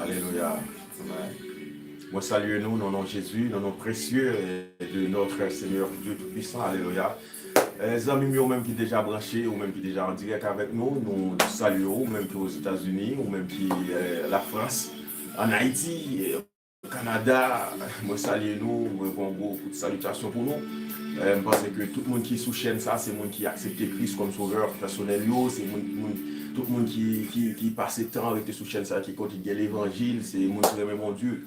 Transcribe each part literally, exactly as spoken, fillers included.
Alelouya. Amen. Mwen salye nou nan non Jezi, nan non presye de notre Seigneur Dieu Tout-Puissant. Alelouya. Eh, zanmi m yo, ou menm ki deja branche, ou menm ki deja an dirèk avèk nou, nou salye w, ou menm ki Ozetazini, ou menm ki eh, Lafrans, ann Ayiti, eh, Kanada, mwen salye nou, mwen voye yon gwo kout salitasyon pou nou. Eh, m panse ke tout moun ki sou chèn sa, se moun ki aksepte Kris kòm sovè pèsonèl yo, se moun, moun, tout moun ki, ki, ki pase tan rete sou chèn sa, ki kote gen levanjil, se moun ki renmen Bondye.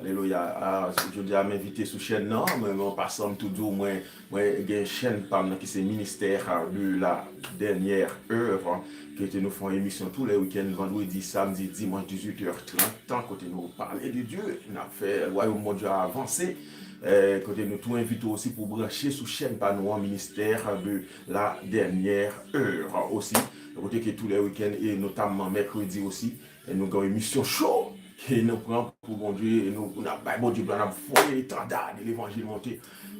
Alelouya. Ah, jodi a m envite sou chèn nan, men an pasan m tou di w, mwen, mwen gen chèn pa m nan ki se Ministère de la Dernière Heure, kote nou fè yon emisyon tou lè wikenn, vandredi, samdi, dimanch, dizuit è trant, kote nou pale de Dye, n ap fè wayòm Bondye a avanse, eh, kote nou tou envite w osi pou branche sou chèn pa nou an, Ministère de la Dernière Heure osi, kote ke tou lè wikenn e notamman mèkredi osi, e nou gen yon emisyon cho ke nou pran pou Bondye, e nou, n ap bay Bondye glwa, n ap voye etanda de levanjil monte,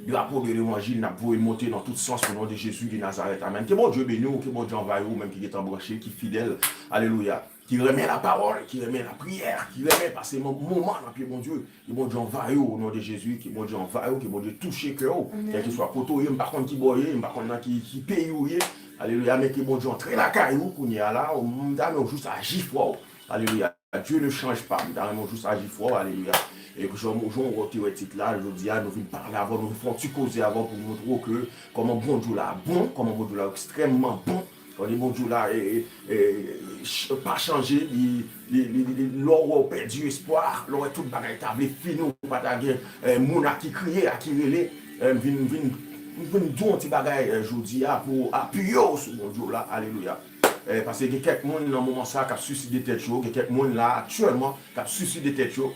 drapo de levanjil, n ap voye l monte nan tout sans, o non de Jezi de Nazarèt. Amèn. Ke Bondye beni w, ke Bondye anvayi w, ou menm ki gentan branche, ki fidèl, alelouya, ki renmen lapawòl, ki renmen lapriyè, ki renmen pase mo- moman nan pye Bondye. Ke Bondye anvayi w, o non de Jezi, ke Bondye anvayi w, ke Bondye touche kè w, kèlkeswa kote w ye, m pa konn ki bò w ye, m pa konn nan ki, ki peyi w ye, alelouya, men ke Bondye antre lakay ou kounye a la, m ta renmen w jis aji fwa w, alelouya. Dieu ne change pas. M ta renmen w jis aji fwa w, alelouya. E jan, jan w te wè tit la, jodi a, nou vin pale avè w, nou vin fè yon ti koze avè w pou nou montre w ke kòman Bondye w la bon, kòman Bondye w la ekstrèmman bon. Kòman Bondye w la e, e, e, ch- pa chanje, li, li, li, li, lè w wè w pèdi espwa, lè w wè tout bagay ta vle fini, ou pa ta gen eh, moun a ki kriye, a ki rele, eh, m vin, m vin, m vin di w yon ti bagay eh, jodi a pou apiye w sou Bondye w la, alelouya. Eh, paske gen kèk moun nan moman sa k ap siside tèt yo, gen kèk moun la aktyèlman k ap siside tèt yo.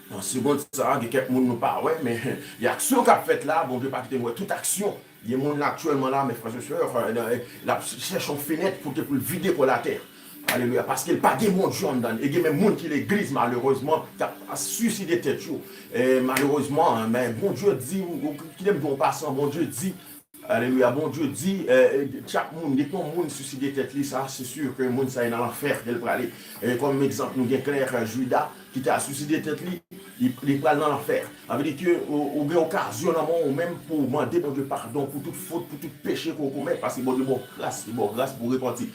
Nan segond sa, gen kèk moun nou pa wè, men gen aksyon k ap fèt la, Bondye pa kite n wè tout aksyon. Gen moun la aktyèlman la, mes frères et sœurs, eh, l ap chèche yon fenèt pou te pou l vide kò l atè. Alelouya, paske l pa gen Bondye anndan l. E gen menm moun ki legliz, malerezman, k ap siside tèt yo. Eh, malerezman, men Bondye di, kite m di w an pasan, Bondye di, alelouya, Bondye di, eh, eh, chak moun, depi yon moun siside tèt li, sa, se si ke moun sa a nan lanfè ke l prale. E kòm egzanp, nou gen klè, eh, Jida ki te al siside tèt li, li, li pral nan lanfè. Sa vle di ke ou, ou gen okazyon nan men w menm pou w mande Bondye padon pou tout fot, pou tout peche ke w komèt, paske Bondye ba w gras, li ba w gras pou w repanti.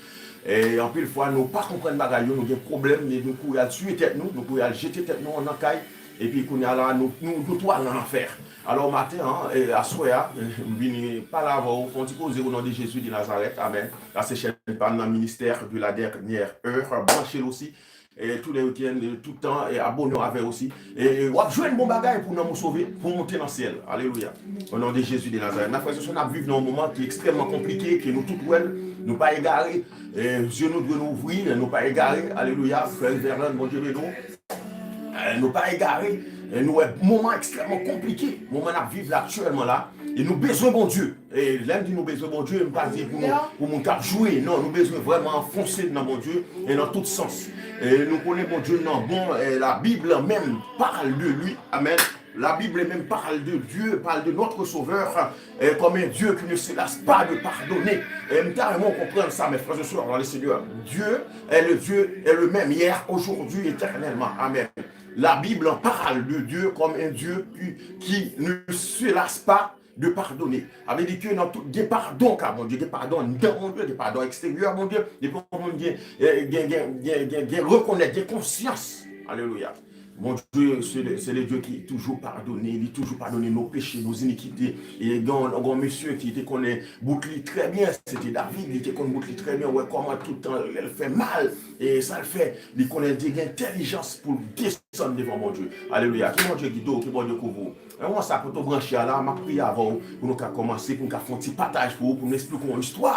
E anpil fwa, nou pa konprann bagay yo, nou gen pwoblèm, e nou kouri al tiye tèt nou, nou kouri al jete tèt nou nan kay, epi kounye a la, nou, nou, nou tou al nan lanfè. Alò, maten an, e, aswè a, e, m vini pale avè w, fè yon ti koze o non de Jezi de Nazarèt, amèn. Sa se chèn pa m nan Ministère de la Dernière Heure, branche l osi. E, tou lè wikenn, e, tout tan, e, abòne w avè osi. E, e, w ap jwenn bon bagay pou nanm ou sove, pou w monte nan syèl. Alelouya. O non de Jezi de Nazarèt. Mes frères et sœurs, n ap viv nan yon moman ki ekstrèmman konplike, ke nou tout wè l, nou pa egare. E, zye nou dwe nou ouvri, nou pa egare. Alelouya. Frè Vernon, Bondye beni w. E, nou pa egare. E, nou wè moman ekstrèmman konplike. Moman n ap viv la aktyèlman la. E nou bezwen Bondye. E lè m di nou bezwen Bondye, m pa di pou, pou moun k ap jwe. Non, nou bezwen vrèman anfonse nan Bondye e nan tout sans. E nou konnen Bondye nan bon, e la Bible même parle de lui. Amen. La Bible même parle de Dieu, parle de notre Sauveur, e, comme un Dieu qui ne se lasse pas de pardonner. E m ta renmen w konprann sa, mes frères et sœurs dans le Seigneur. Dieu est le Dieu, est le même hier, aujourd'hui, éternellement. Amen. La Bible parle de Dieu comme un Dieu qui, qui ne se lasse pas de pardonner. Sa vle di ke nan tout, gen padon ka Bondye, gen padon anndan Bondye, gen padon eksteryè Bondye, depi yon moun gen, eh, gen, gen, gen, gen, gen rekonèt, gen konsyans. Alelouya. Bondye, se le, se le Dieu ki toujou padone, li toujou padone nos péchés, nos iniquités. E gen yon, gen yon mesye ki te konnen bout li trè byen, se te David, li te konn bout li trè byen, wè kòman tout tan lè l fè mal, e sa l fè, li konnen li te gen entèlijans pou l desann devan Bondye. Alelouya. Ke Bondye gide w, ke Bondye kouvri w. E mwen sa kote w branche a la, m ap priye avè w pou nou ka kòmanse, pou nou ka fè yon ti pataj pou ou, pou nou esplike w yon istwa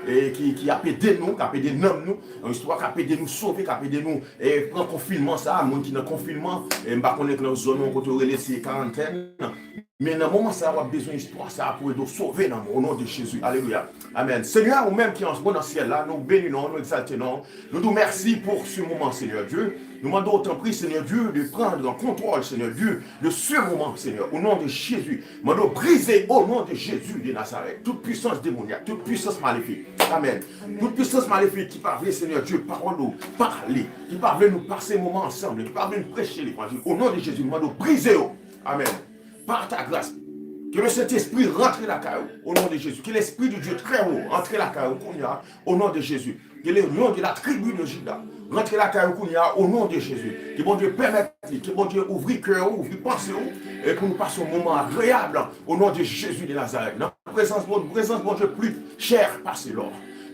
e ki, ki ap ede nou, k ap ede nanm nou, yon istwa k ap ede nou sove, k ap ede nou e pran konfinman sa, moun ki nan konfinman, e m pa konnen k nan zòn ou kote w rele se karantèn, Men nan moman sa a, w ap bezwen istwa sa a pou ede w sove nanm ou, o non de Jezi. Alelouya. Amèn. Senyè, ou menm ki an, nan syèl la, nou beni non w, nou egzalte non w. Nou di w mèsi pou se moman, Senyè Dye. Nou mande w, tanpri, Senyè Dye, de prendre contrôle, Senyè Dye, de ce moment, Senyè, au nom de Jésus. Mande w brize, o non de Jezi de Nazarèt, tout pwisans demonyak, tout pwisans malefik. Amèn. Tout pwisans malefik ki pa vle, Senyè Dye, pawòl ou pale, ki pa vle nou pase moman ansanm, ki pa vle nou preche levanjil, o non de Jezi, nou mande w brize yo. Amèn. Par ta grâce. Ke le Sentespri rantre lakay ou, o non de Jezi. Ke Lespri de Dye trè wo rantre lakay ou kounye a, o non de Jezi. Ke le lion de la tribi de Juda rantre lakay ou kounye a, o non de Jezi. Ke Bondye pèmèt li, ke Bondye ouvri kè ou, ouvri panse ou, e pou nou pase yon moman agreyab, o non de Jezi de Nazarèt. Nan prezans Bondye, prezans Bondye pli chè pase lò.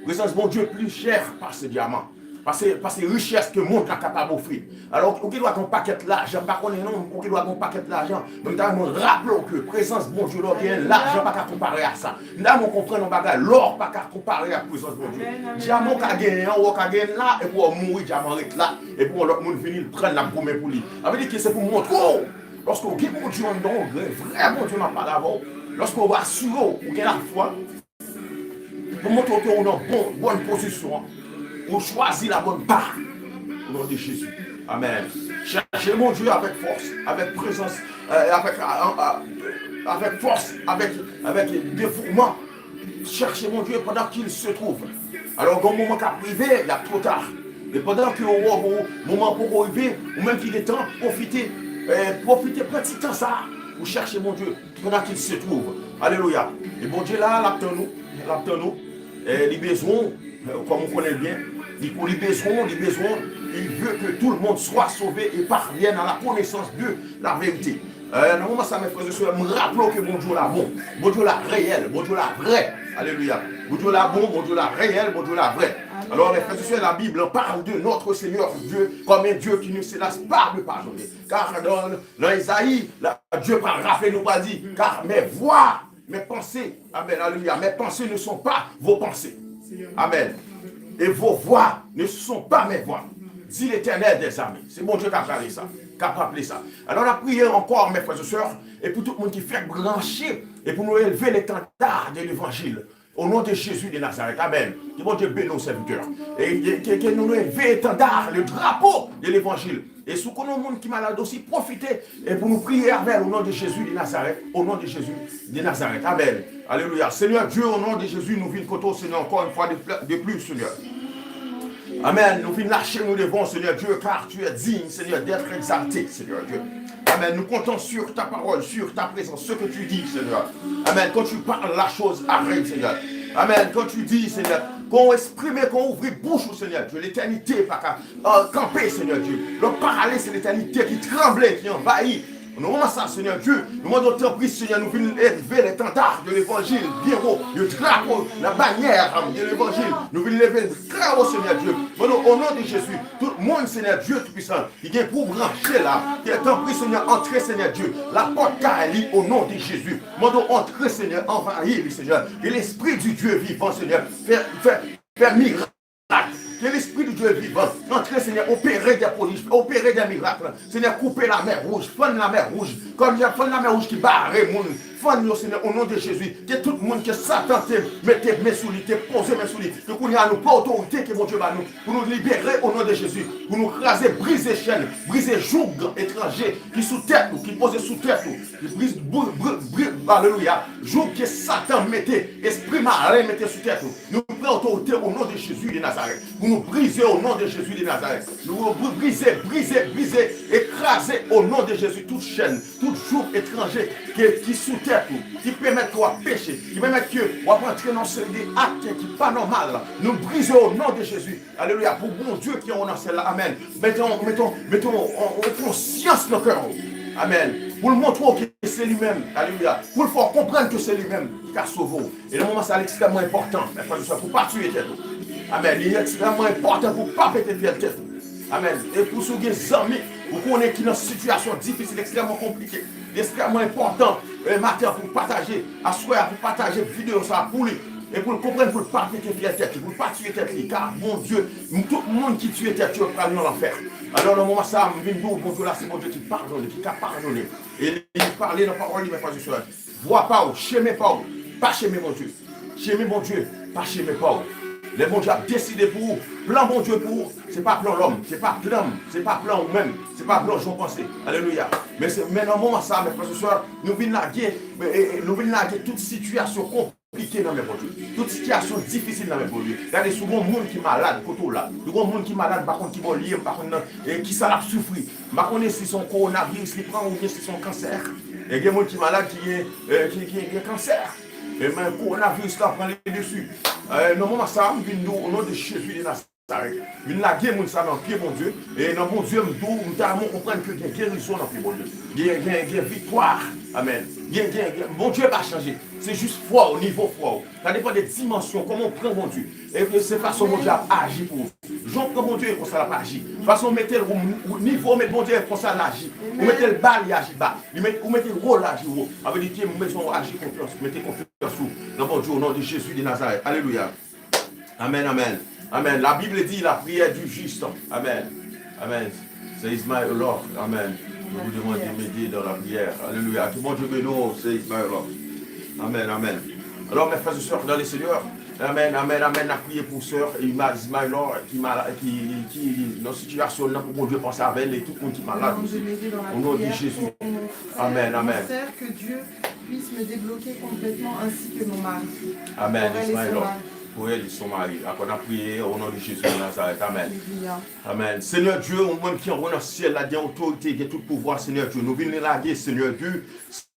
Prezans Bondye pli chè pase dyaman. Pase, pase richès ke mond la kapab ofri. Alò, ou gen dwa gen yon pakèt lajan, m pa konnen non, ou gen dwa gen yon pakèt lajan. Men m ta renmen raple w ke prezans Bondye, lè w genyen, lajan pa ka konpare a sa. M ta renmen w konprann yon bagay, lò pa ka konpare ak prezans Bondye. Dyaman w ka genyen an, w ka genyen l la, epi w mouri, dyaman ret la, epi yon lòt moun vini, l pran l, l ap goumen pou li. Sa vle di ke se pou montre w, lòske w gen Bondye anndan w, gen vrè Bondye m ap pale avè w, lòske w asire w, ou gen lafwa, pou montre w ke ou nan bon, bòn pozisyon an. Ou chwazi la bonne part. Au nom de Jésus. Amèn. Chèche Bondye avèk fòs, avèk prezans, euh, avèk, euh, euh, avèk fòs, avèk, avèk devouman. Chèche Bondye pendant qu'il se trouve. Alò, gen yon moman k ap rive, l ap twò ta. E pandan ke w, w, moman an poko rive, ou menm ki gen tan, pwofite, eh, pwofite pran ti tan sa a pou chèche Bondye pendant qu'il se trouve. Alelouya. E Bondye la, l ap tann ou. L ap tann ou. Eh, li bezwen w, eh, kòm ou konnen l byen. Li, li bezwen w, li bezwen w. Il veut que tout le monde soit sauvé et parvienne à la connaissance de la vérité. Eh, nan moman sa, mes frères et sœurs, m raple w ke Bondye w la bon. Bondye w la reyèl. Bondye w la vrè. Alelouya. Bondye w la bon, Bondye w la reyèl, Bondye w la vrè. Alò, mes frères et sœurs, la Bible parle de notre Seigneur Dieu comme un Dieu qui ne se lasse pas de pardonner. Car dans, dans Esaïe, la, Dieu pral raple nou, pral di, car mes voies, mes pensées, amen, alelouya, mes pensées ne sont pas vos pensées. Amen. Et vos voies ne sont pas mes voies, dit l'Éternel des armées. Se Bondye k ap raple sa, k ap raple sa. Alò, n ap priye ankò, mes frères et sœurs, e pou tout moun ki fèk branche, e pou nou elve letanda de levanjil. Au nom de Jésus de Nazareth. Amen. Ke Bondye beni w, sèvitè. E ke, ke, ke nou leve etanda, le drapeau de l'évangile. E si w konnen yon moun ki malad osi, pwofite e pou nou priye avè l, au nom de Jésus de Nazareth. Au nom de Jésus de Nazareth. Amen. Alelouya. Senyè Dye, o non de Jezi, nou vin kote w, Senyè, ankò yon fwa de pl-, de plis, Senyè. Amen. Nou vin lache nou devan w, Senyè Dye, car tu es digne, Senyè, d'être exalté, Senyè Dye. Amen. Nous comptons sur ta parole, sur ta présence, ce que tu dis, Senyè. Amen. Quand tu parles, la chose arrive, Senyè. Amen. Quand tu dis, Senyè, kan w eksprime, kan w ouvri bouch ou, Senyè Dye, letènite pa ka, euh, kanpe, Senyè Dye. Lè w pale, se letènite ki tranble, ki anvayi. Nan moman sa, Senyè Dye, nou mande w tanpri, Senyè, nou vin elve letanda de levanjil byen wo, le drapeau, la bannière, euh, de l'évangile. Nou vin leve l trè wo, Senyè Dye. Mande w, o non de Jezi, tout moun, Senyè Dye Toupisan, ki gen pou branche la, ke tanpri, Senyè, antre, Senyè Dye, lapòt kay li, o non de Jezi. Mande w antre, Senyè, anvayi li, Senyè. Ke Lespri di Dye vivan, Senyè, fè, fè, fè mirak. Ke Lespri di Dye vivan antre, Senyè, opere de pwodij, opere de mirak. Senyè, koupe Lamè Wouj, fann Lamè Wouj. Kòm y ap fann Lamè Wouj ki bare moun, fann yo, Senyè, o non de Jezi. Ke tout moun ke Satan te mete men sou li, te poze men sou li, ke kounye a nou pran otorite ke Bondye ba nou, pou nou libere o non de Jezi, pou nou kraze, brize chèn, brize joug etranje ki sou tèt ou, ki poze sou tèt ou, ki brize, bri-, bri-, bri-, alelouya, joug ke Satan mete, espri malen mete sou tèt ou. Nou pran otorite o non de Jezi de Nazarèt. Pou nou brize o non de Jezi de Nazarèt. Nou bri-, brize, brize, brize, e kraze o non de Jezi tout chèn, tout jouk etranje ke, ki sou tèt ou, ki pèmèt ke w ap peche, ki pèmèt ke w ap antre nan seri de ak ki pa nòmal. Nou brize o non de Jezi. Alelouya. Pou Bondye ki anwo nan syèl la. Amèn. Mete yon, mete yon, mete yon, yon, yon konsyans nan kè w. Amèn. Pou l montre w ke se li menm. Alelouya. Pou l fè w konprann ke se li menm ki ka sove w. E nan moman sa, li ekstrèmman enpòtan, mè frè e sè, pou w pa tiye tèt ou. Amèn. Li ekstrèmman enpòtan pou w pa pete fyèl tèt ou. Amèn. E pou si w gen zanmi, ou konnen ki nan sitiyasyon difisil, ekstrèmman konplike, li ekstrèmman enpòtan, e, maten an pou w pataje, aswè a pou w pataje videyo sa a pou li. e pou l konprann, pou l pa pete fyèl tèt li, pou l pa tiye tèt li, ka Bondye, tout moun ki tiye tèt yo pral nan lanfè. Alò, nan moman sa a, m vin di w, Bondye la, se Bondye ki padone, ki ka padone. E li pale nan pawòl li, men frè e sè, vwa pa w, chemen pa w, pa chemen Bondye. Chemen Bondye, pa chemen pa w. Lè Bondye ap deside pou ou, plan Bondye pou ou, se pa plan lòm, se pa plan m, se pa plan ou menm, se pa plan jan w panse. Alelouya. Men se, men nan moman sa a, men frè e sè, nou vin lage, e, e, nou vin lage tout sitiyasyon konplike nan men Bondye. Tout sitiyasyon difisil nan men Bondye. Gade, si w gon moun ki malad, kote w la. Si w gon moun ki malad, m pa konn ki bò li ye, m pa konn nan, e, kisa l ap soufri. M pa konnen si se yon kowonaviris li pran oubyen si se yon kansè. E gen moun ki malad ki gen, e, ki, ki gen kansè. E men kowonaviris la pran le desi. E, nan moman sa a, m vin di w, o non de Jezi de Nazarèt, vin lage moun sa nan pye Bondye. E nan Bondye, m di w, m ta renmen w konprann ke gen gerizon nan pye Bondye. Gen, gen, gen viktwa. Amèn. Gen, gen, gen, Bondye pa chanje. Se jis fwa w, nivo fwa w. Sa depann de dimansyon, kòman w pran Bondye. E se fason Bondye ap aji pou ou. Jan w pran Bondye, e konsa l ap aji. Fason w mete l, ou, ou, nivo w met Bondye, e konsa l aji. Ou mete l ba, li aji ba. Li met, ou mete l wo, l aji wo. Sa vle di ke m bezwen w aji konfyans, mete konfyans ou nan Bondye, o non de Jezi de Nazarèt. Alelouya. Amèn, amèn. Amèn. La Bible dit, la prière du juste. Amèn. Amèn. Sè Ismaël Lord. Amèn. Je vous demande de m'aider dans la prière. Alelouya. Ke Bondye beni w, sè Ismaël Lord. Amèn, amèn. Alò, mes frères et sœurs dans le Seigneur, amèn, amèn, amèn. N ap priye pou sè Ismaël Lord ki malad, ki, ki nan sitiyasyon nan, pou Bondye panse avè l e tout moun ki malad osi. O non de Jezi. Amèn, amèn. Mon frère, que Dieu puisse me débloquer complètement, ainsi que mon mari. Amèn, Ismaël Lord. Pou elle et son mari. Akò, n ap priye o non de Jezi de Nazarèt. Amèn. Amèn. Senyè Dye, ou menm ki anwo nan syèl la, gen otorite, gen tout pouvwa, Senyè Dye. Nou vin lage, Senyè Dye,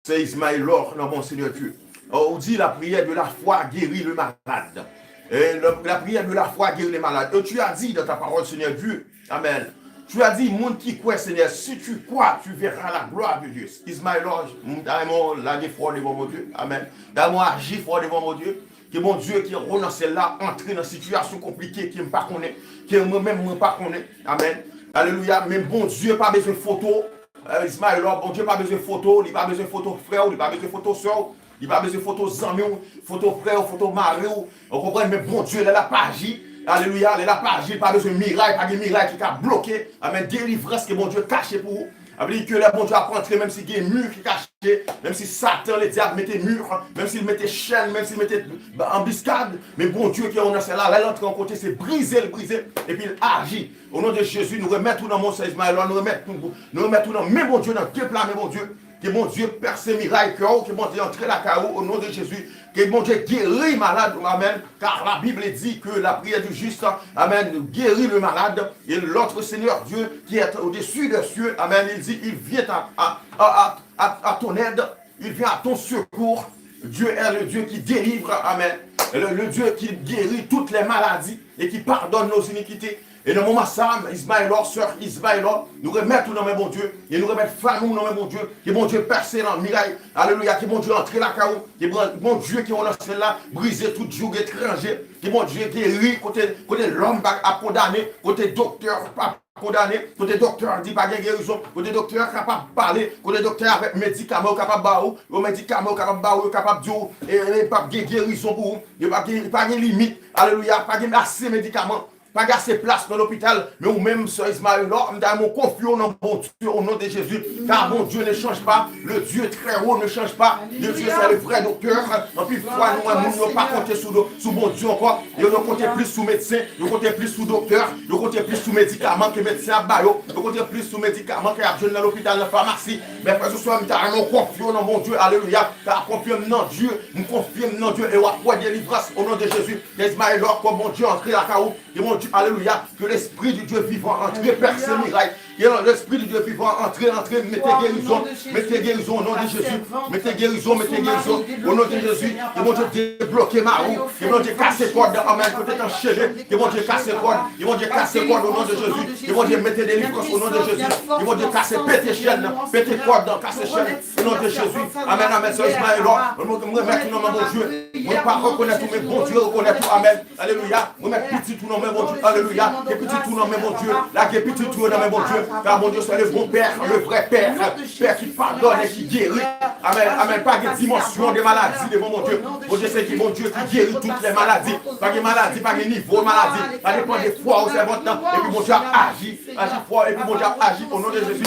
sè Ismaël Lord nan men w, Senyè Dye. Ou di, la prière de la foi guérit le malade. Et la, la prière de la foi guérit les malades. Et tu as dit dans ta parole, Seigneur Dieu, Amen. Tu as dit, moun ki kwè, Senyè, si tu crois, tu verras la gloire de Dieu. Ismaël Lord, m ta renmen w lage fò devan Bondye. Amen. Ta renmen w aji fò devan Bondye. Ke Bondye ki anwo nan syèl la antre nan sitiyasyon konplike ke m pa konnen, ke mwen menm mwen pa konnen. Amen. Alelouya. Men Bondye pa bezwen foto. Eh, Ismaël Lord, Bondye pa bezwen foto, li pa bezwen foto frè w, li pa bezwen foto sè w. Li pa bezwen foto zanmi w, foto frè w, foto mari w. Ou konprann? Men Bondye, lè l ap aji, alelouya, lè l ap aji, li pa bezwen miray, pa gen miray ki ka bloke. Amen. Delivrans ke Bondye kache pou ou. Sa vle di ke lè Bondye ap antre, menm si gen mi ki kache, menm si Satan, ledyab, mete mi, menm si l mete chèn, menm si l mete anbiskad, men Bondye ki anwo nan syèl la, lè l antre yon kote, se brize l brize, epi l aji. O non de Jezi, nou remèt ou nan men w, sè Ismaël, nou remèt, nou remèt ou nan men Bondye, nan de pla men Bondye. Ke Bondye pèse miray kè w, ke Bondye antre lakay ou, o non de Jezi. Ke Bondye geri malad, amen. Car la Bible dit que la prière du juste, amen, guérit le malade. Et notre Seigneur Dieu, qui est au-dessus des cieux, amen, il dit, il vient à, à, à, à, à ton aide, il vient à ton secours. Dieu est le Dieu qui délivre, amen. Le, le Dieu qui guérit toutes les maladies et qui pardonne nos iniquités. E nan moman sa a, Ismaël Lord, sè Ismaël Lord, nou remèt ou nan men Bondye, e nou remèt fanmi w nan men Bondye, ke Bondye pèse nan miray, alelouya, ke Bondye antre lakay ou, ke Bon-, Bondye ki anwo nan syèl la, brize tout joug etranje, ke Bondye geri kote, kote lòm pa ap kondane, kote doktè pa kondane, kote doktè di pa gen gerizon, kote doktè kapab pale, kote doktè avèk medikaman yo kapab ba ou, yo medikaman yo kapab ba ou, yo kapab di w, e, e, p ap gen gerizon pou ou, yo p ap gen, pa gen limit, alelouya, pa gen ase medikaman. Pa gen ase plas nan lopital, men ou menm, sè Ismaël Lord, m ta renmen w konfye w nan Bondye, au nom de Jésus, car mon Dieu ne change pas, le Dieu très haut ne change pas, le Dieu c'est le vrai docteur. Anpil fwa, nou wè moun yo pa konte sou do, sou Bondye ankò, yo, yo konte plis sou medsen, yo konte plis sou doktè, yo konte plis sou medikaman ke medsen ap ba yo, yo konte plis sou medikaman ke y ap jwenn nan lopital, nan famasi. Men frè e sè, m ta renmen w konfye w nan Bondye, alelouya, ta konfye m nan Dye, m konfye m nan Dye, e w ap wè delivrans, au nom de Jésus. Ke Ismaël Lord, ke Bondye antre lakay ou, ke Bondye, alelouya, ke lespri di Dye vivan antre, pèse miray, ke lespri di Dye vivan antre, antre, mete gerizon, mete gerizon, o non de Jezi, mete gerizon, mete gerizon, o non de Jezi, ke Bondye debloke mari w, ke Bondye kase kòd, amen, kote t anchene, ke Bondye kase kòd, ke Bondye kase kòd, o non de Jezi, ke Bondye mete delivrans, o non de Jezi, ke Bondye kase, pete chèn, pete kòd, kase chèn, o non de Jezi, amen, amen, sè Ismaël Lord, mwen, mwen remèt ou nan men Bondye. Mwen pa rekonèt ou, men Bondye rekonèt ou. Amen. Alelouya. Mwen met pitit ou nan men Bondye. Alelouya. Ke pitit ou nan men Bondye. Lage pitit ou yo nan men Bondye. Car mon Dieu, c'est le bon Père, le vrai Père, Père qui pardonne et qui guérit. Amen, amen. Pa gen dimansyon de maladi devan Bondye. Bondye se ki Bondye ki geri tout lè maladi. Pa gen maladi, pa gen nivo maladi. Sa depann de fwa ou sèvant nan. Epi Bondye ap aji, aji fò, epi Bondye ap aji o non de Jezi.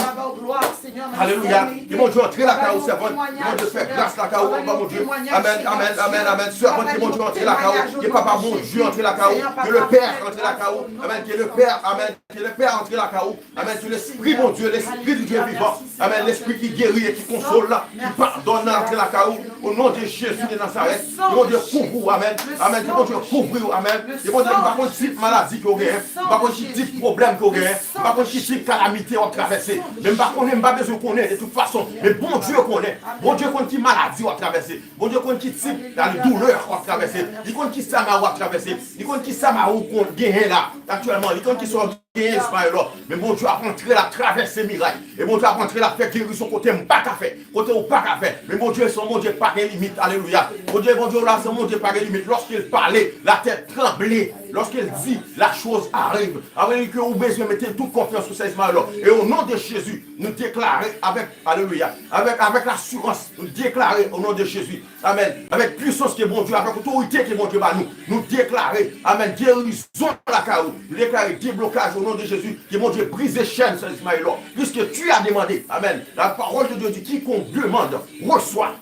Alelouya. Ke Bondye antre lakay ou, sèvant. Ke Bondye fè gras lakay ou, papa Bondye. Amen, amen, amen, amen. Sèvant, ke Bondye antre lakay ou. Ke papa Bondye antre lakay ou. Ke le Père antre lakay ou. Amen. Ke le Père, amen. Ke le Père antre lakay ou. Amen. Ke Lespri Bondye, Lespri di Dye vivan. Amen. Lespri ki geri e ki konsole, ki padone antre lakay ou. O non de Jezi de Nazarèt. Ke Bondye kouvri ou. Amen. Amen. Ke Bondye kouvri ou. Amen. Ke Bondye, m pa konn tip maladi ke w genyen. M pa konn ki tip pwoblèm ke w genyen. M pa konn ki tip kalamite w ap travèse. Men m pa konnen, m pa bezwen konnen de tout fason. Men Bondye konnen. Bondye konn ki maladi w ap travèse. Bondye konn ki tip doulè w ap travèse. Li konn ki sa mari w ap travèse. Li konn ki sa mari w konn genyen la, aktyèlman. Li konn ki sa w genyen, Ismaël. Men Bondye ap antre, l ap travèse miray. E Bondye ap antre, l ap fè gerizon kote m pa ka fè. Kote ou pa ka fè. Men Bondye se yon Bondye pa gen limit. Alelouya. Bondye, Bondye w la se yon Bondye pa gen limit. Lorsqu'il parle, la terre tremble. Lorsqu'il dit, la chose arrive. Sa vle di ke ou bezwen mete tout konfyans ou sèzman alò. E o non de Jezi, nou deklare avèk, alelouya, avèk, avèk lasirans, nou deklare o non de Jezi. Amen. Avèk pwisans ke Bondye, avèk otorite ke Bondye ba nou, nou deklare, amen, gerizon lakay ou. Nou deklare deblokaj o non de Jezi. Ke Bondye brize chèn sèzman alò. Puisque tu as demandé. Amen. La parole de Dieu dit, quiconque demande, reçoit.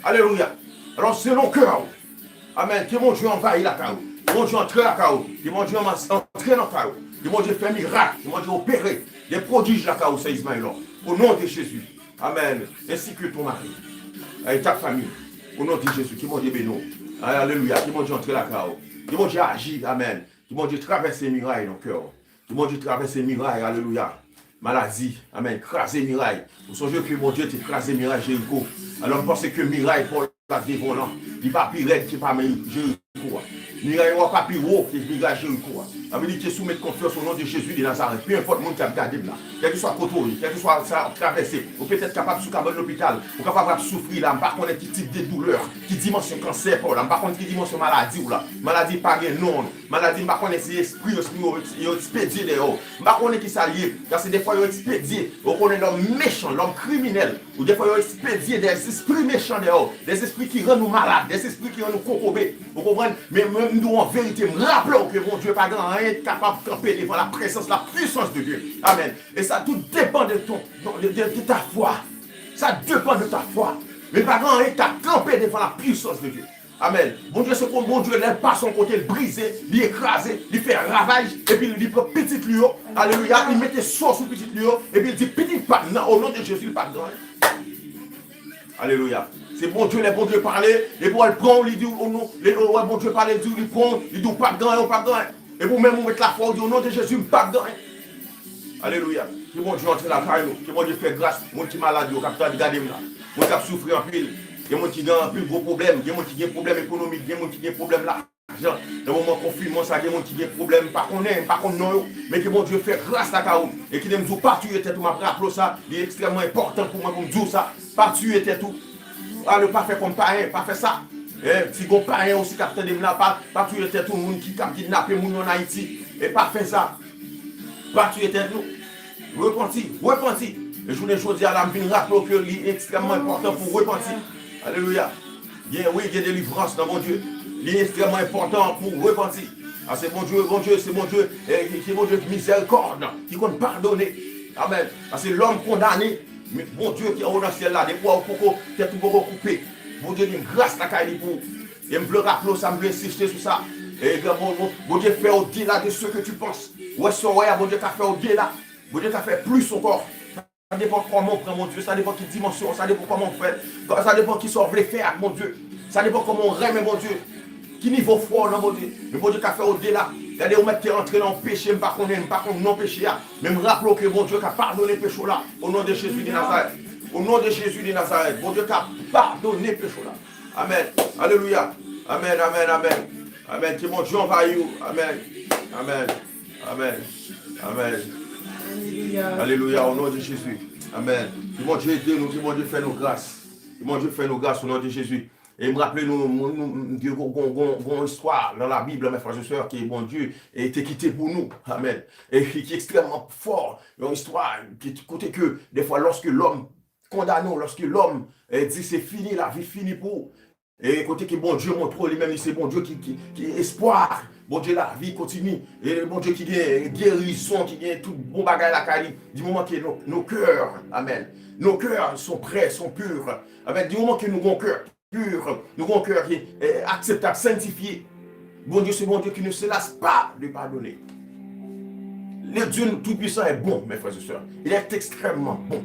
Alelouya. Alò, selon kè ou. Amen. Ke Bondye anvayi lakay ou. Ke Bondye antre lakay ou. Ke Bondye anmas-, antre nan kay ou. Ke Bondye fè mirak. Ke Bondye opere de pwodij lakay ou, sèzman alò. O non de Jezi. Amen. Ainsi que ton mari. E ta fanmi. O non de Jezi. Ke Bondye beni w. Alelouya. Ke Bondye antre lakay ou. Ke Bondye aji. Amen. Ke Bondye travèse miray nan kè w. Ke Bondye travèse miray, alelouya. Maladi, amen, kraze miray. Ou sonje ke Bondye te kraze miray Jeriko. Alò, m panse ke miray pa w la devan w lan, li pa pi rèd ke pa miray Jeriko a. Miray ou a pa pi wo ke miray Jeriko a. Sa vle di ke si w met konfyans o non de Jezi de Nazarèt, pe enpòt moun k ap gade m la, kèlkeswa kote w ye, kèlkeswa sa w ap travèse, ou petèt kapab sou kabann lopital, ou kapab ap soufri la, m pa konnen ki tip de doulè, ki dimansyon kansè pa w la, m pa konn ki dimansyon maladi w la. Maladi pa gen non. Maladi, m pa konnen si espri yo, yo, yo ekspedye dèyè w. M pa konnen ki sa l ye. Paske defwa yo ekspedye, ou konnen lòm mechan, lòm kriminèl. Ou defwa yo ekspedye dèzespri mechan dèyè w. Dèzespri ki rann ou malad, dèzespri ki rann ou kokobe. Ou konprann? Men mwen, m di w an verite, m raple w ke Bondye pa gen anyen ki kapab kanpe devan la présence, la puissance de Dieu. Amen. E sa tout depann de ton, de, de, de ta fwa. Sa depann de ta fwa. Men pa gen anyen ki ka kanpe devan la puissance de Dieu. Amen. Bondye se kon Bondye, lè l pase yon kote, l brize, li ekraze, li fè ravaj, epi li pran pitit li yo. Alelouya. Li mete so sou pitit li yo, epi li di, pitit pa m nan, o non de Jezi, li pa t gen anyen. Alelouya. Se Bondye, lè Bondye pale, epi w al pran w, li di w, o non, lè w wè Bondye pale, li di w, li pran w, li di w, pa t gen anyen, ou pa t gen anyen. Epi w menm, ou met lafwa, ou di, o non de Jezi, m pa t gen anyen. Alelouya. Ke Bondye antre lakay nou. Ke Bondye fè gras. Moun ki malad yo, k ap tande, gade m la. Moun k ap soufri anpil. Gen moun ki gen anpil gwo pwoblèm. Gen moun ki gen pwoblèm ekonomik. Gen moun ki gen pwoblèm lajan. Nan moman konfinman sa, gen moun ki gen pwoblèm. M pa konnen, m pa konn non yo. Men ke Bondye fè gras lakay ou. E kite m di w, pa tiye tèt ou, m ap raple w sa. Li ekstrèmman enpòtan pou mwen pou m di w sa. Pa tiye tèt ou. Ale, pa fè kòm payen, pa fè sa. Eh, si gon payen osi k ap tande m la, pa, pa tiye tèt ou, moun ki, k ap kidnape moun yo ann Ayiti. E pa fè sa. Pa tiye tèt nou. Repanti, repanti. E jounen jodi a la, m vin raple w ke li ekstrèmman enpòtan pou w repanti. Alelouya. Gen, wi, gen delivrans nan Bondye. Li ekstrèmman enpòtan pou w repanti. Paske Bondye, Bondye, se Bondye, eh, ki, ki Bondye mizèrikòd, ki konn padone. Amen. Paske lòm kondane, men Bondye ki anwo nan syèl la, depi w poko, tèt ou poko koupe, Bondye gen gras lakay li pou ou. E m vle raple w sa, m vle ensiste sou sa. E gran Bon-, Bon-, Bondye fè odela de ce que tu penses. Ou wè sa w wè a, Bondye ka fè odela. Bondye ka fè plis ankò. Sa depann kòman w pran Bondye, sa depann ki dimansyon, sa depann kòman w fè, sa depann kisa w vle fè ak Bondye, sa depann kòman w renmen Bondye, ki nivo fwa w nan Bondye. Men Bondye ka fè odela. Gade, ou mèt te antre nan yon peche, m pa konnen, m pa konn non peche a. Men m raple w ke Bondye ka padone peche w la. O non de Jezi de Nazarèt. O non de Jezi de Nazarèt. Bondye ka padone peche w la. Amèn. Alelouya. Amèn, amèn, amèn. Amèn. Ke Bondye anvayi w. Amèn. Amèn. Amèn. Amèn. Alelouya. Alelouya. O non de Jezi. Amèn. Ke Bondye ede nou. Ke Bondye fè nou gras. Ke Bondye fè nou gras o non de Jezi. E m raple nou, nou, nou, nou gon, gon, gon, gon istwa nan Labib, mes frères et sœurs, ke Bondye e te kite pou nou. Amèn. E ki, ki ekstrèmman fò. Yon istwa ki, kote ke, defwa, lòske lòm kondane w, lòske lòm, eh, di se fini, lavi fini pou ou, e kote ke Bondye montre w li menm, li se Bondye ki, ki, ki espwa, Bondye lavi kontini, e Bondye ki gen gerizon, ki gen tout bon bagay lakay li, di moman ke nos, nos cœurs, amèn, nos cœurs sont prêts, sont purs, amèn, di moman ke nou gon kè pur, nou gon kè ki, eh, akseptab, sanktifye. Bondye se Bondye qui ne se lasse pas de pardonner. Le Dieu tout-puissant est bon, mes frères et sœurs. Il est extrêmement bon.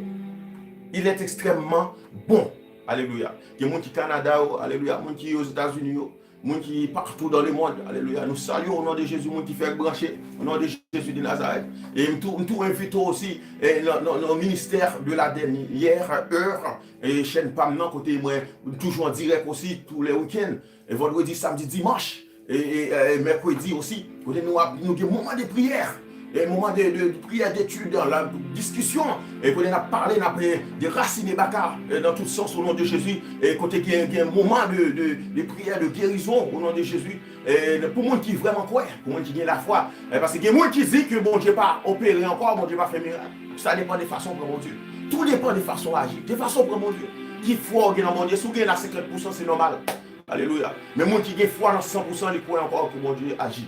Il est extrêmement bon. Alelouya. Gen moun ki Kanada yo, alelouya. Moun ki Ozetazini yo, moun ki partou dans le monde, alelouya. Nou salye w o non de Jezi, moun ki fèk branche, o non de Jezi de Nazarèt. E m tou, m tou envite w osi, eh, nan, nan, nan ministè de la dènyè è, e chèn pa m nan, kote mwen toujou an dirèk osi, tou lè wikenn, e vandredi, samdi, dimanch, e, e, e mèkredi osi, kote nou ap, nou gen moman de priyè, e moman de, de, de priyè, detid, la diskisyon, e kote n ap pale, n ap, e, derasine baka, e, nan tout sans, o non de Jezi, e kote gen, gen moman de, de, de priyè, de gerizon, o non de Jezi. E, pou moun ki vrèman kwè, pou moun ki gen lafwa, e, paske gen moun ki di ke Bondye pa opere ankò, Bondye pa fè mirak. Sa depann de fason w pran Bondye. Tou depann de fason w aji, de fason w pran Bondye. Ki fwa w gen nan Bondye, si w gen la senkant pousan, se nòmal. Alelouya. Men moun ki gen fwa nan san pousan, li kwè ankò ke Bondye aji.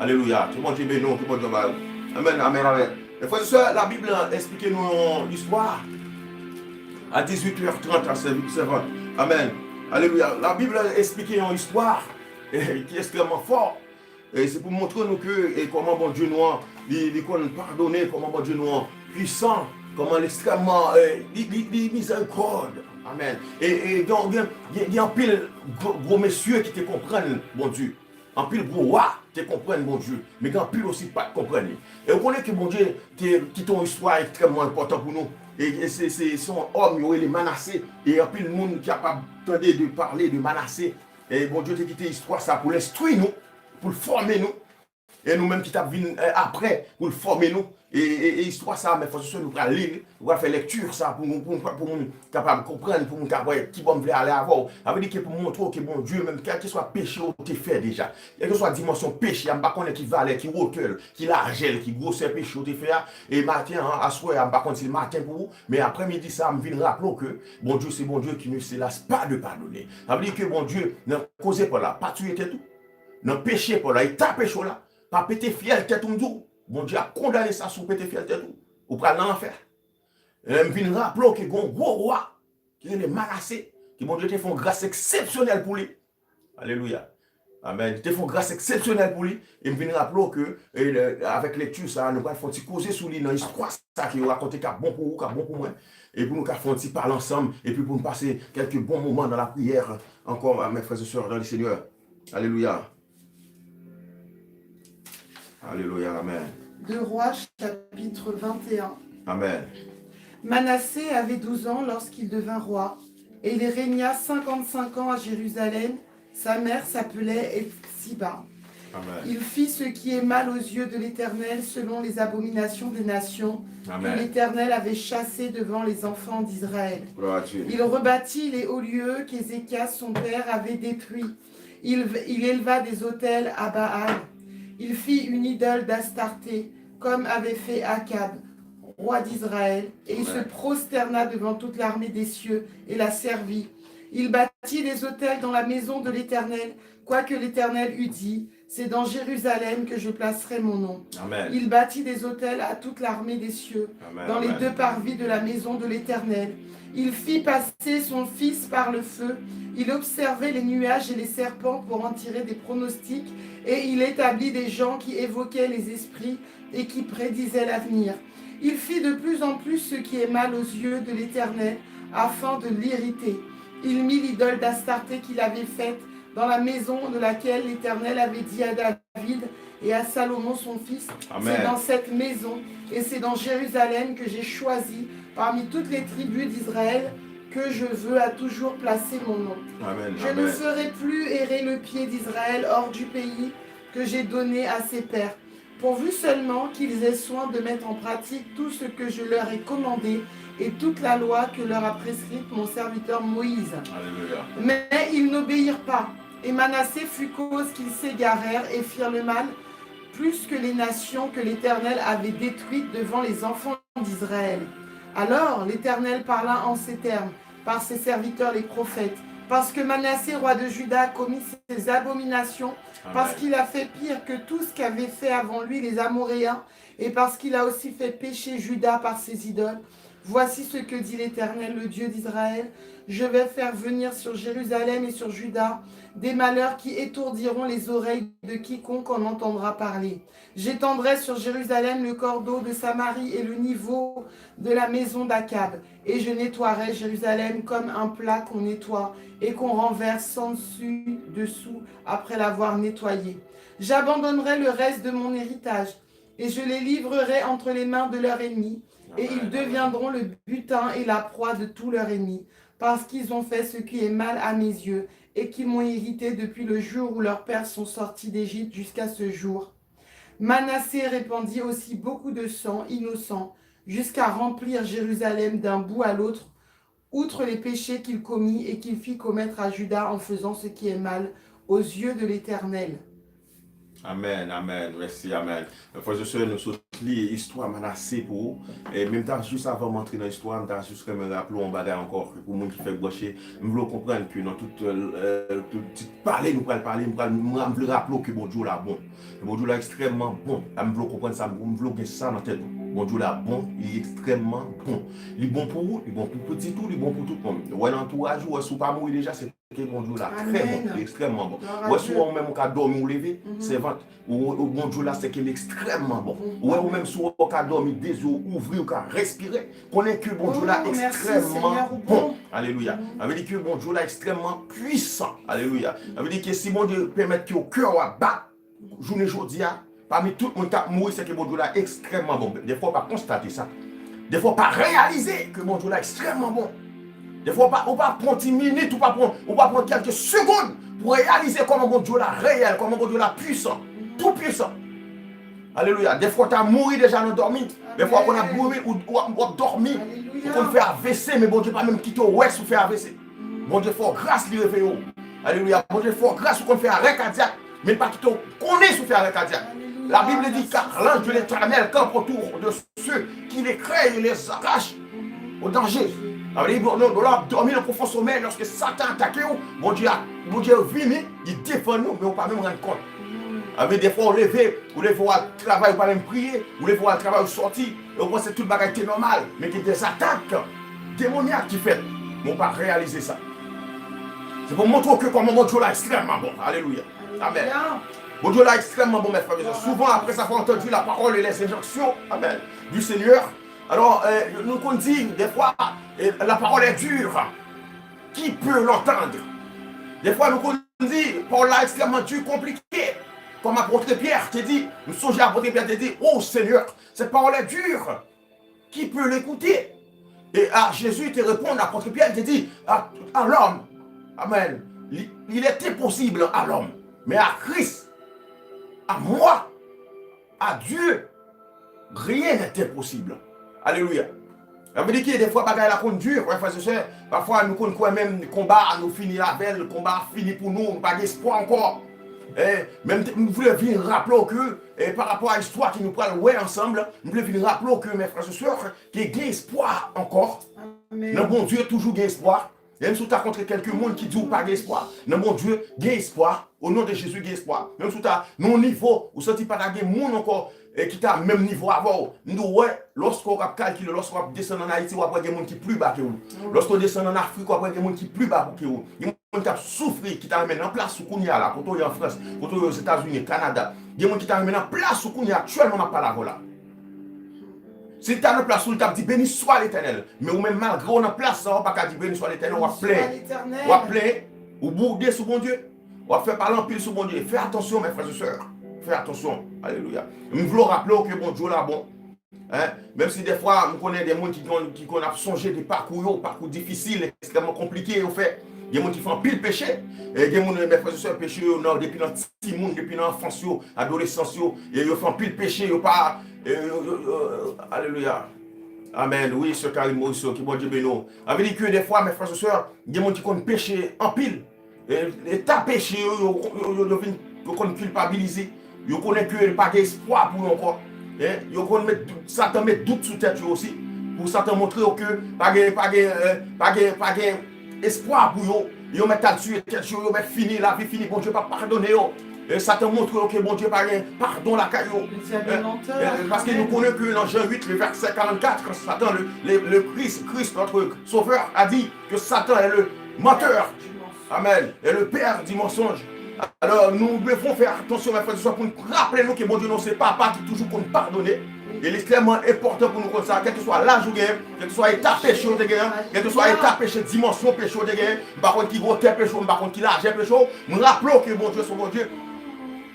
Alelouya. Ke Bondye beni w, ke Bondye ba w. Amèn, amèn, amèn. Mes frères et sœurs, Labib la eksplike nou yon istwa a dizuit è trant a sèvant. Amèn. Alelouya. Labib la eksplike yon istwa, eh, ki ekstrèmman fò. E se pou montre nou ke, e kòman Bondye nou an, li, li konn padone, kòman Bondye nou an pwisan, kòman l ekstrèmman, e, li, li, li mizèrikòd. Amèn. E, e gen, gen, gen, gen anpil gwo, gwo mesye ki te konprann Bondye. Anpil gwo wa te konprann Bondye, men gen anpil osi ki pa t konprann li. E ou konnen ke Bondye te kite yon istwa ekstrèmman enpòtan pou nou. E, e se, se, se yon òm yo rele Manase. E anpil moun kapab tande de pale de Manase. E Bondye te kite istwa sa pou l enstwi nou, pou l fòme nou. E nou menm ki t ap vin, eh, apre, pou l fòme nou. E, e, e istwa sa, mes frères et sœurs, nou pral li l, nou pral fè lekti sa pou nou, pou, pou moun kapab konprann, pou moun kapab wè ki bò m vle ale avè w. Sa vle di ke pou montre w ke Bondye menm, kèlkeswa peche w te fè deja, kèlkeswa dimansyon peche a, m pa konnen ki valè, ki wotè l, ki lajè l, ki gwosè peche w te fè a, e maten an, aswè a, m pa konn si l maten pou ou, men aprèmidi sa, m vin raple w ke Bondye se Bondye qui ne se lasse pas de pardonner. Sa vle di ke Bondye, nan koze pa w la, pa tiye tèt ou. Nan peche pa w la, eta peche w la, pa pete fyèl tèt ou, m di w. Bondye ap kondane sa si w pete fyèl tèt ou. Ou pral nan lanfè. E m vin raple w ke gen yon gwo wa ki rele Manase, ke Bondye te fè yon gras eksepsyonèl pou li. Alelouya. Amèn. Li te fè yon gras eksepsyonèl pou li. E m vin raple w ke, e, avèk lekti sa, nou pral fè yon ti koze sou li nan istwa sa ke yo rakonte k ap bon pou ou, k ap bon pou mwen. E pou nou ka fè yon ti pale ansanm, epi pou nou pase kèlke bon moman nan lapriyè ankò, mes frères et sœurs dans le Seigneur. Alelouya. Alelouya, amèn. Deux Rois, chapitre vingt et un. Amèn. Manassé avait douze ans lorsqu'il devint roi, et il régna cinquante-cinq ans à Jérusalem. Sa mère s'appelait Hephzibah. Amèn. Il fit ce qui est mal aux yeux de l'Éternel, selon les abominations des nations que Amèn. l'Éternel avait chassées devant les enfants d'Israël. Gloire à Dieu. Il rebâtit les hauts lieux qu'Ézéchias son père avait détruits. Il, il éleva des autels à Baal. Il fit une idole d'Astarté, comme avait fait Akab, roi d'Israël, et il se Amen. Prosterna devant toute l'armée des cieux et la servit. Il bâtit des autels dans la maison de l'Éternel, quoique l'Éternel eût dit, c'est dans Jérusalem que je placerai mon nom. Amèn. Il bâtit des autels à toute l'armée des cieux, Amèn, dans les amèn. Deux parvis de la maison de l'Éternel. Il fit passer son fils par le feu. Il observait les nuages et les serpents pour en tirer des pronostics, et il établit des gens qui évoquaient les esprits et qui prédisaient l'avenir. Il fit de plus en plus ce qui est mal aux yeux de l'Éternel, afin de l'irriter. Il mit l'idole d'Astarté qu'il avait faite dans la maison de laquelle l'Éternel avait dit à David et à Salomon son fils, Amen. C'est dans cette maison et c'est dans Jérusalem que j'ai choisi parmi toutes les tribus d'Israël que je veux à toujours placer mon nom. Amen. Je ne ferai plus errer le pied d'Israël hors du pays que j'ai donné à ses pères. pourvu seulement qu'ils aient soin de mettre en pratique tout ce que je leur ai commandé et toute la loi que leur a prescrite mon serviteur Moïse. Alelouya. Mais ils n'obéirent pas. Et Manassé fut cause qu'ils s'égarèrent et firent le mal, plus que les nations que l'Éternel avait détruites devant les enfants d'Israël. Alors l'Éternel parla en ces termes par ses serviteurs les prophètes, parce que Manassé, roi de Juda, a commis ces abominations, parce Amen. Qu'il a fait pire que tout ce qu'avaient fait avant lui les Amoréens, et parce qu'il a aussi fait pécher Juda par ses idoles. Voici ce que dit l'Éternel, le Dieu d'Israël. Je vais faire venir sur Jérusalem et sur Juda des malheurs qui étourdiront les oreilles de quiconque en entendra parler. J'étendrai sur Jérusalem le cordeau de Samarie et le niveau de la maison d'Akab, et je nettoierai Jérusalem comme un plat qu'on nettoie et qu'on renverse sans dessus dessous après l'avoir nettoyé. J'abandonnerai le reste de mon héritage, et je les livrerai entre les mains de leurs ennemis, et ils deviendront le butin et la proie de tous leurs ennemis, parce qu'ils ont fait ce qui est mal à mes yeux, et qui m'ont irrité depuis le jour où leurs pères sont sortis d'Égypte jusqu'à ce jour. Manassé répandit aussi beaucoup de sang innocent, jusqu'à remplir Jérusalem d'un bout à l'autre, outre les péchés qu'il commit et qu'il fit commettre à Juda en faisant ce qui est mal aux yeux de l'Éternel. Amèn, amèn, mèsi, amèn. Frè e sè, nou sot li istwa Manase pou ou. E menm ta jis avan m antre nan istwa, m ta jis renmen raple w yon bagay ankò, ke pou moun ki fèk branche, m vle w konprann ke nan tout, euh, tout ti pale nou pral pale, m pral, m, m vle raple w ke Bondye w la bon. Bondye w la ekstrèmman bon. La m vle w konprann sa, m vle w gen sa nan tèt ou. Bondye w la bon, li ekstrèmman bon. Li bon pou ou, li bon pou pitit ou, li bon pou tout moun. Ou wè nan antouraj ou, wè si w pa mouri deja, se ke Bondye w la trè bon, li ekstrèmman bon. Ou wè si w menm ou ka dòmi ou leve, sèvant, ou, ou Bondye w la se ke li ekstrèmman bon. Ou wè ou menm si w ka dòmi, de zye w ouvri, ou ka respire, konnen ke Bondye w la ekstrèmman bon. Alelouya. Sa vle di ke Bondye w la ekstrèmman pwisan. Alelouya. Sa vle di ke si Bondye pèmèt ke kè w ap bat, jounen jodi a, pami tout moun k ap mouri, se ke Bondye w la ekstrèmman bon. Defwa w pa konstate sa. Defwa w pa reyalize ke Bondye w la ekstrèmman bon. Defwa w pa, ou pa pran ti minit, ou pa pran, ou pa pran kèlke segonn pou reyalize kòman Bondye w la reyèl, kòman Bondye w la pwisan, tou pwisan. Alelouya. Defwa w ta mouri deja nan dòmi. Defwa w konn ap mouri, ou, ou, ap- ou ap dòmi. Ou konn fè A V C, men Bondye pa menm kite w wè si w fè A V C. Bondye fè w gras, li reveye w. Alelouya. Bondye fè w gras, ou konn fè arè kadyak. Men l pa kite w konnen si w fè arè kadyak. Labib di, car l'ange de l'Éternel campe autour de ceux qui les craignent et les arrache au danger. Sa vle di, non, non, lè w ap dòmi nan pwofon somèy, lòske Satan atake w, Bondye a, Bondye vini, li defann ou, men ou pa menm rann kont. Sa vle di, defwa w leve, ou leve w al travay, ou pa menm priye, ou leve w al travay, ou sòti, e ou panse tout bagay te nòmal, men gen de zatak demonyak ki fèt, men ou pa reyalize sa. Se pou montre w ke kòman Bondye w la ekstrèmman bon. Alelouya. Amèn. Bondye w la ekstrèmman bon, mè frè e sè. Souvan, après avoir entendu la parole et les injonctions, amèn, du Seigneur, alò, euh, nou konn di, defwa, euh, la parole est dure. Qui peut l'entendre? Defwa, nou konn di, pawòl la ekstrèmman di, konplike. Kòm apot Pyè te di, m sonje apot Pyè te di, oh Seigneur, cette parole est dure. Qui peut l'écouter? Et à Jésus te répond, apot Pyè te di, à, à l'homme, amen, il, il est impossible à l'homme, mais à Christ, à moi, à Dieu, rien n'est impossible. Alelouya. Sa vle di ke defwa bagay la konn di, wè, frè e sè, pafwa nou konn kwè menm konba a, nou fini avè l, konba a fini pou nou, nou pa gen espwa ankò. Eh, men m te- m vle vin raple w ke, eh, pa rapò a istwa ke nou pral wè ansanm, m vle vin raple w ke, mè frè e sè, ke gen espwa ankò. Nan Bondye toujou gen espwa. Menm si w ta kontre kèlke moun ki di w pa gen espwa, nan Bondye gen espwa. O non de Jezi, gen espwa. Menm si w ta nan yon nivo, ou santi pa ta gen moun ankò, eh, ki ta menm nivo avè w. M di w, wè, lòske w ap kalkile, lòske w ap desann ann Ayiti, w ap wè gen moun ki pli ba ke w. Lòske w desann ann Afrik, w ap wè gen moun ki pli ba ke w. Gen moun k ap soufri, ki ta renmen nan plas ou kounye a la, kote w ye an Frans, kote w ye Ozetazini, Kanada. Gen moun ki ta renmen nan plas ou kounye a aktyèlman m ap pale avè w la. Si l ta nan plas ou, li t ap di, beni swa Letènèl. Men ou menm, malgre w nan plas sa, w pa ka di, beni swa Letènèl, w ap plenyen. W ap plenyen, ou boude sou Bondye. W ap fè pale anpil sou Bondye. Fè atansyon, mè frè e sè. Fè atansyon. Alelouya. M vle w raple w ke Bondye w la bon. Hein? Menm si defwa, m konnen de moun ki konn, ki konn ap sonje de pakou yo, pakou difisil, ekstrèmman konplike yo fè. Gen moun ki fè anpil peche. E gen moun, mè frè e sè, peche yo nan, depi nan timoun, depi nan anfans yo, adolesans yo, e yo fè anpil peche, yo pa, e yo, yo, yo, alelouya. Amèn. Wi, sè Karine Morisseau, ke Bondye beni w. Sa vle di ke defwa, mè frè e sè, gen moun ki konn peche anpil. E, eta peche yo, yo, yo, yo, yo vin, yo konn kilpabilize. Yo konnen ke pa gen espwa pou yo ankò. Hein? Yo konn met dout, Satan met dout sou tèt yo osi. Pou Satan montre yo ke pa gen, pa gen, eh, pa gen, pa gen espwa pou yo. Yo mèt al tiye tèt yo, yo mèt fini, lavi fini, Bondye p ap padone yo. E Satan montre yo ke Bondye pa gen padon lakay yo. Hein? Eh, paske nou konnen ke nan Jan uit, le verset quarante-quatre, Satan, le, le, le Christ, Christ, notre Sauveur, a dit que Satan est le menteur. Amen. Et le père du mensonge. Alors, nous devons faire attention, mes frères et sœurs, pou nou raple nou ke Bondye nou se papa ki toujou konn padone. E li tèlman enpòtan pou nou konn sa, kèlkeswa laj ou genyen, kèlkeswa eta peche ou te genyen, kèlkeswa eta peche, dimansyon peche ou te genyen, m pa konn ki gwotè peche ou, m pa konn ki lajè peche ou, m raple w ke Bondye se Bondye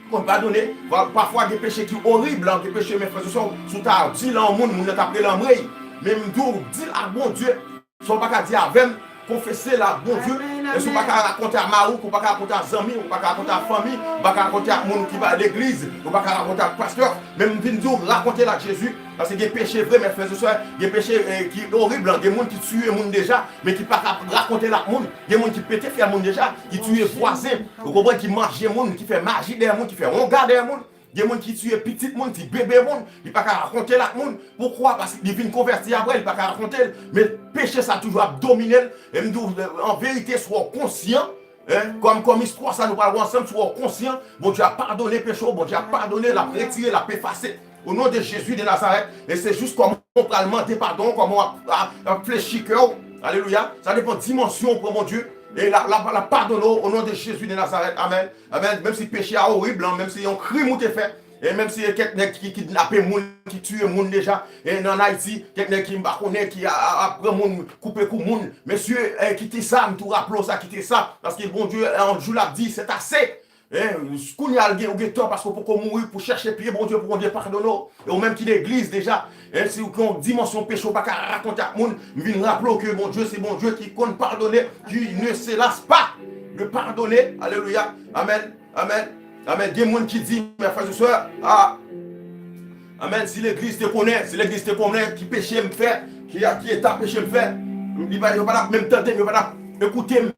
konn padone. Pa-, pafwa gen peche ki orib, gen peche, mes frères et sœurs, si w ta di l a yon moun, moun nan t ap rele anmwey. Men m di w, di l ak Bondye. Sa w pa ka di avè m, konfese l ak Bondye. E si w pa ka rakonte a mari w, ou pa ka rakonte a zanmi, ou pa ka rakonte a fanmi, ou pa ka rakonte ak moun ki pa legliz, ou pa ka rakonte ak pastè, men m vin di w rakonte l ak Jezi. Paske gen peche vre, mes frères et sœurs, gen peche, eh, ki orib, gen moun ki tiye moun deja, men ki pa ka rakonte l ak moun. Gen moun ki pete fyèl moun deja, ki tiye vwazen, ou konprann, ki manje moun, ki fè maji dèyè moun, ki fè wonga dèyè moun. Gen moun ki tiye pitit moun, ti bebe moun, li pa ka rakonte l ak moun. Poukwa? Paske li vin konvèti apre, li pa ka rakonte l. Men peche sa toujou ap domine l. E m di w, an verite, si w konsyan, hein, kòm, kòm istwa sa nou pral wè ansanm, si w konsyan, Bondye ap padone peche w, Bondye ap padone, l ap retire, l ap efase. O non de Jezi de Nazarèt, e se jis kòman w pral mande padon, kòman w ap, ap, ap flechi kè w. Alelouya. Sa depann dimansyon w pran Bondye. E l ap, l ap, l ap padone w o non de Jezi de Nazarèt. Amèn. Amèn. Menm si peche a orib, menm si yon krim ou te fè, e menm si e kèk nèg ki kidnape moun, ki tiye moun deja, e nan Ayiti, kèk nèg ki m pa konnen, ki a, a, ap pran moun, koupe kou moun. Mesye, e, kite sa, m tou raple w sa, kite sa. Paske Bondye, e, yon jou l ap di, c'est assez. E, kounye a l gen, ou gen tan paske w poko mouri pou chèche pye Bondye, pou Bondye padone w. E ou menm ki legliz deja, e, si w gen yon dimansyon peche w pa ka rakonte ak moun, m vin raple w ke Bondye se Bondye ki konn padone, qui ne se lasse pas de pardonner. Alelouya. Amèn. Amèn. Amèn. Gen moun ki di, mes frères et sœurs, ah, amèn, si legliz te konnen, si legliz te konnen ki peche m fè, ki, ki eta peche m fè, li pa, yo pa t ap menm tande m, yo pa t ap ekoute m,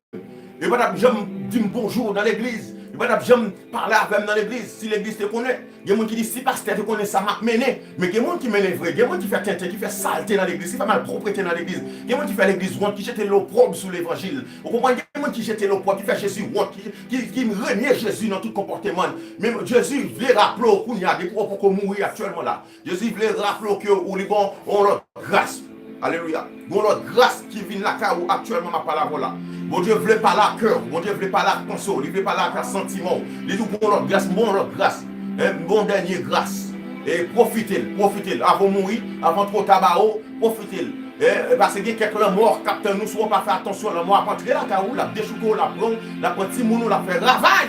yo pa t ap janm di m bonjou nan legliz, yo pa t ap janm pale avè m nan legliz, si legliz te konnen. Gen moun ki di, si pastè te konnen sa m ap mennen, men gen moun ki mennen vre, gen moun ki fè tenten, ki fè salte nan legliz, ki fè malpwoprete nan legliz, gen moun ki fè legliz wont, ki jete lopwòb sou levanjil. Ou konprann? Gen moun ki jete lopwòb, ki fè Jezi wont, ki, ki, ki renye Jezi nan tout konpòteman l. Men Jezi vle raple w kounye a, depi w poko mouri aktyèlman la. Jezi vle raple w ke ou li gon yon lòt gras. Alelouya. Gon lòt gras ki vin lakay ou aktyèlman m ap pale avè w la. Bondye vle pale ak kè w. Bondye vle pale ak panse w. Li vle pale ak santiman w. Li di w gon lòt gras, gon lòt gras. E, gon dènye gras. E pwofite l, pwofite l. Avan w mouri, avan twò ta ba w, pwofite l. E, e, paske gen kèk lanmò k ap tann ou, si w pa fè atansyon, lanmò ap antre lakay ou, l ap dechouke w, l ap pran w, l ap pran timoun ou, l ap fè ravaj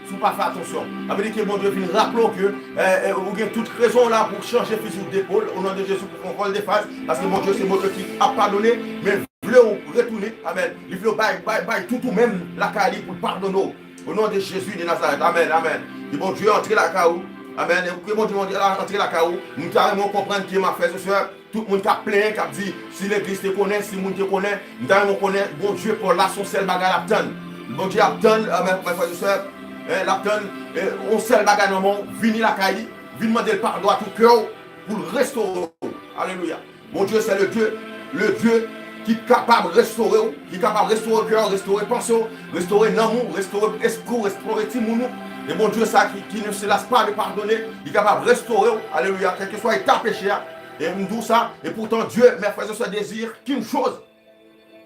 si w pa fè atansyon. Sa vle di ke Bondye vin raple w ke, e, e, ou gen tout rezon w la pou w chanje fizi w depòl, o non de Jezi, pou w fè yon vòl de fas, paske Bondye se Bondye ki ap padone, men vle w retounen, amèn. Li vle w bay, bay, bay tout ou menm lakay li pou l padone w. O non de Jezi de Nazarèt, amèn, amèn. Ke Bondye antre lakay ou, amèn. E ke Bondye, Bondye la antre lakay ou. M ta renmen w konprann ke, mes frères et sœurs, tout moun k ap plenyen, k ap di, si legliz te konnen, si moun te konnen, m ta renmen w konnen, Bondye, Pòl la, se yon sèl bagay l ap tann. Bondye ap tann, e, mes, mes frères et sœurs, e, l ap tann, e, yon sèl bagay nan men w, vini lakay li, vin mande l padon ak tout kè w, pou l restore w. Alelouya. Bondye, se le Dieu, le Dieu ki kapab restore w, ki kapab restore kè w, restore panse w, restore nanm ou, restore espri w, restore timoun ou. E Bondye sa ki, qui ne se lasse pas de pardonner, li kapab restore w, alelouya, kèlkeswa eta peche a. E m di w sa, et pourtant Dieu, mes frères et sœurs, désire qu'une chose.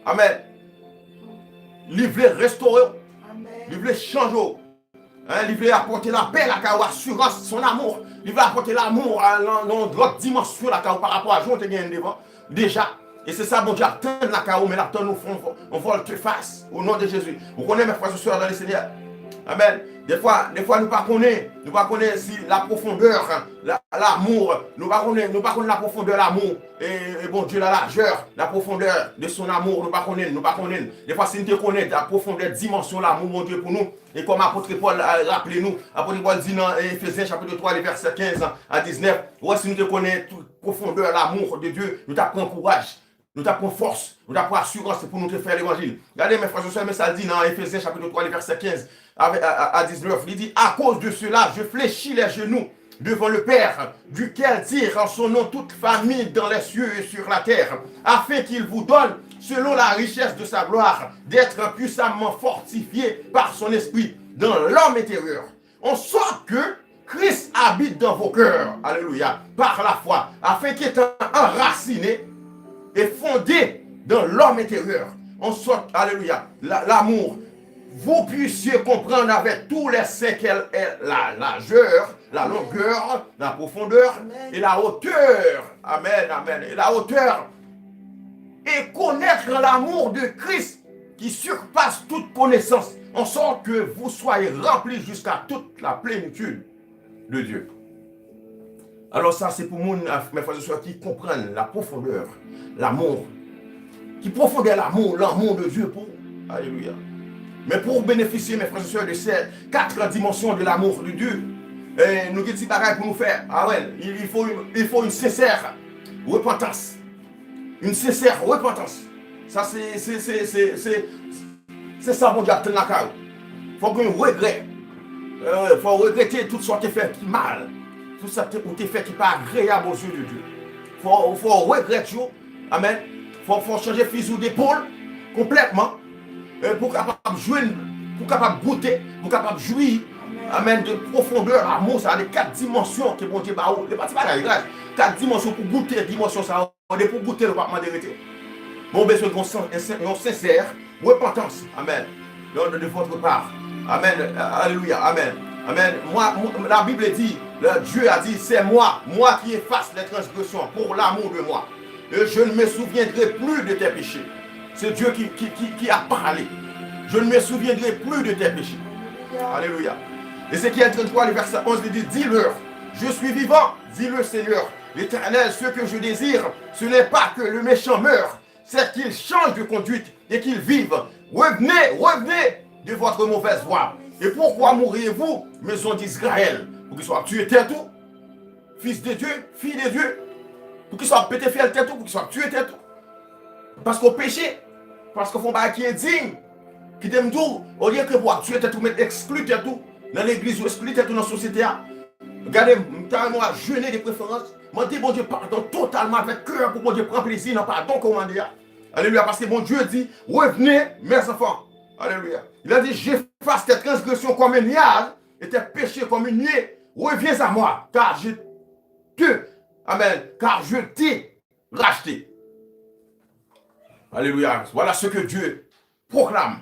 Amèn. Li vle restore w. Amèn. Li vle chanje w. Hein, li vle apòte lapè lakay ou, asirans, son amour. Li vle apòte lanmou a, nan, nan yon lòt dimansyon lakay ou pa rapò a jan w te genyen l devan, deja. E se sa Bondye ap tann lakay ou, men l ap tann ou fè yon vò-, yon vòlte fas, o non de Jezi. Ou konnen, mes frères et sœurs dans le Seigneur. Amèn. Defwa, defwa nou pa konnen, nou pa konnen si la profondeur, la, l'amour, nou pa konnen, nou pa konn la profondeur l'amour, e, e Bondye, la largeur, la profondeur de son amour, nou pa konnen, nou pa konnen. Defwa, si nou te konnen la profondeur, dimansyon l'amour Bondye pou nou, e kòm apot Pòl, a, raple nou, apot Pòl di nan Efezyen chapit twa, le vèsè kenz a diznèf, wè, si nou te konnen tout profondeur l'amour de Dieu, nou t ap pran kouraj. Nou t ap pran fòs, nou t ap pran asirans pou nou te fè levanjil. Gade, mè frè e sè, men sa l di nan Efezyen chapit twa, le vèsè kenz a, a, a, a diznèf. Li di, à cause de cela, je fléchis les genoux devant le Père, duquel tire son nom toute famille dans les cieux et sur la terre, afin qu'il vous donne, selon la richesse de sa gloire, d'être puissamment fortifiés par son Esprit dans l'homme intérieur, en sorte que Christ habite dans vos cœurs, alléluia, par la foi, afin qu'étant enracinés et fondés dans l'homme intérieur, en sorte, alléluia, la- l'amour, vous puissiez comprendre avec tous les saints quelle est la largeur, la longueur, la profondeur et la hauteur. Amen, amen. Et la hauteur. Et connaître l'amour de Christ qui surpasse toute connaissance, en sorte que vous soyez remplis jusqu'à toute la plénitude de Dieu. Alò, sa se pou moun, mè frè e sè, ki konprann la profondeur, l'amour. Ki profondeur l'amour, l'amour de Dieu pou ou. Alelouya. Men pou w benefisye, mè frè e sè, de ces quatre dimensions de l'amour de Dieu, eh, nou gen ti bagay pou nou fè. Ah ouais, il, il faut, il faut une sincère repentance. Une sincère repentance. Sa se, se, se, se, se, se sa Bondye ap tann lakay ou. Fò w gen regrè. Eh, fò w regrete tout sa w te fè ki mal. Tout sa te- ou te fè ki pa agreyab aux yeux de Dieu. Fò, fò w regrèt yo. Amen. Fò, fò w chanje fizi w depòl konplètman. Eh, pou w kapab jwenn, pou w kapab goute, pou w kapab jwi. Amen. De profondeur l'amour, sa, de kat dimansyon ke Bondye ba ou. Se pa ti bagay, guys. Kat dimansyon pou goute dimansyon sa yo. Depi w goute l, ou p ap mande rete. Men w bezwen gen yon sen- yon sen- yon sensè repantans. Amen. De, de, de votre part. Amen. Alléluia. Amen. Amen. Moi, moi- la Bible dit, le- Dieu a dit, c'est moi, moi qui efface les transgressions pour l'amour de moi. Et je ne me souviendrai plus de tes péchés. C'est Dieu qui, qui, qui, qui a parlé. Je ne me souviendrai plus de tes péchés. Alléluia. Ézéchiel trente-trois, le verset onze, il dit, dis-leur, je suis vivant, dit le Seigneur, l'Éternel, ce que je désire, ce n'est pas que le méchant meure, c'est qu'il change de conduite et qu'il vive. Revenez, revenez de votre mauvaise voie. Et pourquoi mourriez-vous, maison d'Israël? Poukisa w ap tiye tèt ou, fils de Dieu, fille de Dieu? Poukisa w ap pete fyèl tèt ou, poukisa w ap tiye tèt ou? Paske w peche, paske w fè yon bagay ki endiy. Kite m di w, olye ke pou w ap tiye tèt ou, men ekskli tèt ou nan legliz ou, ekskli tèt ou nan sosyete a. Gade, m ta renmen w al jene de preferans. Mande Bondye padon totalman avèk kè pou Bondye pran plezi nan padon ke w mande a. Alelouya, paske Bondye di, revenez, mes enfants. Alelouya. Il a dit, j'efface tes transgressions comme un nuage et tes péchés comme une nuée. Reviens à moi, car je te, amen, car je t'ai racheté. Alléluia. Voilà ce que Dieu proclame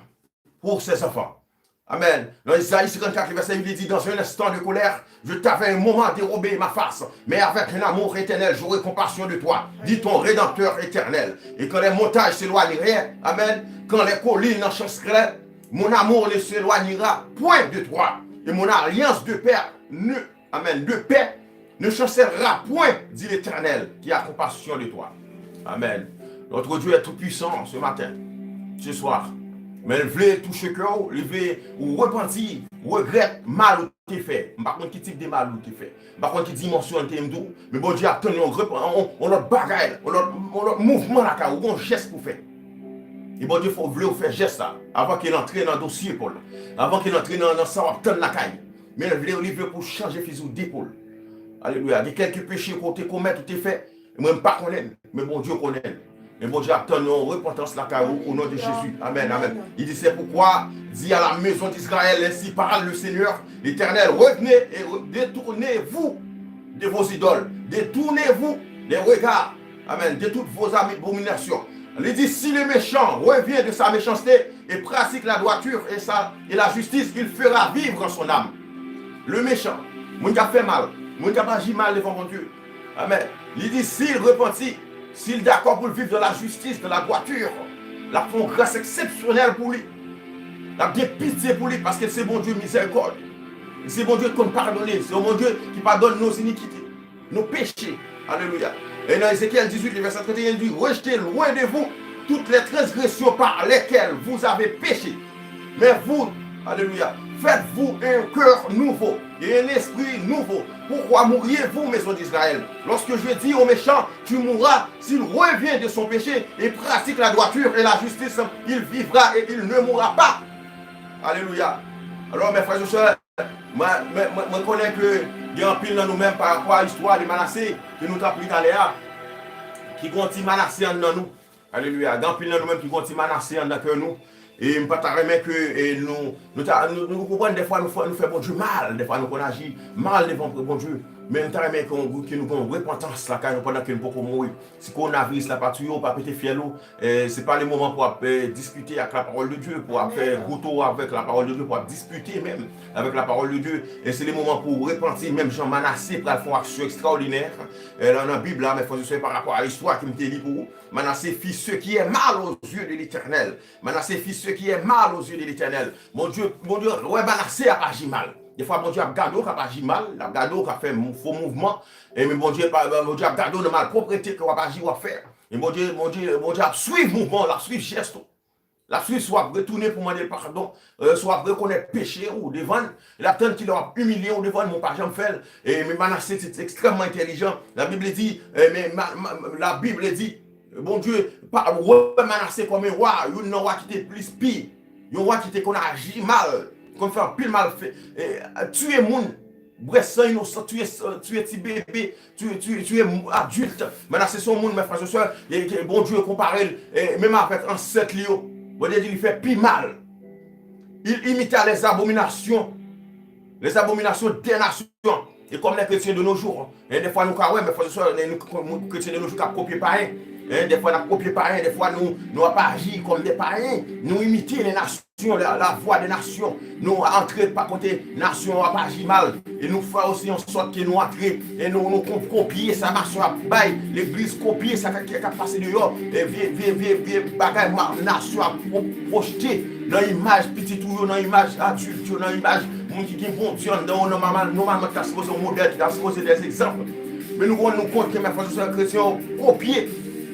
pour ses enfants. Amen. Dans Isaïe cinquante-quatre, verset huit, il dit, dans un instant de colère, je t'avais un moment dérobé ma face, mais avec un amour éternel, j'aurai compassion de toi, dit ton Rédempteur éternel. Et quand les montagnes s'éloigneraient, amen, quand les collines enchevêtreraient, mon amour ne s'éloignera point de toi, et mon alliance de paix ne Amen. De paix ne chancellera point, dit l'Éternel, qui a compassion de toi. Amen. Notre Dieu est tout-puissant ce matin, ce soir. Men l vle touche kè w, li vle ou repanti, regrèt mal ou te fè. M pa konn ki tip de mal ou te fè. M pa konn ki dimansyon l te ye m di w. Men Bondye ap tann yon rep- yon, yon lòt bagay, yon lòt, yon lòt mouvman lakay ou, yon jès pou fè. E Bondye fò vle w fè jès sa avan ke l antre nan dosye pa w la. Avan ke l antre nan, nan sa w ap tann lakay li. Men l vle w, li vle pou w chanje fizi w depòl. Alelouya. Gen kèlke peche ke w te komèt, ou te fè, mwen m pa konnen l, men Bondye konnen l. Men Bondye ap tann yon repantans lakay ou, au nom de Jésus. Amen, amen. Il dit, c'est pourquoi, dis à la maison d'Israël, ainsi parle le Seigneur, l'Éternel, revenez et re- détournez-vous de vos idoles, détournez-vous des regards, amen, de toutes vos abominations. Li di, si le méchant revient de sa méchanceté et pratique la droiture et, sa, et la justice, il fera vivre son âme. Le méchant, moun k ap fè mal, moun k ap aji mal devan Bondye. Amen. Li di, si l repanti, si l dakò pou l viv dans la justice, dans la droiture, l ap fè yon gras eksepsyonèl pou li. L ap gen pitye pou li, paske l se Bondye mizèrikòd. Se Bondye ki konn padone. Se yon Bondye ki padone nos iniquités, nos péchés. Alléluia. Et dans Ézéchiel dix-huit, le verset trente et un dit, rejetez loin de vous toutes les transgressions par lesquelles vous avez péché. Mais vous, alléluia, faites-vous un cœur nouveau et un esprit nouveau. Pourquoi mouriez-vous, maison d'Israël? Lorsque je dis au méchant, tu mourras, s'il revient de son péché et pratique la droiture et la justice, il vivra et il ne mourra pas. Alléluia. Alors, mes frères et sœurs, mwen, mwen, mwen, mwen konnen ke gen anpil nan nou menm pa rapò a istwa de Manase ke nou t ap li talè a, ki gon ti Manase anndan nou. Alelouya. Gen anpil nan nou menm ki gon ti Manase anndan kè nou. E m pa ta renmen ke e, nou, nou, ta, nou, nou konprann, dèfwa nou, fè- nou fè Bondye mal, dèfwa nou konn aji mal devan Bondye. Men m ta renmen ke, ke nou gen yon repantans lakay nou pandan ke nou poko mouri. Si kowonaviris la pa touye w, pa pete fyèl ou, eh, se pa le moman pou ap eh, diskite ak la parole de Dieu, pou ap fè gouto avèk la parole de Dieu, pou ap dispite menm avèk la parole de Dieu. E se le moman pou w repanti, menm jan Manase pral fè yon aksyon ekstraòdinè eh, nan, nan Bib la, men frè e sè, pa rapò a istwa ke m te li pou ou. Manase fit ce qui est mal aux yeux de l'Éternel. Manase fit ce qui est mal aux yeux de l'Éternel. Bondye, Bondye wè Manase ap aji mal. Defwa Bondye ap gade w k ap aji mal, l ap gade w k ap fè mou- fo mouvman. E men Bondye, pa- Bondye ap gade w nan malpwoprete ke w ap aji, w ap fè. E Bondye, Bondye, Bondye ap swiv mouvman w, l ap swiv jès ou. L ap swiv si w ap retounen pou mande l padon, eh, si w ap rekonèt peche ou devan l. L ap tann kilè w ap imilye w devan l, men w pa janm fè l. E men Manase te ekstrèmman entèlijan. Labib di, eh, men Ma- Ma- Labib di, Bondye pa wè Manase kòm yon wa, youn nan wa ki te plis pi, yon wa ki te konn aji mal, konn fè anpil mal, fè, eh, tiye moun, bwè san inosan, tiye, tiye ti bebe, tiye, tiye, tiye adilt. Manase se yon moun, men frè e sè, e, e Bondye konpare l eh, menm avèk ansèt li yo. Bondye di li fè pi mal. Il imita les abominations, les abominations des nations. E kòm les chrétiens de nos jours, hein, defwa nou ka wè, men frè e sè, nou, nou, kretyen de nos jours k ap kopye payen. Hein, defwa n ap kopye payen, defwa nou, nou ap aji kòm de payen. Nou imite les nations, la, la voie des nations. Nou antre pa kote nasyon ap aji mal. E nou fè osi an sòt ke nou antre. E nou, nou ko- kopye sa nasyon ap bay. Legliz kopye sa k ap pase deyò. E vye, vye, vye, vye bagay ma- nasyon ap pwojte nan imaj pitit ou yo, nan imaj adilt yo, nan imaj moun ki gen Bondye anndan yo. Nòmalman, nòmalman, ta sipoze yon modèl, ki ta sipoze de egzanp. Men nou rann nou kont ke men frè e sè kretyen yo kopye.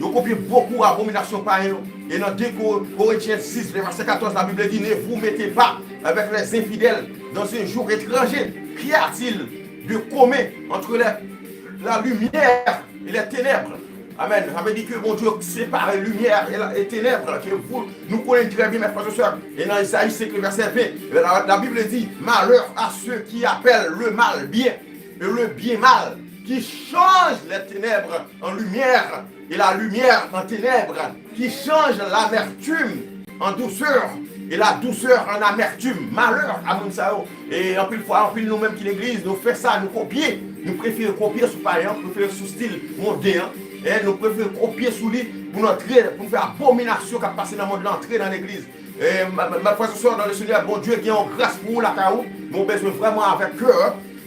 Yo kopye bokou abominasyon payen yo. E nan de Korentyen sis, le vèsè katòz, Labib di, ne vous mettez pas avec les infidèles dans un jour étranger. Qu'y a-t-il de commun entre les- la lumière et les ténèbres? Amen. Sa vle di ke Bondye separe limyè e, la- e tenèb, ke vous, nou konnen trè byen, men frè e sè. E nan Ezayi senk, le vèsè ven, la, Labib di, malheur à ceux qui appellent le mal bien et le bien mal, qui changent les ténèbres en lumière et la lumière en ténèbres, qui changent l'amertume en douceur et la douceur en amertume. Malheur à moun sa yo. E anpil fwa, anpil nou menm ki legliz, nou fè sa, nou kopye. Nou prefere kopye sou payen an, prefere sou stil monden an. E nou prefere kopye sou li pou n antre, pou n fè abominasyon k ap pase nan mond lan antre nan legliz. E, ma- ma- ma- frè e sè, dans le Seigneur, Bondye gen yon gras pou ou lakay ou, men ou bezwen vrèman avèk kè,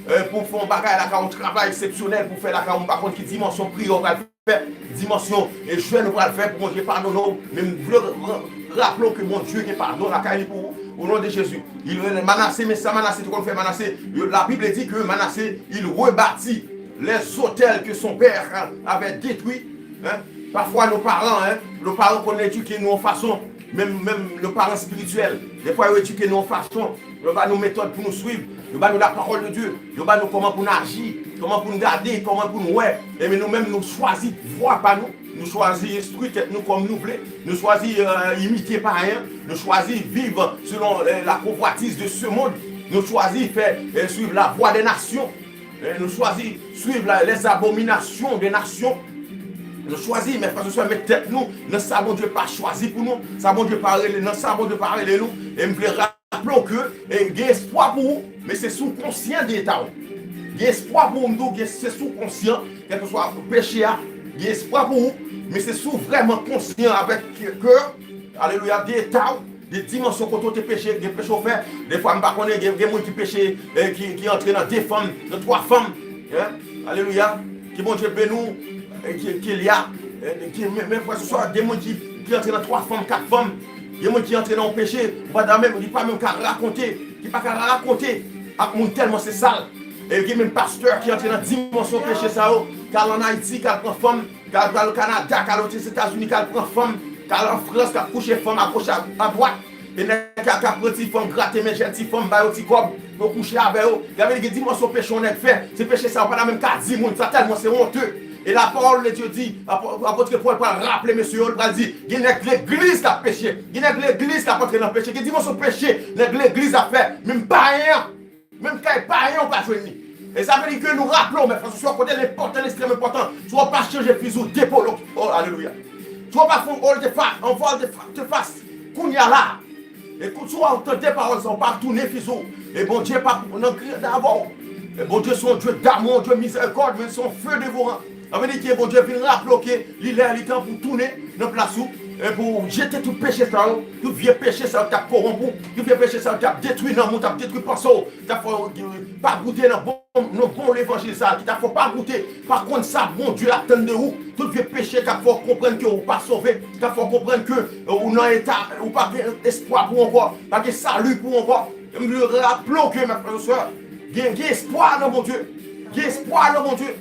eh, pou fè yon bagay lakay ou, travay eksepsyonèl pou fè lakay ou, m pa konn ki dimansyon priyè ou pral fè, dimansyon e jèn ou pral fè pou Bondye padone w, men m vle ra- raple w ke Bondye gen padon lakay li pou ou, au nom de Jésus. Il, Manase, men sa Manase te konn fè, Manase, yo- la Bible dit que Manase, il rebâtit les autels que son père avait détruits. Hein? Pafwa nou paran, hein, nou paran konn edike nou yon fason, menm, menm nou paran espirityèl. Defwa yo edike nou yon fason, yo ba nou metòd pou nou swiv, yo ba nou la parole de Dieu, yo ba nou kòman pou n aji, kòman pou n gade, kòman pou n wè. Ebyen nou menm nou chwazi vwa pa nou, nou chwazi enstwi tèt nou kòm nou vle, nou chwazi eh, imite payen, nou chwazi viv selon eh, la convoitise de ce monde, nou chwazi fè eh, swiv la voie des nations. Eh, nou chwazi swiv la, les abominations des nations. Nou chwazi, men frè e sè, met tèt nou nan sa Bondye pa chwazi pou nou, sa Bondye pa rele, nan sa Bondye pa rele nou. E m vle raple w ke eh, gen espwa pou ou, men se si w konsyan de eta w. Gen espwa pou ou, m di w, gen- se si w konsyan, kèlkeswa peche a, gen espwa pou ou, men se si w vrèman konsyan avèk kè, alelouya, de eta w, de dimansyon kote w te peche, gen peche w fè. Defwa m pa konnen, gen, gen moun ki peche, eh, ki, ki antre nan de fanm, nan twa fanm. Hein? Alelouya. Ke Bondye beni w, eh, ke, ke li a, eh, ke, men, men frè e sè, gen moun ki, ki antre nan twa fanm, kat fanm. Gen moun ki antre nan yon peche, ou pa ta menm, li pa menm ka rakonte, ki pa ka rakonte. ak moun tèlman se sal. E gen menm pastè ki antre nan dimansyon peche sa yo, k al ann Ayiti, k al pran fanm, k al, k al Kanada, k al Ozetazini, k al pran fanm, k al an Frans, k ap kouche fanm agoch, a, adwat. E nèg k ap, k ap pran ti fanm, grate menjè ti fanm, ba yo ti kòb, pou yo kouche avè yo. Gade, gen dimansyon peche yon nèg fè. Se peche sa yo pa ta menm ka di moun, sa tèlman se onte. E la parole de Dieu di, apò-, apot Pòl pral raple mesye yo, li pral di, gen nèg legliz k ap peche, gen nèg legliz k ap antre nan peche, gen dimansyon peche nèg legliz ap fè, menm payen an, menm kay payen an ou pa jwenn li. E sa vle di ke nou raple w, mè frè, se yon kote l enpòtan, l ekstrèm enpòtan. Si w pa chanje fizi w, depo l, oh, alelouya. Si w pa fè yon volte fa-, yon volte fas, kounye a la, e kout sou a, ou tande pawòl sa, ou pa tounen fizi w. E Bondye pa nan kriye avè w. E Bondye se yon Dye damou, yon Dye mizèrikòd, men se yon fe devoran. Sa vle di ke Bondye vin raple w ke li lè, li tan pou tounen nan plas ou, e pou jete tout peche sa yo, tout vye peche sa yo k t ap kowonp ou, tout vye peche sa yo k t ap detwi nanm ou, t ap detwi panse w, k t ap fè w, e, pa goute nan bon, nan bon levanjil sa a, ki t ap fè w pa goute, pa konn sa Bondye atann de ou, tout vye peche k ap fè w konprann ke ou pa sove, k ap fè w konprann ke, e, ou nan eta, ou pa gen espwa pou ou ankò, pa gen sali pou ou ankò. M vle raple w ke, mè frè, sè, gen, gen espwa nan Bondye. Gen espwa nan Bondye.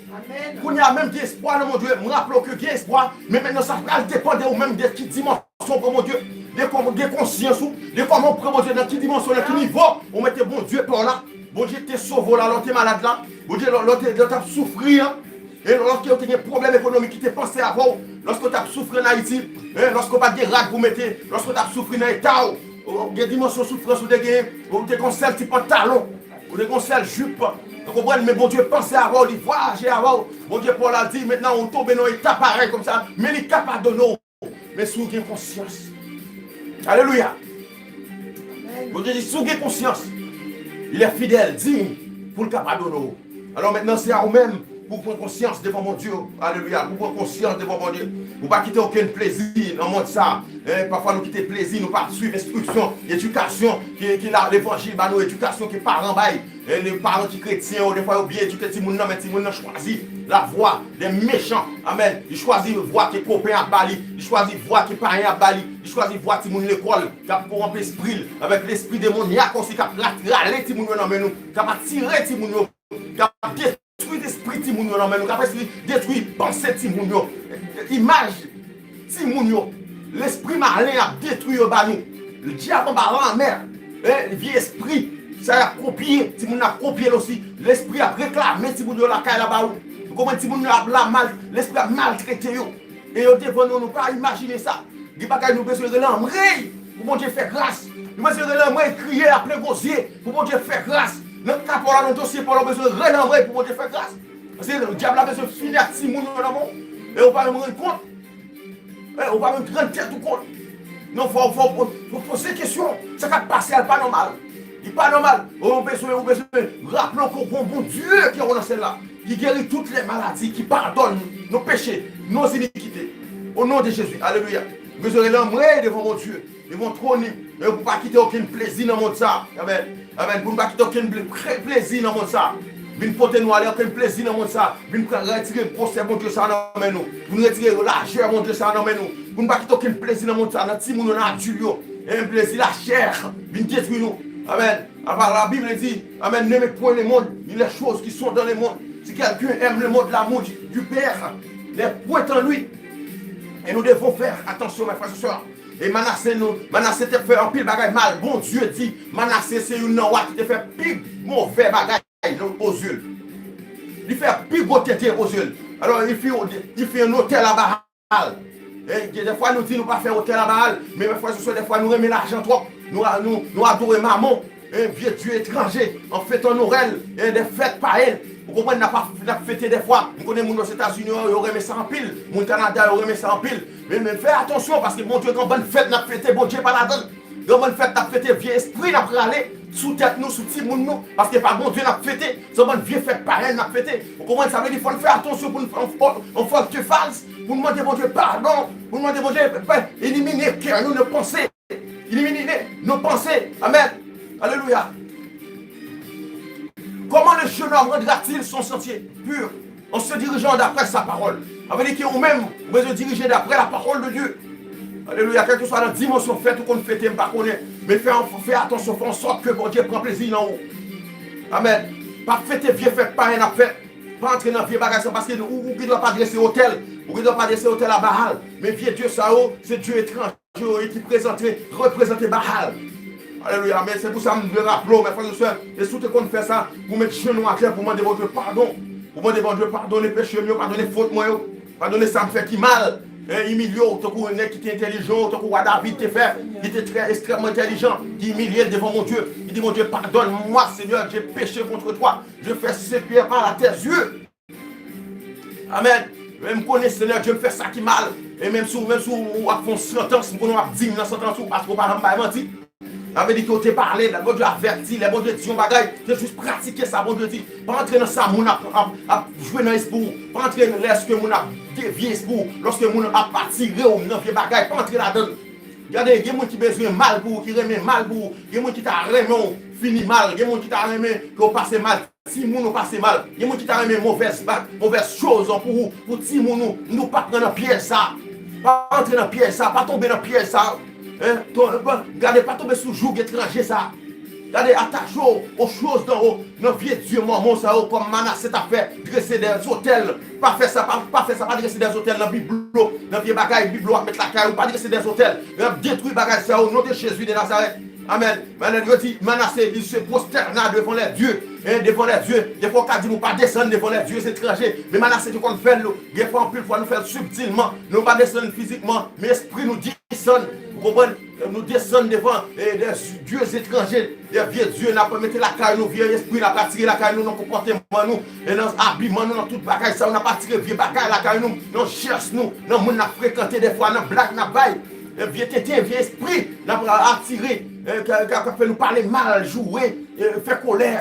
Kounye a menm, gen espwa nan Bondye. M raple w ke gen espwa, men mentnan sa pral depann de ou menm, de ki dimansyon ou pran Bondye, de kòman, de konsyans ou, de kòman ou pran Bondye, nan ki dimansyon, nan ki nivo ou mete Bondye pa w la. Bondye te sove w la, lè w te malad la. Bondye, lè, lè w te, lè w t ap soufri an. E lòske w te gen pwoblèm ekonomik ki te panse avè w, lòske w t ap soufri ann Ayiti, e, lòske w pa t gen rad pou mete, lòske w t ap soufri nan eta w, ou gen dimansyon soufrans ou te genyen, ou te gen yon sèl ti pantalon, ou te gen yon sèl jip, ou konprann, men Bondye panse avè w, li vwayaje avè w. Bondye, Pòl al di, mentnan ou tonbe nan yon eta parèy kòmsa, men li ka padone w. Men si w gen konsyans. Alelouya. Bondye di, si w gen konsyans, il est fidèle, digne, pou l ka padone w. Alò mentnan, se a ou menm pou w pran konsyans devan Bondye. Alelouya. Pou w pran konsyans devan Bondye. Pou w pa kite okenn plezi nan mond sa. E, pafwa, nou kite plezi, nou pa swiv enstriksyon, edikasyon ke, ke la, levanjil ba nou, edikasyon ke paran bay. E, gen paran ki kretyen, yo, defwa, yo byen edike timoun nan, men timoun nan chwazi lavwa dè mechan. Amèn. Li chwazi vwa ke kopen ap ba li. Li chwazi vwa ke payen ap ba li. Li chwazi vwa timoun lekòl k ap kowonp lespri l avèk lespri demonyak osi k ap ra-, rale timoun yo nan men nou, k ap atire timoun yo, k ap detwi lespri timoun yo nan men nou, k ap detwi panse timoun yo, imaj timoun yo. Lespri malen ap detwi yo ba nou. Dyab anba lanmè. E, vye espri sa y ap kopye, timoun nan ap kopye l osi. Lespri ap reklame timoun yo lakay la ba ou. Ou konprann, timoun yo ap la mal, lespri ap maltrete yo. E yo devan nou, nou pa imajine sa. Gen bagay nou bezwen rele anmwey pou Bondye fè gras. Nou bezwen rele anmwey, kriye a plen gwo zye pou Bondye fè gras. Nan ka pa w la, nan dosye pa w la, ou bezwen rele anmwey pou Bondye fè gras. Paske dyab la bezwen fini ak timoun yo nan men w. E ou pa menm rann kont. E ou pa menm rann tèt ou kont. Non, fò, fò, fò, fò poze kesyon. Sa k ap pase a, l pa nòmal. Li pa nòmal. Ou bezwen, ou bezwen raple w ke w gen yon Bondye ki anwo nan syèl la, ki geri tout lè maladi, ki padone nou peche, nou inikite. O non de Jezi. Alelouya. Ou bezwen rele anmwey devan Bondye, devan twòn li. E pou pa kite okenn plezi nan mond sa. Amèn. Amèn. Pou n pa kite okenn ple-, pre-, plezi nan mond sa vin pote nou ale, okenn plezi nan mond sa vin pran, retire gwosè Bondye sa nan men nou. Pou n retire lajè Bondye sa nan men nou. Pou n pa kite okenn plezi nan mond sa, nan timoun yo, nan adil yo. E plezi lachè vin detwi nou. Amèn. Apa la Bible dit, amèn, n'aimez point le monde, ni les choses qui sont dans le monde. Si quelqu'un aime le monde, l'amour du, du Père n'est point en lui. E nou devon fè atansyon, mè frè, sè. E Manase, nou, Manase te fè anpil bagay mal. Bondye di, Manase se youn nan wa ki te fè pi move bagay nan, aux yeux. Li fè pi gwo tenten aux yeux. Alò, li fè, li fè yon otèl a Baal. E, gen defwa nou di nou pa fè otèl a Baal, men, mè frè, sè, defwa nou renmen lajan twòp. Nou, nou, nou adore mamon. E, vye dye etranje, an fetan Nwèl, e, de fèt payen. Ou konprann, n ap, n ap fete defwa. M konnen moun Ozetazini yo, yo renmen sa anpil. Moun Kanada yo renmen sa anpil. Men, men fè atansyon, paske Bondye gen yon bann fèt n ap fete, Bondye pa ladan l. Gen yon bann fèt n ap fete, vye espri n ap rale sou tèt nou, sou timoun nou, paske pa Bondye n ap fete, se yon bann vye fèt payen n ap fete. Ou konprann, sa vle di fò n fè atansyon pou n fè yon fò-, yon fòltefaz, pou n mande Bondye padon, pou n mande Bondye, pè, elimine kè nou nan panse. Ilumine nos pensées. Amen. Alléluia. Comment le jeune homme rendra-t-il son sentier pur en se dirigeant d'après sa parole? Sa vle di ke ou menm, ou bezwen dirije d'après la parole de Dieu. Alelouya. Kèlkeswa nan dimansyon fèt ou konn fete, m pa konnen. Men fè, fè atansyon, fè an sòt ke Bondye pran plezi nan ou. Amèn. Pa fete vye fèt payen n ap fè. Pa antre nan vye bagay sa, paske ou, ou gen dwa pa drese otèl. Ou gen dwa pa drese otèl a Baal. Men vye dye sa yo, se dye etranje yo ye ki prezante, reprezante Baal. Alelouya. Men se pou sa m vle raple w, men frè e sè, e si w te konn fè sa, pou met jenou atè, pou mande Bondye padon. Pou mande Bondye padone peche m yo, padone fot mwen yo. Padone sa m fè ki mal. Hein, imilye w tankou nèg ki te entèlijan, tankou wa David te fè, ki te trè ekstrèmman entèlijan, ki imilye l devan Bondye. Li di, Bondye, pardonne-moi, Seigneur, j'ai péché contre toi. Je fais ce qui est mal à tes yeux. Amèn. Men m konnen, Senyè Dye, m fè sa ki mal. E menm si, menm si w ap fè yon santans, m konnen w ap di m nan santans ou, paske w pa janm bay manti. Sa vle di ke w te pale, lè Bondye avèti, lè Bondye di yon bagay, se jis pratike sa Bondye di. Pa antre nan sa moun ap, ap, ap jwe nan espri w. Pa antre lèske moun ap devye espri w, lòske moun ap atire w nan vye bagay, pa antre ladan l. Gade, gen moun ki bezwen mal pou ou, ki renmen mal pou ou. Gen moun ki ta renmen w fini mal. Gen moun ki ta renmen ke w pase mal. Timoun ou pase mal. Gen moun ki ta renmen movèz bak, movèz choz pou ou, pou timoun ou. Nou pa pran nan pyèj sa. Pa antre nan pyèj sa, pa tonbe nan pyèj sa. Hein? Ton, pa, gade, pa tonbe sou joug etranje sa. Gade, atache w o choz nan o, nan vye dye mòmon sa yo, kòm Manase ta fè, drese de zotèl. Pa fè sa, pa, pa fè sa, pa drese de zotèl nan biblo, nan vye bagay biblo ap met lakay ou, pa drese de zotèl. Y ap detwi bagay sa yo, o non de Jezi de Nazarèt. Amèn. Amèn. Yo di, Manase, il se prosterna devant les dieux. Hein, devant les dieux. Defwa w ka di nou pa desann devan les dieux étrangers. Men Manase te konn fè l, gen fwa anpil fwa nou fè l sibtilman. Nou pa desann fizikman, men espri nou desann. Ou konprann? Nou desann devan, eh, des dieux étrangers, de vye dye n ap mete lakay nou, vye espri n ap atire lakay nou nan konpòteman nou, e nan abiman nou, nan tout bagay sa yo, n ap atire vye bagay lakay nou, nan jès nou, nan moun n ap frekante, defwa nan blag n ap bay, e vye tenten, vye espri n ap atire, e, k, k, k ap fè nou pale mal, joure, e, fè kolè.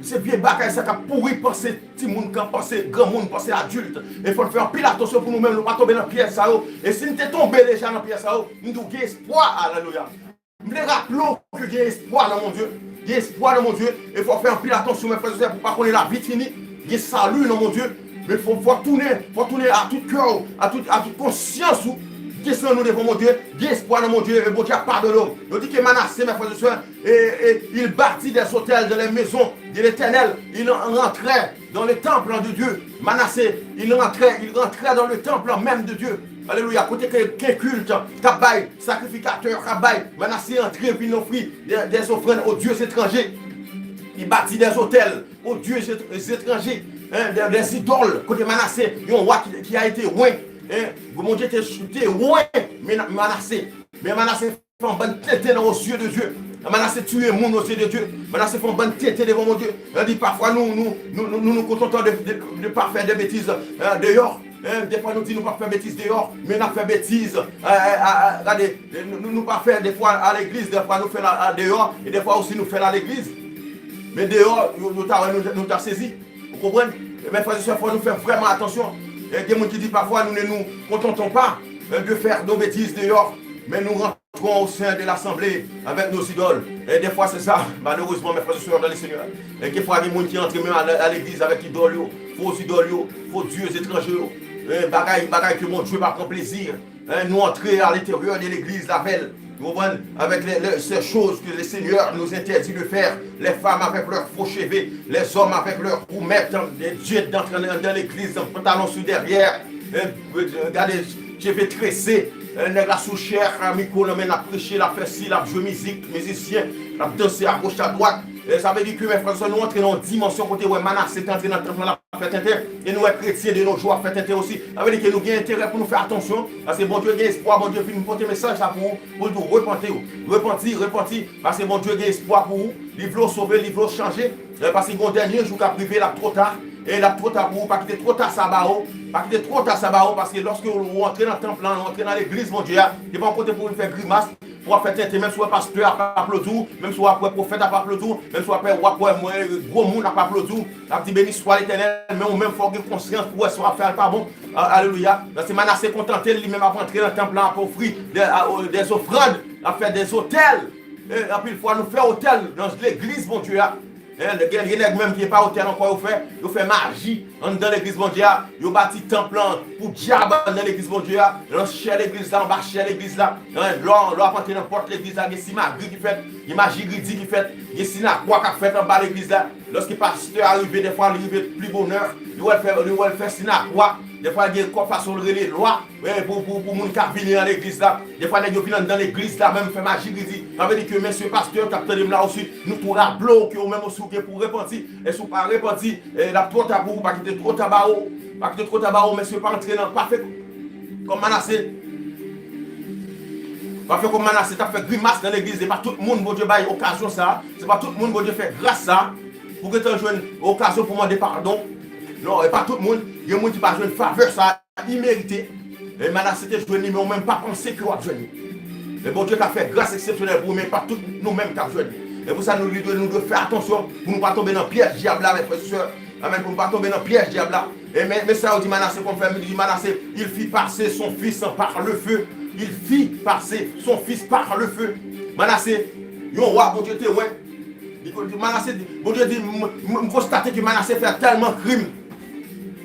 Se vye bagay sa k ap pouri panse timoun, k ap panse granmoun, panse adilt. E fò n fè anpil atansyon pou nou menm, nou pa tonbe nan pyèj sa yo. E si n te tonbe deja nan pyèj sa yo, m di w gen espwa, alelouya. M vle raple w ke gen espwa nan Bondye. Gen espwa nan Bondye. E fò w fè anpil atansyon, men frè e sè, pou w pa konnen lavi fini. Gen sali nan Bondye. Men fò, fò w tounen, fò w tounen a tout kè w, a tout, a tout konsyans ou. Desann nou devan Bondye. Gen espwa nan Bondye. E Bondye ap padone w. Yo di ke Manase, men frè e sè, et, et il bâtit des autels dans les maisons de l'Éternel. Il en rentrait dans le temple de Dieu. Manase, il rentrait, il rentrait dans le temple même de Dieu. Alelouya. Kote ke, ke kilt k ap bay, sakrifikatè k ap bay. Manase antre epi l ofri des, des offrandes aux dieux étrangers. Il bâtit des autels aux dieux étrangers, hein, des, des idoles. Kote Manase, yon wa ki, ki a été oint, hein, Bondye te, te oint Manase. Men Manase fè yon bann tenten nan aux yeux de Dieu. Manase tiye moun aux yeux de Dieu. Manase fè yon bann tenten devan Bondye. Li di pafwa nou, nou, nou, nou, nou, nou kontantan de, de, de pa fè de betiz, euh, deyò. Hein, defwa nou di nou p ap fè betiz deyò, men n ap fè betiz. Euh, euh, euh, gade, nou, nou, nou pa fè defwa a legliz, defwa nou fè l a, a deyò, e defwa osi nou fè l a legliz. Men deyò, nou, nou ta wè, nou, nou ta sezi. Ou konprann? Men frè e sè, fò nou fè vrèman atansyon. E gen moun ki di pafwa nou ne nous contentons pas, euh, de faire nos bêtises dehors, mais nous rentrons au sein de l'assemblée avec nos idoles. E defwa se sa, malerezman, mes frères et sœurs dans le Seigneur. E gen fwa gen moun ki antre menm a, a legliz avèk idòl yo, fo idòl yo, fo dieux étrangers yo. E bagay, bagay ke Bondye pa pran plezi. Hein, nou antre à l'intérieur de l'église avè l. Vous comprenez? Avec les, les, ces choses que le Seigneur nous interdit de faire. Les femmes avec leurs faux cheveux, les hommes avec leurs coumettes, des dieux d'entrer dans, dans l'église, pantalon sous derrière, hein, euh, gade, cheve trese, euh, nèg la sou chè, a mikwo nan men, l ap preche, l ap fè si, l ap jwe mizik, mizisyen, l ap danse a goch a dwat. E sa vle di ke, mes frères et sœurs, nou antre nan yon dimansyon kote, wè, Manase te antre nan tanp lan, l ap fè tenten. E nou wè kretyen de nos jours ap fè tenten osi. Sa vle di ke nou gen enterè pou nou fè atansyon, paske Bondye gen espwa, Bondye vin pote mesaj sa pou ou, pou l di w repanti w. Repanti, repanti, paske Bondye gen espwa pou ou. Li vle w sove, li vle w chanje. E paske gen yon dènye jou k ap rive, l ap twò ta. E l ap twò ta pou ou. Pa kite twò ta sa ba w. Pa kite twò ta sa ba w, paske lòske w antre nan tanp lan, w antre nan legliz Bondye a, se pa yon kote pou w vin fè grimas. W ap fè tenten, menm si w wè pastè a ap aplodi w, menm si w ap wè pwofèt ap aplodi w, menm si w ap wè, w ap wè mwen, gwo moun ap aplodi w, ap di, Béni soit l'Éternel, men ou menm fò w gen konsyans pou w wè sa w ap fè a pa bon. A, alelouya. Paske Manase kontante l, li menm ap antre nan tanp lan, ap ofri de, a, o, des offrandes, ap fè des autels. E, anpil fwa, nou fè otèl nan legliz Bondye a. Hein, gen, gen nèg menm ki pa otèl ankò, yo fè, yo fè maji anndan legliz Bondye a, yo bati tanp lan pou dyab anndan legliz Bondye a, nan chè legliz la, anba chè legliz la. Hein, lè w, lè w ap antre nan pòt legliz la, gen simagri ki fèt, gen maji gridi ki fèt, gen sinakwa k ap fèt anba legliz la. Lòske pastè a rive, dèfwa li rive pli bonè, li wè l fè, li wè l fè sinakwa, dèfwa gen kòb fason l rele lwa, pou, pou, pou moun ka vini nan legliz la. Dèfwa nèg yo vin anndan legliz la, menm fè maji gridi. Sa vle di ke mesye pastè k ap tande m la osi, nou tou raple w ke ou menm osi ou gen pou w repanti. E si w pa repanti, e, l ap twò ta pou ou, pa kite twò ta ba ou. Pa kite twò ta ba ou, mesye pa antre nan, pa fè kòm Manase. Pa fè kòm Manase t ap fè grimas nan legliz. E pa tout moun Bondye bay okazyon sa. Se pa tout moun Bondye fè gras sa pou gentan jwenn okazyon pou mande padon. Non, e pa tout moun. Gen moun ki pa jwenn favè sa i merite. E Manase te jwenn li, men ou menm pa panse ke w ap jwenn li. E Bondye ka fè gras eksepsyonèl pou ou, men pa tout nou menm k ap jwenn li. E pou sa, nou, li dwe, nou dwe fè atansyon pou nou pa tonbe nan pyèj dyab la, men frè, sè. Amèn. Pou nou pa tonbe nan pyèj dyab la. E men, men sa yo di Manase konn fè, yo di Manase, il fit passer son fils par le feu. Il fit passer son fils par le feu. Manase, yon wa Bondye te wè. Li konn di Manase, Bondye di, m, m, m konstate ke Manase fè tèlman krim.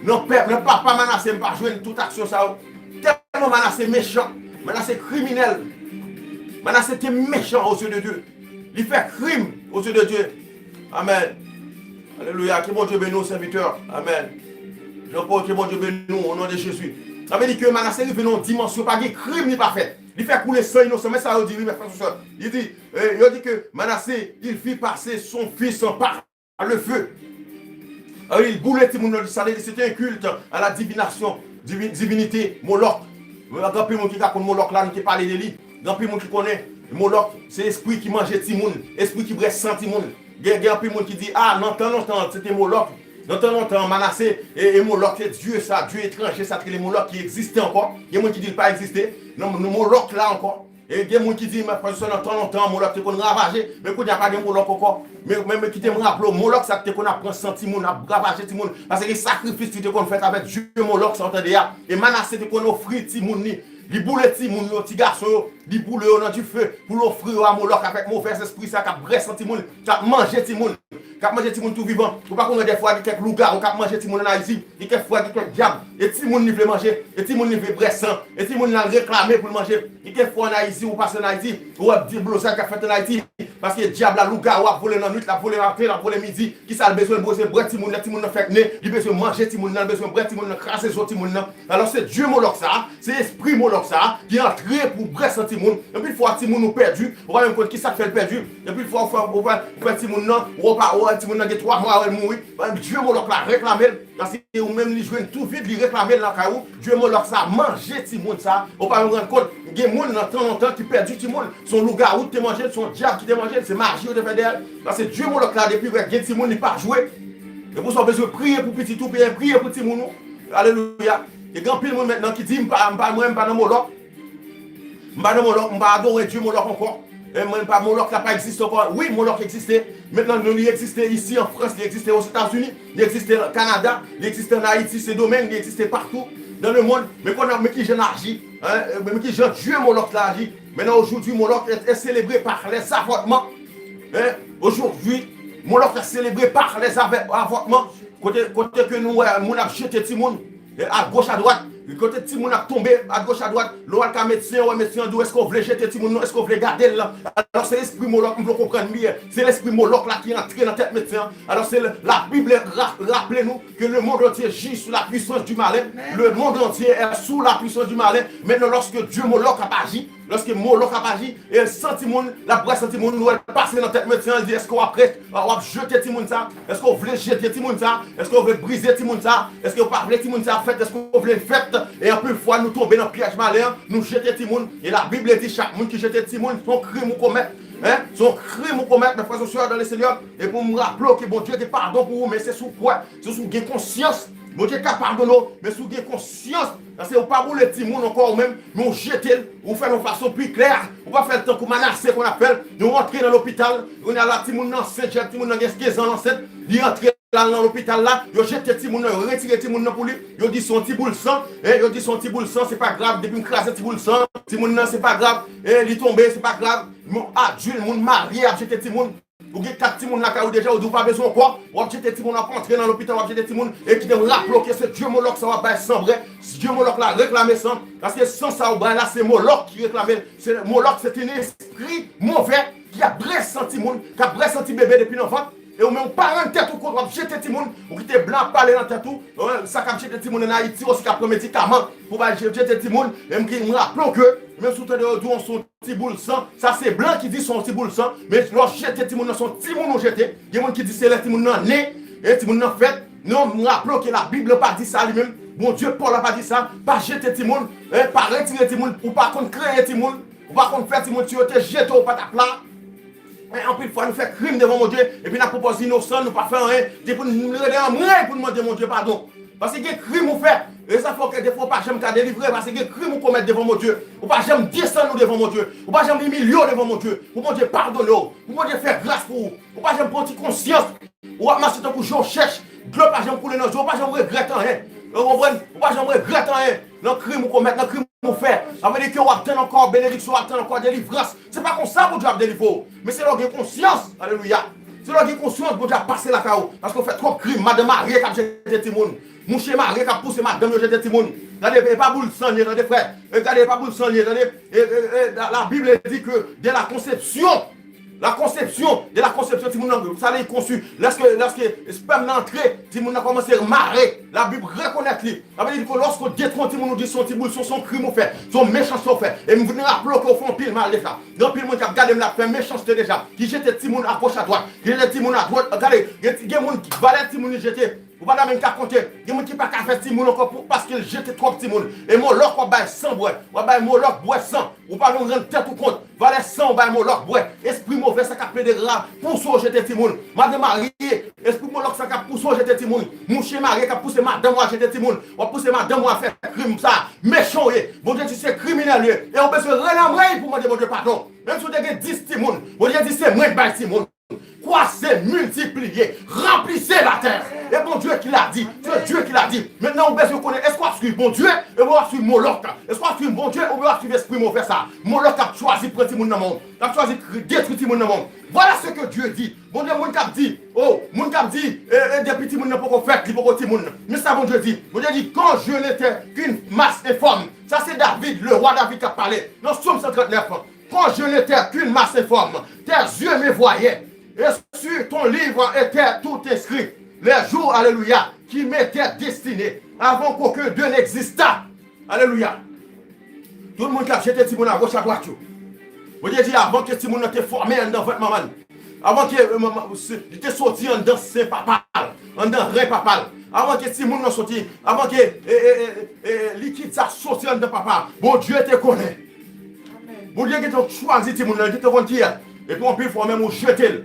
Non, pèp, non, papa Manase, m pa jwenn tout aksyon sa yo. Tèlman Manase mechan, Manase kriminèl. Manase te mechan aux yeux de Dieu. Li fè krim aux yeux de Dieu. Amèn. Alelouya. Ke Bondye beni w, sèvitè. Amèn. Jean Paul, ke Bondye beni w, o non de Jezi. Sa vle di ke Manase rive nan yon dimansyon, pa gen krim li pa fè. Li fè koule san inosan. Men sa yo di, wi, men frè, sè. Li di, eh, yo di ke Manase, il fit passer son fils par le feu. Ah, li boule timoun nan, sa vle di se te yon culte à la divination, divi-, divinité, Molok. Gen anpil moun ki ka konn Molok la, nou te pale de li. Gen anpil moun ki konnen Molok, se espri ki manje timoun, espri ki bwè san timoun. Gen, gen anpil moun ki di, ah, nan tan lontan, se te Molok. Nan tan lontan, Manase e, e Molok, se dye sa, dye etranje sa, ki rele Molok, ki egziste ankò. Gen moun ki di l pa egziste. Non, non, Molok la ankò. E gen moun ki di, men, frè, sè, nan tan lontan, Molok te konn ravaje, men kounye a pa gen Molok ankò. Men, men, men kite m raple w, Molok sa ki te konn ap pran san timoun, ap ravaje timoun. Paske gen sakrifis ki te konn fèt avèk dye Molok sa w tande a. E Manase te konn ofri timoun li. Li boule timoun yo, ti gason yo, li boule yo nan dife pou l ofri yo a Molok avèk movèz espri sa k ap bwè san timoun, k ap manje timoun, k ap manje timoun tou vivan. Ou pa konnen dèfwa gen kèk lougawou k ap manje timoun ann Ayiti, gen kèk fwa gen kèk dyab, e timoun li vle manje, e timoun li vle bwè san, e timoun li al reklame pou l manje. Gen kèk fwa ann Ayiti, ou pase ann Ayiti, ou wè deblozay k ap fèt ann Ayiti, paske dyab la, lougawou ap vole nan nwit, l ap vole maten, l ap vole midi. Kisa l bezwen? L bezwen bwè timoun nan, timoun nan fèk ne, li bezwen manje timoun nan, li bezwen bwè timoun nan, kraze zo timoun nan. Alò, se dye Molok sa a, se espri Molok sa a ki antre pou bwè san timoun. Anpil fwa, timoun ou pèdi, ou pa menm konn kisa k fè l pèdi. Anpil fwa, ou fè, ou fè, ou fè timoun nan, ou pa wè timoun nan gen twa mwa, wè l mouri. Dye Molok la reklame l. Paske ou menm li jwenn tou vid, li reklame l nan kay ou. Dye Molok sa a manje timoun sa a. Ou pa menm rann kont, gen moun nan tan lontan ki pèdi timoun. Se yon lougawou ki te manje l, se yon dyab ki te manje l, se maji yo te fè dèyè l. Paske dye Molok la, depi wè gen timoun, li pa jwe. E pou sa, w bezwen priye pou pitit ou, bezwen priye pou timoun ou. Alelouya. E gen anpil moun mentnan ki di, m pa, m pa, mwen, m pa nan Molok. M pa nan Molok, m pa adore dye Molok ankò. E mwen, m pa, Molok la pa egziste ankò. Wi, Molok egziste. Mentnan, nou, li egziste isi an Frans, li egziste Ozetazini, li egziste Kanada, li egziste ann Ayiti, Sendomeng, li egziste patou dans le monde. Men kounye a, men ki jan l aji, hein? Men ki jan dye Molok la aji. Maintenant, aujourd'hui, Molok est, est célébré par les avortements. Hein? Aujourd'hui, Molok est célébré par les ave-, avortements. Kote, kote ke nou wè moun ap jete timoun, e, a goch, a dwat. Kote timoun ap tonbe, a goch, a dwat. Lè w al ka medsen, wè medsen an di w, èske w vle jete timoun nan? Èske w vle gade l? Alò, se espri Molok, m vle w konprann byen. Se lespri Molok la ki antre nan tèt medsen an. Alò, se l-, Labib ra-, raple nou que le monde entier gît sous la puissance du malin. Le monde entier est sous la puissance du malin. Maintenant, lorsque dye Molok ap aji, lòske Molok ap aji, e l san timoun, l ap bwè san timoun, nou wè l pase nan tèt medsen an, l di, èske w ap ret, w ap jete timoun sa? Èske w vle jete timoun sa? Èske w vle brize timoun sa? Èske w pa vle timoun sa fèt? Èske w vle l fèt? E anpil fwa, nou tonbe nan pyèj malen an, nou jete timoun. E Labib di, chak moun ki jete timoun, se yon krim ou komèt. Hein? Se yon krim ou komèt, mes frères et sœurs dans le Seigneur. E pou m raple w ke Bondye gen padon pou ou, men se si w kwè, se si w gen konsyans. Bondye ka padone w, men si w gen konsyans, paske ou pa boule timoun ankò ou menm, men ou jete l, ou fè l yon fason pi klè. Ou pa fè l tankou Manase konn ap fè l. Yo antre nan lopital, kounye a la timoun nan ansent, jèn timoun nan gen kenz an l ansent, li antre la nan lopital la, yo jete timoun nan, yo retire timoun nan pou li, yo di se yon ti boul san, e yo di se yon ti boul san, se pa grav, depi m kraze ti boul san, timoun nan se pa grav, e li tonbe, se pa grav. Moun adil, moun marye ap jete timoun. Ou gen kat timoun lakay ou deja, ou di ou pa bezwen ankò. W ap jete timoun, w ap antre nan lopital, w ap jete timoun. E kite m raple w ke se dye Molòk sa w ap bay san vre. Dye Molòk la reklame san. Paske san sa w bay la, se Molòk ki reklame l. Se Molòk, se te espri move ki ap bwè san timoun, k ap bwè san ti bebe depi nan vant. E ou menm ou pa rann tèt ou kont, w ap jete timoun, ou kite blan ap pale nan tèt ou. Eh, sa k ap jete timoun ann Ayiti osi k ap pran medikaman pou bay je- jete timoun. E m ki- m raple w ke, menm si w tande yo di w se yon ti boul san, sa se blan ki di se yon ti boul san, men lè w jete timoun nan, se yon timoun ou jete. Gen moun ki di se lè timoun nan ne, e timoun nan fèt. Non, m raple w ke Labib la pa di sa li menm. Bondye pa w la pa di sa. Pa jete timoun, eh, pa retire timoun, ou pa konn kreye timoun, ou pa konn fè timoun, si yo te jete w, ou pa t ap la. Men anpil fwa, nou fè krim devan Bondye, epi n ap pran pòz inosan, nou pa fè anyen. Depi n rele anmwey pou n mande Bondye padon. Paske gen krim ou fè, e sa fè ke defwa ou pa janm ka delivre, paske gen krim ou komèt devan Bondye. Ou pa janm desann ou devan Bondye. Ou pa janm imilye w devan Bondye. Pou Bondye padone w. Pou Bondye fè gras pou ou. Ou pa janm pran ti konsyans. Ou ap mache tankou jan w chèch. Dlo pa janm koule nan je w. Ou pa janm regrèt anyen. Ou konprann? Ou pa janm regrèt anyen. Nan krim ou komèt, nan krim ou fè. Sa vle di ke w ap tann ankò benediksyon, w ap tann ankò delivrans. Se pa konsa Bondye ap delivre w. Men se lè w gen konsyans. Alelouya. Se lè w gen konsyans, Bondye ap pase lakay ou. Paske w fè twòp krim. Madanm marye k ap jete timoun. Mouche marye k ap pouse madanm yo jete timoun. Gade, e pa boul san l ye, tande, frè. E gade, e pa boul san l ye, tande. E, e, e, la, la Bible dit que dès la conception, la conception, dès la conception, timoun nan, sa vle di konsi, lèske, lèske spèm nan antre, timoun nan kòmanse mare. Labib rekonèt li. Sa vle di ke lòske w detwi yon timoun, ou di se yon ti boul san, se yon krim ou fè, se yon mechanste ou fè. E m vin raple w ke w fè anpil mal deja. Gen anpil moun k ap gade m la ap fè mechanste deja, ki jete timoun agoch adwat, ki jete timoun adwat. Gade, gen, gen moun ki valè timoun li jete, ou pa ta menm ka konte. Gen moun ki pa ka fè timoun ankò pou, paske l jete twòp timoun. E Molòk w ap bay san bwè, w ap bay Molòk bwè san. Ou pa menm rann tèt ou kont. Valè san w bay Molòk bwè. Espri move sa k ap plede ra pouse w jete timoun. Madanm marye, espri Molòk sa k ap pouse w jete timoun. Mouche marye k ap pouse madanm w a jete timoun. W ap pouse madanm w a fè krim sa. Mechan w ye. Bondye di se kriminèl w ye. E w bezwen rele anmwey pou mande Bondye padon. Menm si w te gen dis timoun, Bondye di se mwen k bay timoun. Kwase, miltipliye, ranplise latè. E Bondye ki l a di, se Dye ki l a di. Mentnan ou bezwen konnen, èske w ap swiv Bondye, oubyen w ap swiv Molòk? Èske w ap swiv Bondye, oubyen w ap swiv espri move sa? Molòk ap chwazi pran timoun nan men w, l ap chwazi kri- detwi timoun nan men w. Voilà ce que Dieu dit. Bondye, moun k ap di, oh, moun k ap di, e, e, depi timoun nan poko fèt, li poko timoun. Men sa Bondye di. Bondye di, quand je n'étais qu'une masse informe. Sa se David, le roi David k ap pale. Nan Sòm san trannèf. Quand je n'étais qu'une masse informe, tes yeux me voyaient, et sur ton livre étaient tout inscrits les jours, alelouya, qui m'étaient destinés avant qu'aucun d'eux n'existât. Alelouya. Tout moun k ap jete timoun agoch adwat yo. Bondye di avan ke timoun nan te fòme anndan vant manman l, avan ke, euh, manman, se- li te soti anndan sen papa l, anndan ren papa l, avan ke timoun nan soti, avan ke, e, e, e, e, likid sa soti anndan papa, Bondye te konnen. Bondye gentan chwazi timoun nan, li gentan konn kiyès. Epi anpil fwa menm ou jete l.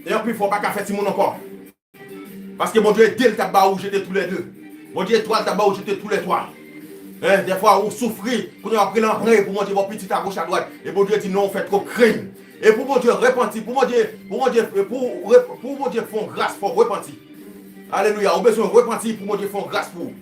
E anpil fwa ou pa ka fè timoun ankò. Paske Bondye ede l t ap ba ou jete toulède. Bondye etwal t ap ba ou jete toulètwa. Hein, dèfwa ou soufri, kounye a w ap rele anmwey pou Bondye ba w pitit agoch adwat. E Bondye di non, ou fè twòp krim. E pou Bondye repanti, pou Bondye, pou, pou Bondye fè w gras, fò w repanti. Alelouya. Ou bezwen repanti pou Bondye fè yon gras pou ou.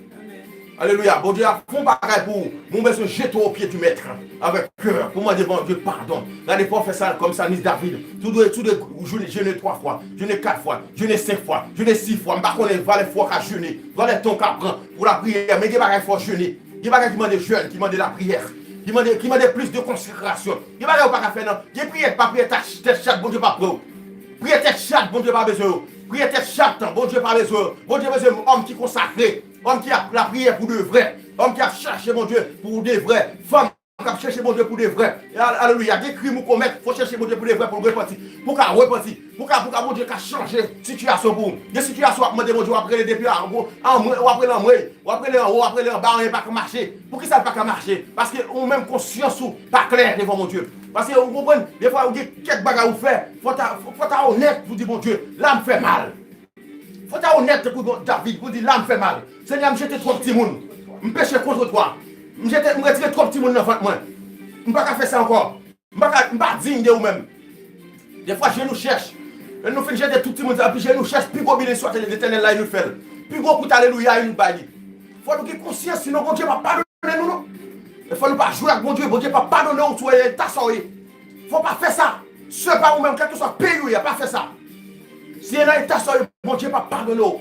Alelouya. Bondye ap fè yon bagay pou ou. Men ou bezwen jete w o pye di mèt avèk kè pou mande Bondye padon. Gade, fò w fè sa kòm salmis David. Tou dwe, tou dwe jene, jene twa fwa, jene kat fwa, jene senk fwa, jene sis fwa. M pa konnen valè fwa w ka jene, valè tan w ka pran pou lapriyè. Men gen bagay fò w jene. Gen bagay ki mande jèn, ki mande lapriyè, ki mande, ki mande plis de konsakrasyon. Gen bagay ou pa ka fè nan. Gen priyè, pa priyè tèt chat, Bondye pa pran w. Priyè tèt chat, Bondye pa bezwen yo. Priyè tèt chat, Bondye pa bezwen yo. Bondye bezwen òm ki konsakre, òm ki ap lapriyè pou de vrè, òm ki ap chache Bondye pou de vrè, fanm k ap chache Bondye pou de vrè. Alelouya. Gen krim ou komèt, fò chèche Bondye pou de vrè pou l repanti. Pou ka repanti. Pou ka, pou ka Bondye ka chanje sitiyasyon pou ou. Gen sitiyasyon w ap mande Bondye, w ap rele depi anwo, anmwe, w ap rele anmwe. W ap rele anwo, w ap rele anba, anyen pa ka mache. Poukisa l pa ka mache? Paske ou menm konsyans ou pa klè devan Bondye. Paske ou konprann, defwa ou gen kèk bagay ou fè, fò ta, fò ta onèt pou di Bondye, la m fè mal. Fò ta onèt tankou David pou di la m fè mal. Senyè, m jete twòp timoun. M peche contre toi. M jete, m retire twòp timoun nan vant mwen. M pa ka fè sa ankò. M pa ka, m pa diy de ou menm. Defwa je nou chèch. Lè nou fin jete tout timoun sa, epi je nou chèch, pi gwo benediksyon Letènèl la, e nou fè l. Pi gwo kout alelouya, e nou bay li. Fò nou gen konsyans, sinon Bondye p ap padone nou, non. E fò nou pa jwe ak Bondye, Bondye p ap padone w si w eta sa w ye. Fò w pa fè sa. Se pa ou menm, kèlkeswa peyi w ye, pa fè sa. Si w nan eta sa yo, Bondye p ap padone w.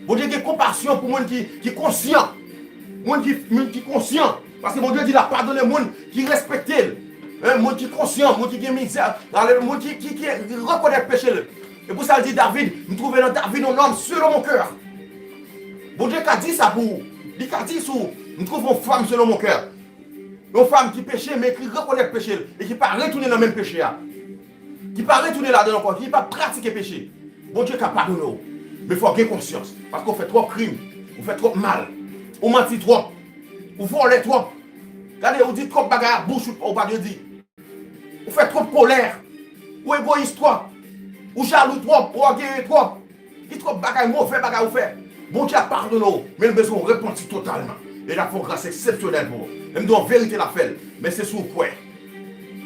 Bondye gen konpasyon pou moun ki, ki konsyan. Moun ki, moun ki konsyan. Paske Bondye di l ap padone moun ki respekte l. Hein, moun ki konsyan, moun ki gen mizè, ale, moun ki, ki, ki rekonèt peche l. E pou sa l di David, m twouve nan David yon nonm selon mon cœur. Bondye ka di sa pou ou. Li ka di sou ou, m twouve yon fanm selon mon cœur. Yon fanm ki peche, men ki rekonèt peche l e ki pa retounen nan menm peche a. Ki pa retounen ladan l ankò, ki pa pratike peche. Bondye ka padone w. Men fò w gen konsyans. Paske w fè twòp krim. Ou fè twòp mal. Ou manti twòp. Ou vòlè twòp. Gade, ou di twòp bagay ak bouch ou, ou pa dwe di. Ou fè twòp kolè. Ou egoyis twòp. Ou jalou twòp. Ou ògeye twòp. Gen twòp bagay, move bagay ou fè. Bondye ap padone w, men l bezwen w repanti totalman. E l ap fè yon gras eksepsyonèl pou ou. E m di w an verite, l ap fè l. Men se si w kwè.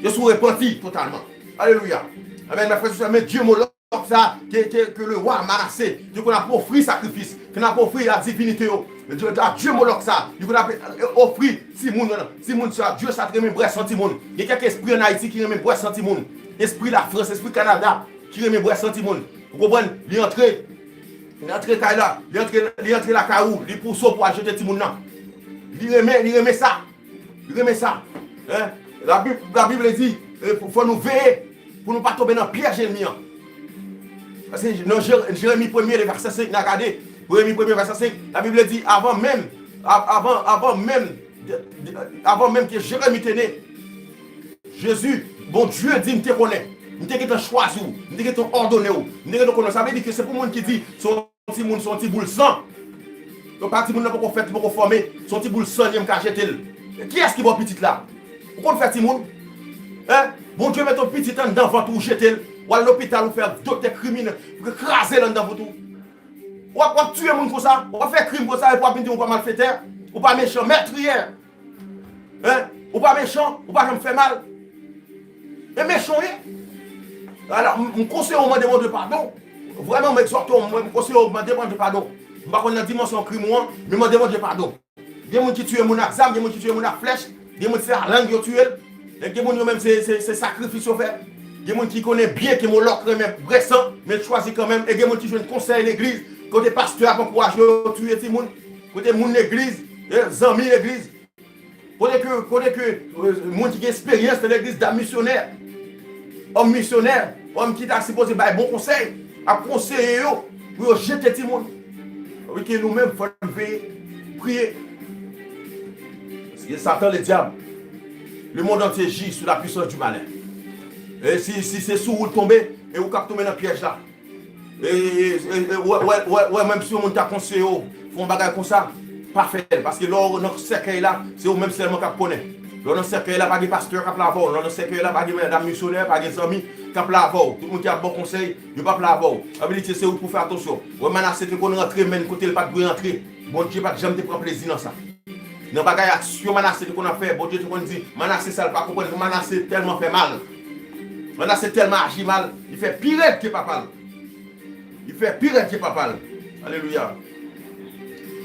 Se si w repanti totalman. Alelouya. Amèn. Mes frères et sœurs, men dye Molòk sa, ke, ke, ke le wa Manase, ki konn ap ofri sakrifis, ki konn ap ofri a divinite yo. Dye, a dye Molòk sa, ki konn ap, eh, ofri timoun, timoun sa, dye sa ki renmen bwè san timoun. Gen kèk espri ann Ayiti ki renmen bwè san timoun. Espri Lafrans, espri Kanada, ki renmen bwè san timoun. Ou konprann? Li antre, li antre kay la, li antre, li antre lakay ou, li pouse w pou al jete timoun nan. Li renmen, li renmen sa. Li renmen sa. Hein? Labib, Labib di, eh, fò nou veye pou nou pa tonbe nan pyèj ènmi an. Paske nan Jere-, Jeremi premye, le vèsè senk, n a gade. Jeremi premye, vèsè senk, Labib di, avan menm, a-, avan, avan menm, de, de, avan menm ke Jeremi te ne, Jezi, Bondye di, m te konnen. M te gentan chwazi w. M te gentan òdone w. M te gentan konnen w. Sa vle di ke se pou moun ki di, se yon timoun, se yon ti boul san. Yo pa timoun nan poko fèt, li poko fòme. Se yon ti boul san, li menm ka jete l. Kiyès ki ba w pitit la? Ou konn fè timoun? Hein? Bondye mete yon pitit anndan vant ou, ou jete l. W al lopital, ou fè doktè kriminèl, ou kraze l anndan vant ou. W ap, w ap tiye moun konsa, w ap fè krim konsa, epi w ap vin di w pa malfetè, ou pa mechan, mètriyè. Hein? Ou pa mechan, ou pa janm fè mal. E mechan w ye. Alò, m, m konseye w mande Bondye padon. Vrèman, m egzòte w, mwen, m konseye w mande Bondye padon. M pa konn nan dimansyon krim ou an, men mande Bondye padon. Gen moun ki tiye moun ak zam, gen moun ki tiye moun ak flèch, gen moun se a lang yo tiye l. E gen moun yo menm se, se, se sakrifis yo fè. Gen moun ki konnen byen ke Molòk renmen bwè san, men l chwazi kanmenm. E gen moun ki jwenn konsèy legliz, kote pastè ap ankouraje yo tiye timoun. Kote moun legliz, e zanmi legliz. Kote ke, kote ke, euh, moun ki gen esperyans nan legliz, dam misyonè, òm misyonè, òm ki ta sipoze bay bon konsèy, ap konseye yo pou yo jete timoun. Wi, ke nou menm, fò n veye, priye. Paske Satan, le diable, le monde entier gît sous la puissance du malin. E si, si se sou ou l tonbe, e ou k ap tonbe nan pyèj la. E, e, e, e, wè, wè, wè, wè, menm si yon moun ta konseye w fè yon bagay konsa, pa fè l. Paske lè w nan sèkèy la, se ou menm sèlman k ap konnen. Lè w nan sèkèy la, pa gen pastè k ap la avè w. Lè w nan sèkèy la, pa gen madanm misyonè, pa gen zanmi k ap la avè w. Tout moun ki ap ba w konsèy, yo p ap la avè w. Labib di se ou k pou fè atansyon. Wè, Manase te konn rantre menm kote l pa t dwe rantre. Bondye pa t janm te pran plezi nan sa. Nan bagay aksyon Manase te konn ap fè, Bondye te konn di, Manase sa l pa konprann, Manase tèlman fè mal. Manase tèlman aji mal, li fè pi rèd ke papa l. Li fè pi rèd ke papa l. Alelouya.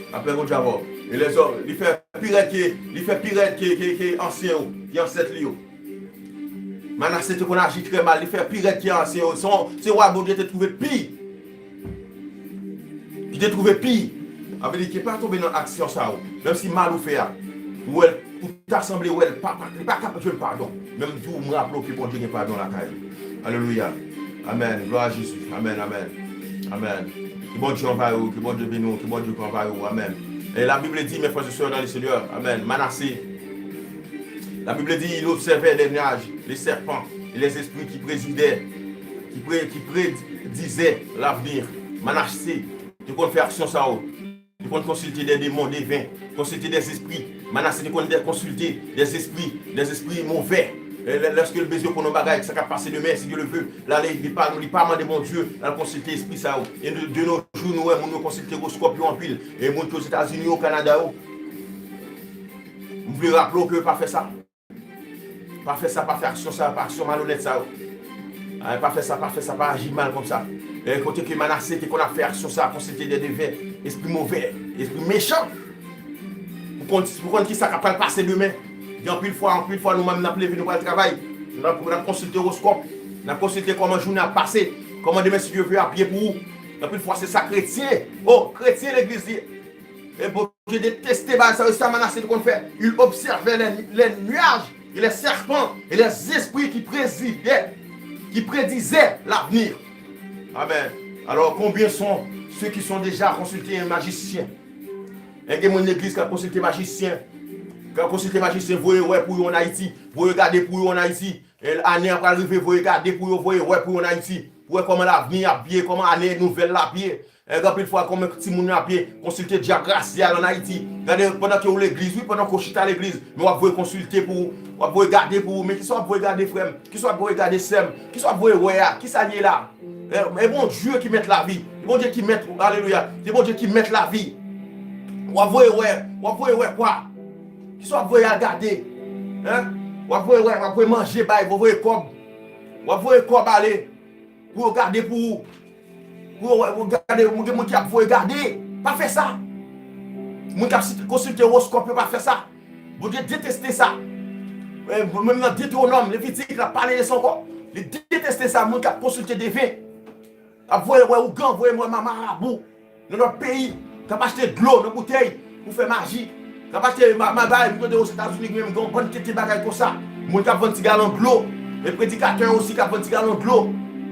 Lapè Bondye avè w. E lèzòm, li fè pi rèd ke, li fè pi rèd ke, ke, ke ansyen yo, ke ansèt li yo. Manase te konn aji trè mal, li fè pi rèd ke ansyen yo. Se yon, se wa Bondye te twouve pi, ki te twouve pi. Sa vle di ke pa tonbe nan aksyon sa yo. Menm si mal ou fè a, ou wè l, ou ta sanble wè l pa, pa, li pa ka jwenn padon. Men m di w, m raple w ke Bondye gen padon lakay li. Alelouya. Amèn. Glwa a Jezi. Amèn, amèn. Amèn. Ke Bondye anvayi w, ke Bondye beni w, ke Bondye anvayi w. Amèn. E Labib di, mes frères et sœurs dans le Seigneur, amèn, Manase, Labib di, il observait les nuages, les serpents et les esprits qui présidaient, qui pré-, qui prédisaient l'avenir. Manase te konn fè aksyon sa yo. Li konn konsilte de demon, de ven, konsilte de zespri. Manase te konn de, konsilte de zespri, de zespri move. E lè, lèske l bezwen konn yon bagay, sa k ap pase demen, si Dye le veut, l ale, li pa, li pa mande Bondye, l al konsilte espri sa yo. E de, de nos jours, nou wè moun yo konsilte owoskòp yo anpil. E moun ki Ozetazini yo, Kanada yo. M vle raple w ke pa fè sa. Pa fè sa, pa fè aksyon sa, pa aksyon malonèt sa yo. Ay, pa fè sa, pa fè sa, pa aji mal konsa. E kote ke Manase te konn ap fè aksyon sa, konsilte de, de ven, espri move, espri mechan. Pou konn, pou konn kisa k ap pral pase demen. Gen anpil fwa, anpil fwa nou menm n ap leve, nou pral travay. Nou ap, nou ap konsilte owoskòp. N ap konsilte kòman jounen ap pase, kòman demen, si Dye vle, ap ye pou ou. Anpil fwa, se sa kretyen, o, kretyen legliz li ye. E Bondye deteste bagay sa yo, sa Manase te konn fè. Il observait les, les nuages et les serpents et les esprits qui prédisaient, qui prédisaient l'avenir. Amen. Alors, combien sont ceux qui sont déjà consultés un magicien? E gen moun legliz k ap konsilte majisyen. K ap konsilte majisyen, voye wè pou yo ann Ayiti. Voye gade pou yo ann Ayiti. E ane an pral rive, voye gade pou yo, voye wè pou yo ann Ayiti. Pou wè kòman lavni ap ye, kòman ane nouvèl la ap ye. E gen anpil fwa, kòman timoun yo ap ye. Konsilte djab rasyal ann Ayiti. Gade, pandan ke ou legliz, wi, pandan ke ou chita legliz, men w ap voye konsilte pou ou, w ap voye gade pou ou. Men kisa w ap voye gade, frè m? Kisa w ap voye gade, sè m? Kisa w ap voye wè a? Kisa l ye la? E, e Bondye ki mèt lavi. E Bondye ki mèt, alelouya. Se Bondye ki mèt lavi. W ap voye wè, w ap voye wè kwa? Kisa w ap voye al gade? Hein? W ap voye wè, w ap voye manje bay, w ap voye kòb. W ap voye kòb ale pou yo gade pou ou. Pou yo wè, pou gade, moun, gen moun ki ap voye gade. Pa fè sa. Moun k ap sit-, konsilte owoskòp yo, pa fè sa. Bondye deteste sa. E, menm nan Detewonòm, Levitik, l ap pale de sa ankò. Li deteste sa, moun k ap konsilte deven. Ap voye wè ougan, voye wè ma-, marabou nan lòt peyi, k ap achte dlo nan boutèy pou fè maji, k ap achte ma-, magay, m tande Ozetazini, gen menm gen yon bann tete bagay konsa. Moun k ap vann ti galon dlo, e predikatè osi k ap vann ti galon dlo,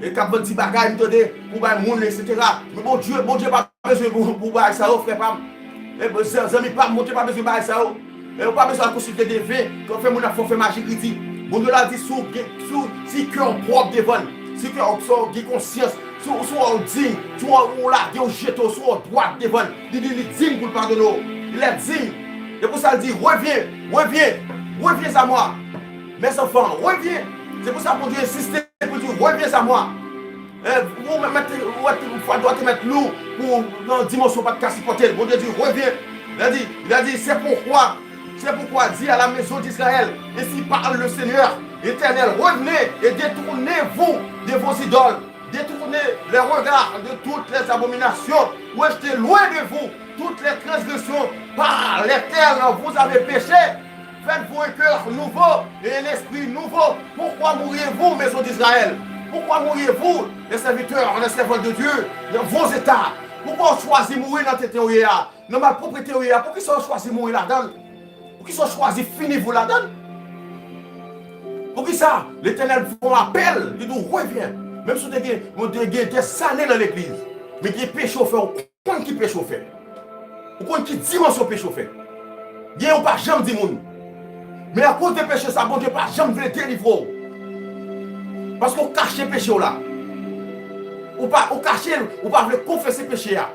e k ap vann ti bagay, m tande, pou bay moun, etsetera. Men Bondye, Bondye pa bezwen pou, pou bagay sa yo, frè pa m. E, zan-, zanmi pa m, Bondye pa bezwen bagay sa yo. E ou pa bezwen al konsilte deven, kan fè moun ap fè w fè maji kredi. Bondye la di, si w gen, si w, si kè w pwòp devan l, si kè w, si w gen konsyans, si w, si w wè w diy, si w wè w lage w jete w, si w wè w dwat devan l, li di li diy pou l padone w. Il est digne. Se pou sa l di, reviens, reviens, reviens à moi. Mes enfants, reviens. Se pou sa Bondye ensiste pou l di, reviens à moi. E, ou mèt, ou mèt, ou dwa te mèt lou pou nan dimansyon w pa t ka sipòte l. Bondye di, reviens. Il a dit, il a dit, c'est pourquoi, c'est pourquoi dis à la maison d'Israël, ainsi parle le Seigneur, l'Éternel, revenez et détournez-vous de vos idoles, détournez les regards de toutes les abominations, rejetez loin de vous toutes les transgressions par lesquelles vous avez péché. Faites-vous un cœur nouveau et un esprit nouveau. Pourquoi mourriez-vous, maison d'Israël? Pourquoi mourriez-vous, les serviteurs, les servantes de Dieu, dans vos états? Poukisa w chwazi mouri nan tenten w ye a, nan malpwoprete w ye a? Poukisa w chwazi mouri ladan l? Poukisa w chwazi fini vi w ladan l? Poukisa Letènèl fè yon apèl, li di w, reviens? Menm si w te gen, w te gen dèzane nan legliz, men gen peche w fè, w konn ki peche w fè. Ou konn ki dimansyon peche w fè. Gen ou pa janm di moun. Men akoz de peche sa, Bondye pa janm vle delivre w. Paske w kache peche w la. Ou pa, ou kache l, ou pa vle konfese peche a.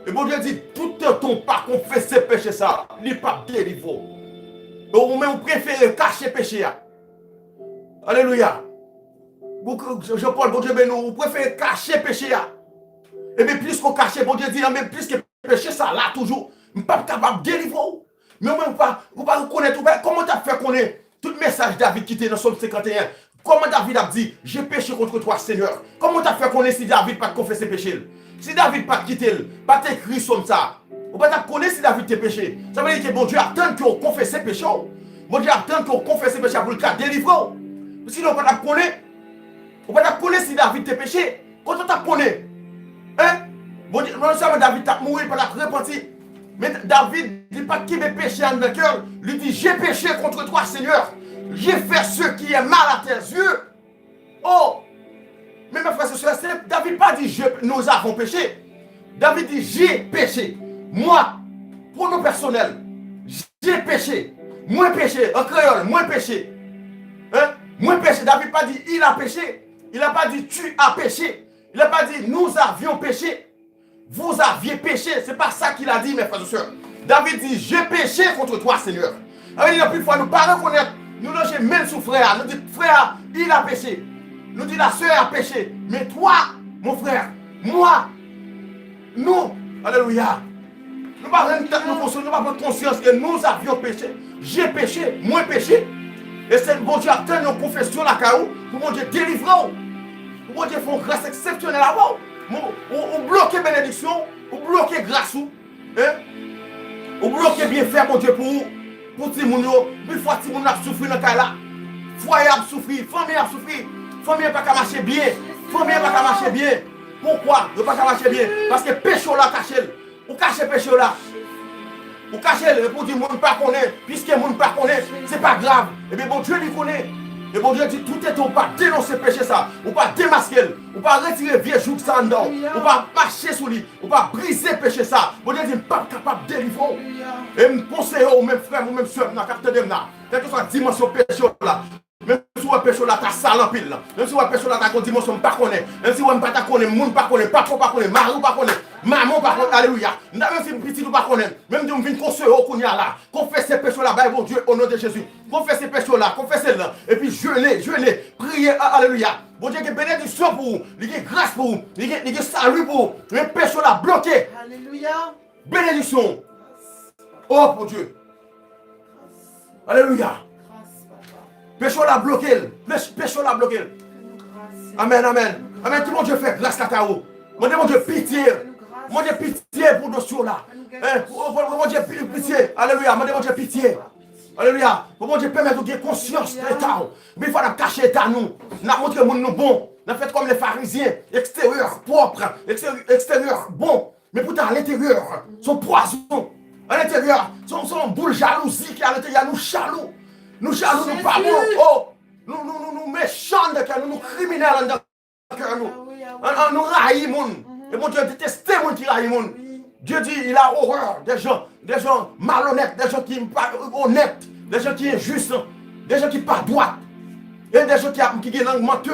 E Bondye di, toutan w pa konfese peche sa, li p ap delivre w. E ou menm ou prefere kache peche a. Alelouya. Ou, Jean Paul, Bondye beni w, ou prefere kache peche a. Ebyen, plis ke w kache, Bondye di, anben, plis ke peche sa la toujou, m p ap kapab delivre w. Men ou menm, ou pa, ou pa rekonèt, ou pa, kòman w t ap fè konnen tout mesaj David kite nan Sòm senkanteyen? Kòman David ap di, j'ai péché contre toi, Seigneur? Kòman w t ap fè konnen si David pa t konfese peche l? Si David pa t kite l, pa t ekri Sòm sa, ou pa t ap konnen si David te peche. Sa vle di ke Bondye ap tann ke w konfese peche w. Bondye ap tann ke w konfese peche a pou l ka delivre w. Sinon, ou pa t ap konnen. Ou pa t ap konnen si David te peche. Kote w t ap konnen? Hein? Bondye, non sèlman David t ap mouri, li pa t ap repanti. Men David, li pa t kenbe peche anndan kè l. Li di, j'ai péché contre toi, Seigneur. J'ai fait ce qui est mal à tes yeux. Oh! Men, mes frères et sœurs, se David pa di, je, nous avons péché. David di, j'ai péché. Moi, pronom pèsonèl. J'ai péché. Mwen peche. An kreyòl, mwen peche. Hein? Mwen peche. David pa di, il a péché. Il a pas dit, tu as péché. Il a pas dit, nous avions péché. Vous aviez péché. C'est pas ça qu'il a dit, mes frères et sœurs. David di, j'ai péché contre toi, Seigneur. Sa vle di, anpil fwa, nou pa rekonèt, nou lonje men n sou frè a, nou di, frè a, il a péché. Nou di, la sœur a péché. Mais toi, mon frère, moi, nou, alelouya. Nou pa rann tèt nou konsyans, nou pa pran konsyans ke nous avions péché. J'ai péché, mwen peche. E se Bondye ap tann yon konfesyon lakay ou pou Bondye delivre w. Pou Bondye fè yon gras eksepsyonèl avè w. Ou, ou, ou bloke benediksyon, ou bloke gras ou. Hein? Ou bloke byenfè Bondye pou ou, pou timoun yo. Anpil fwa timoun ap soufri nan kay la. Fwaye ap soufri, fanmi ap soufri. Fanmi an pa ka mache byen. Fanmi an pa ka mache byen. Poukwa yo pa ka mache byen? Paske peche w la kache l. Ou kache peche w la. Ou kache l, epi w di, moun pa konnen. Piske moun pa konnen, se pa grav. Ebyen, Bondye li konnen. E Bondye di, toutotan ou pa denonse peche sa, ou pa demaske l, ou pa retire vye jouk sa anndan w, ou pa mache sou li, ou pa brize peche sa, Bondye di, m p ap kapab delivre w. E m konseye w, ou menm frè m, ou menm sè m nan, k ap tande m la, kèlkeswa dimansyon peche w la, menm si w wè peche w la ta sal anpil, menm si w wè peche w la ta gon dimansyon m pa konnen, menm si w wè m pa ta konnen, moun pa konnen, papa w pa konnen, mari w pa konnen, manman w pa konnen, alelouya, menm si pitit ou pa konnen, menm di w m vin konseye w kounye a la, konfese peche w la bay Bondye, o non de Jezi. Konfese peche w la, konfese l, epi jene, jene, priye, a- alelouya. Bondye gen benediksyon pou ou, li gen gras pou ou, li gen, li gen sali pou ou. Men peche w la bloke. Alelouya. Benediksyon. O Bondye. Alelouya. Peche w la bloke l. Peche w la bloke l. Amèn, amèn. Amèn. Ki Bondye fè gras lakay ou. Mande Bondye pitye. Mande pitye pou dosye w la. Hein, Bondye pitye. Alelouya. Mande Bondye pitye. Alelouya. Pou Bondye pèmèt ou gen konsyans de eta w. Gen fwa n ap kache eta nou. N ap montre moun nou bon. N ap fè kòm le farizyen. Eksteryè pwòp. Eksteryè bon. Men poutan alenteryè, se yon pwazon. Alenteryè, se yon, se yon boul jalouzi ki alenteryè. Nou jalou. Nou jalou, nou pa bon. Oh, nou, nou, nou, nou mechan de kè nou, nou kriminèl anndan kè nou. An, an, nou rayi moun. E Bondye deteste moun ki rayi moun. Dieu dit, il a horreur des gens, des gens malhonnêtes, des gens qui pas honnêtes, des gens qui injustes, des gens qui pas droits, et des gens qui, a- qui gen lang mantez,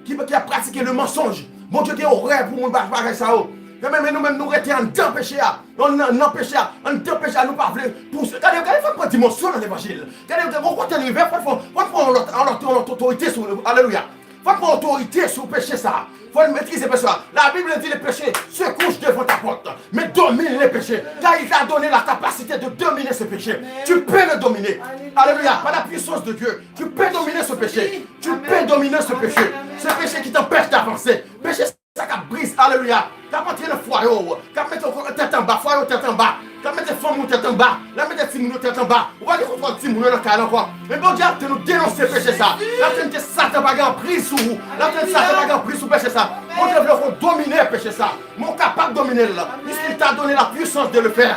qui, qui a pratiqué le mensonge. Bondye gen orè pou moun bagay sa yo. Men, men nou menm nou rete anndan peche a. Nan, nan, nan peche a, anndan peche a, nou pa vle pouse. Gade, gade, fò n pran dimansyon nan levanjil. Gade, gade, yon kote n rive, fò n, fò n pran yon lòt, yon lòt, yon lòt otorite sou, alelouya. Fò n pran otorite sou peche sa. Fò n metrize peche sa. La Bible dit le péché se couche devant ta porte, mais domine le péché, car il t'a donné la capacité de dominer ce péché. Tu peux le dominer. Alelouya. Par la puissance de Dieu, tu peux dominer ce péché. Tu peux dominer ce péché. Ce péché qui t'empêche d'avancer. Peche sa k ap brize, alelouya, k ap antre nan fwaye w, k ap mete w tèt anba, fwaye w tèt anba, k ap mete fanmi w tèt anba, l ap mete timoun yo tèt anba. Ou pa gen kontwòl timoun yo nan kay la ankò. Men Bondye ap te nou denonse peche sa. L ap te nou te Satan pa gen anpriz sou ou. L ap te nou Satan pa gen anpriz sou peche sa. Bondye vle w domine peche sa. Men w kapab domine l, puisqu'il t'a donné la puissance de le faire.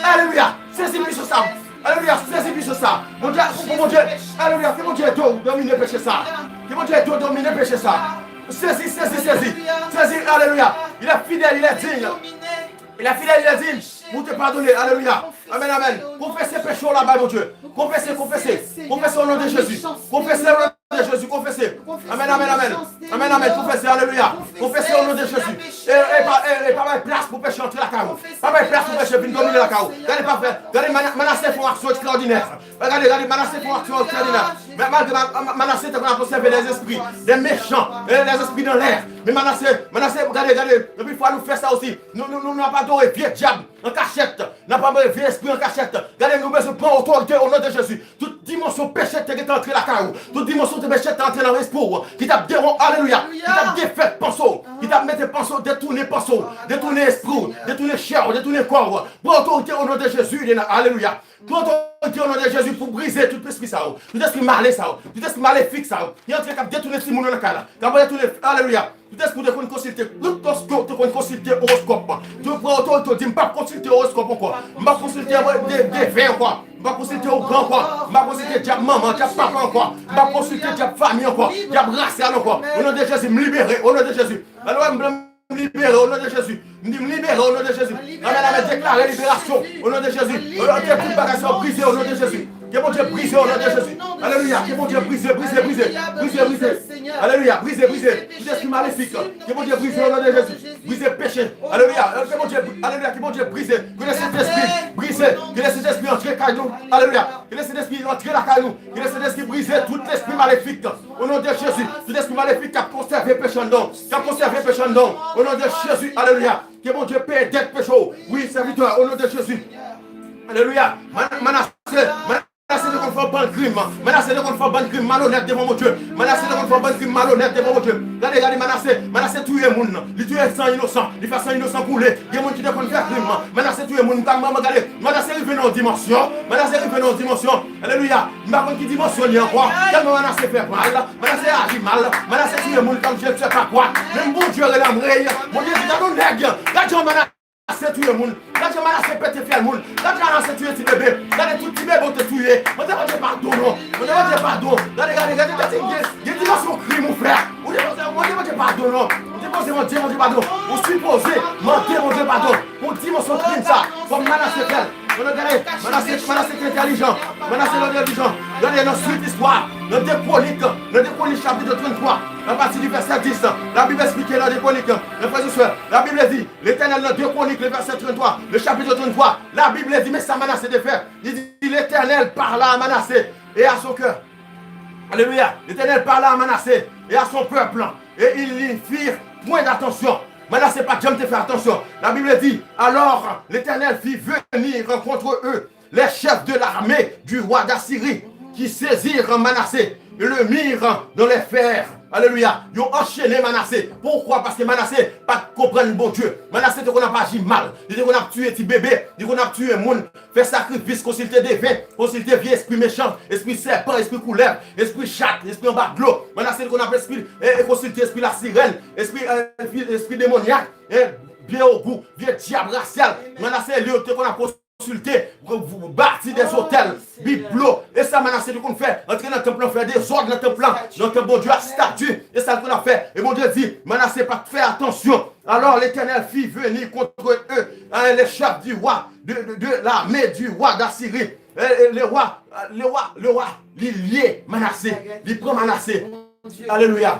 Alelouya. Sezi pwisans sa. Alelouya, sezi pwisans sa. Bondye, pou Bondye, alelouya, ke Bondye ede w domine peche sa. Ke Bondye ede w domine peche sa. Sezi, sezi, sezi. Sezi, alelouya. Il est fidèle, il est digne. Il est fidèle, il est digne. Pou te padone, alelouya. Amèn, amèn. Konfese peche w la bay Bondye. Konfese, konfese. Konfese o non de Jezi. Konfese o non de Jezi, konfese. Amèn, amèn, amèn. Amèn, amèn, konfese, alelouya. Konfese o non de Jezi. E, e pa, e, e pa bay plas pou peche antre lakay ou. Pa bay plas pou peche vin domine lakay ou. Gade pa fè, gade Mana- Manase fè yon aksyon ekstraòdinè. Gade, gade, Manase fè yon aksyon ekstraòdinè. Men malgre Ma- Ma- Manase te konn ap obsève lèzespri, lè mechan, e lèzespri nan lè. Men Manase, Manase, gade, gade, anpil fwa nou fè sa osi. Nou, nou, nou, nou ap adore vye dyab an kachèt. N ap adore vye espri an kachèt. Gade, nou bezwen pran otorite o non de Jezi. Tout dimansyon peche te gentan antre lakay ou. Tout dimansyon te peche te antre nan lespri ou. Ki t ap deron, alelouya. Ki t ap defèt panse w. Ki t ap mete panse w, detounen panse w. Detounen espri w. Detounen chè w. Detounen kò w. Pran otorite o non de Jezi, li la, alelouya. Pran otorite o non de Jezi pou brize tout espri sa yo. Tout espri male sa yo. Tout espri malefik sa yo. Ki antre k ap detounen timoun yo nan kay la. K ap detounen, alelouya. Tout espri w te konn konsilte, tout espri w te konn konsilte owoskòp. Tout pran otorite w di, m p ap konsilte owoskòp ankò. M p ap konsilte de, de, deven ankò. M p ap konsilte ougan ankò. M p ap konsilte dyab manman, dyab papa ankò. M p ap konsilte dyab fanmi ankò. Dyab rasyal ankò. O non de Jezi, m libere, o non de Jezi. Alelouya, m libere, o non de Jezi. M di, m libere, o non de Jezi. Amèn, amèn. Deklare liberasyon, o non de Jezi. Antre tout bagay sa yo brize, o non de Jezi. Ke Bondye brize, o non de Jezi. Alelouya. Ke Bondye brize, brize, brize. Brize, brize. Alelouya. Brize, brize. Tout espri malefik. Ke Bondye brize, o non de Jezi. Brize peche. Alelouya. Ke Bondye, alelouya. Ke Bondye brize. Ke le Sentespri brize. Ke le Sentespri antre kay nou. Alelouya. Ke le Sentespri antre lakay nou. Ke le Sentespri brize tout espri malefik. O non de Jezi, tout espri malefik k ap konsève peche anndan w, k ap konsève peche anndan w. O non de Jezi, alelouya. Ke Bondye peye dèt peche w. Wi, sèvitè, o non de Jezi. Alelouya. Mana- Manase, Mana- Manase te konn fè yon bann krim. Manase te konn fè yon bann krim malonèt devan Bondye. Manase te konn fè yon bann krim malonèt devan Bondye. Gade, gade Manase. Manase touye moun. Li touye san inosan. Li fè san inosan koule. Gen moun ki te konn fè krim. Manase touye moun. Gade, gade. Manase rive nan yon dimansyon. Manase rive nan yon dimansyon. Alelouya. M pa konn ki dimansyon li ankò. Tèlman Manase fè mal. Manase aji mal. Manase touye moun kòm je ne sais pas quoi. Menm Bondye rele anmwey. Bondye di, gade yon nèg. Gade jan Manase Manase touye moun. Gade jan Manase pete fyèl moun. Gade jan Manase touye ti bebe. Gade tout ti bebe ou te touye. Mande Bondye padon non. Mande Bondye padon. Gade, gade, gade, gade, gen, gen dimansyon krim ou fè. Ou te poze, mande Bondye padon non. Ou te poze mande Bondye padon. Ou sipoze mande Bondye padon. Pou dimansyon krim sa. Kòm Manase fè l. Mande gade, Manase, Manase te entèlijan. Manase te entèlijan. Gade nan swit istwa. Nan de Kwonik. Nan de Kwonik chapit tranntrwa. Apati di vèsè dis. Labib eksplike nan de Kwonik. Mes frères et sœurs, Labib di, Letènèl nan de Kwonik, le vèsè tranntrwa, le chapit tranntrwa, Labib di, men sa Manase te fè. Li di, Letènèl parla à Manassé et à son cœur. Alelouya. Letènèl parla à Manassé et à son peuple, et ils n'y firent point d'attention. Manase pa t janm te fè atansyon. Labib di, alors l'Éternel fit venir contre eux les chefs de l'armée du roi d'Assyrie, qui saisirent Manassé et le mirent dans les fers. Alelouya. Yo anchene Manase. Poukwa? Paske Manase pa t konprann Bondye. Manase te konn ap aji mal. Li te konn ap tiye ti bebe. Li te konn ap tiye moun. Fè sakrifis, konsilte deven, konsilte vye espri mechan, espri sèpan, espri koulèv, espri chat, espri anba dlo. Manase te konn ap espri, e, e konsilte espri lasirèn, espri, e, espri, espri demonyak, e, vye ogou, vye dyab rasyal. Manase, li te konn ap konsilte, bati dèzotèl, biblo. E sa Manase te konn fè, antre nan tanp lan, fè dezòd nan tanp lan, nan tanp Bondye a, estati. E sa l konn ap fè. E Bondye di, Manase pa t fè atansyon. Alors l'Éternel fit venir contre eux, hein, les chefs du roi, de, de, de l'armée du roi d'Assyrie. E, e, le wa, le wa, le wa, li lye Manase, li pran Manase. Alelouya.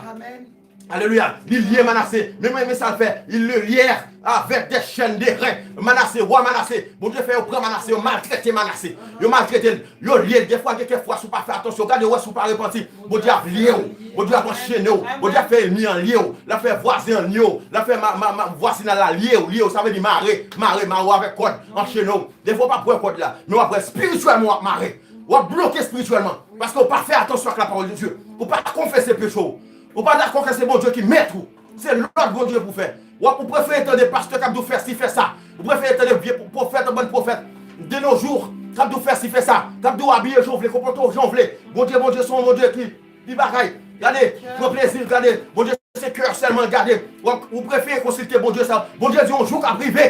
Alelouya. Li lye Manase. Men, men, men sa l fè. Ils le lièrent avec des chaînes d'airain. Manase, wa Manase. Bondye fè yo pran Manase, yo maltrete Manase. Yo maltrete l. Yo lye l. Defwa, gen kèk fwa, si w pa fè atansyon, gade, wè, si w pa repanti, Bondye ap lye w. Bondye ap anchene w. Bondye ap fè ènmi an lye w. L ap fè vwazen an lye w. L ap fè ma, ma, ma, vwazinaj la lye w, lye w. Sa vle di mare, mare, mare w avèk kòd, anchene w. Defwa, w p ap wè kòd la. Men w ap wè espirityèlman w ap mare. W ap bloke espirityèlman. Paske w pa fè atansyon ak lapawòl de Dye. Ou pa konfese peche w. Ou pa dakò ke se Bondye ki mèt ou. Se lòd Bondye pou fè. W ap, ou prefere tande pastè k ap di w fè si, fè sa. Ou prefere tande vye pwofèt, bann pwofèt de nos jours, k ap di w fè si, fè sa. K ap di w abiye jan w vle, konpòte w jan w vle. Bondye, Bondye, se yon Bondye ki, ki bagay. Gade, pran plezi l, gade. Bondye, se kè sèlman l gade. W ap, ou prefere konsilte Bondye sa. Bondye di yon jou k ap rive.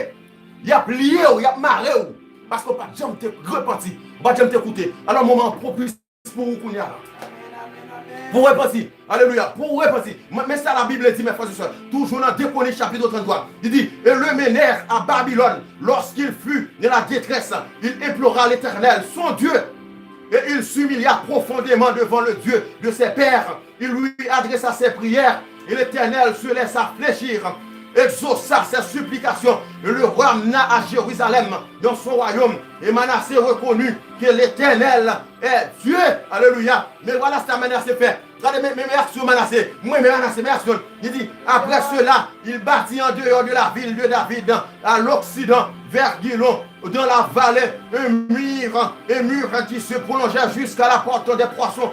Y ap lye w, y ap mare w. Paske w pa t janm te repanti. Ou pa t janm te koute. Alò, moman an pwopis pou ou kounye a la. Pou w repanti. Alelouya. Pou w repanti. Men, men sa Labib di, mes frères et sœurs. Toujou nan de Kwonik chapit tranntrwa. Li di, et le menèrent à Babylone, lorsqu'il fut dans la détresse, il implora l'Éternel, son Dieu, et il s'humilia profondément devant le Dieu de ses pères. Il lui adressa ses prières, et l'Éternel se laissa fléchir, exauça ses supplications, et le ramena à Jérusalem, dans son royaume. Et Manassé reconnut que l'Éternel est Dieu. Alelouya. Men vwala sa Manase fè. Gade, men, men, men aksyon Manase. Mwen, men Manase, men aksyon. Li di, après cela, il bâtit en dehors de la ville de David, à l'occident, vers Guilon, dans la vallée, un mur, un mur qui se prolongeait jusqu'à la porte des poissons.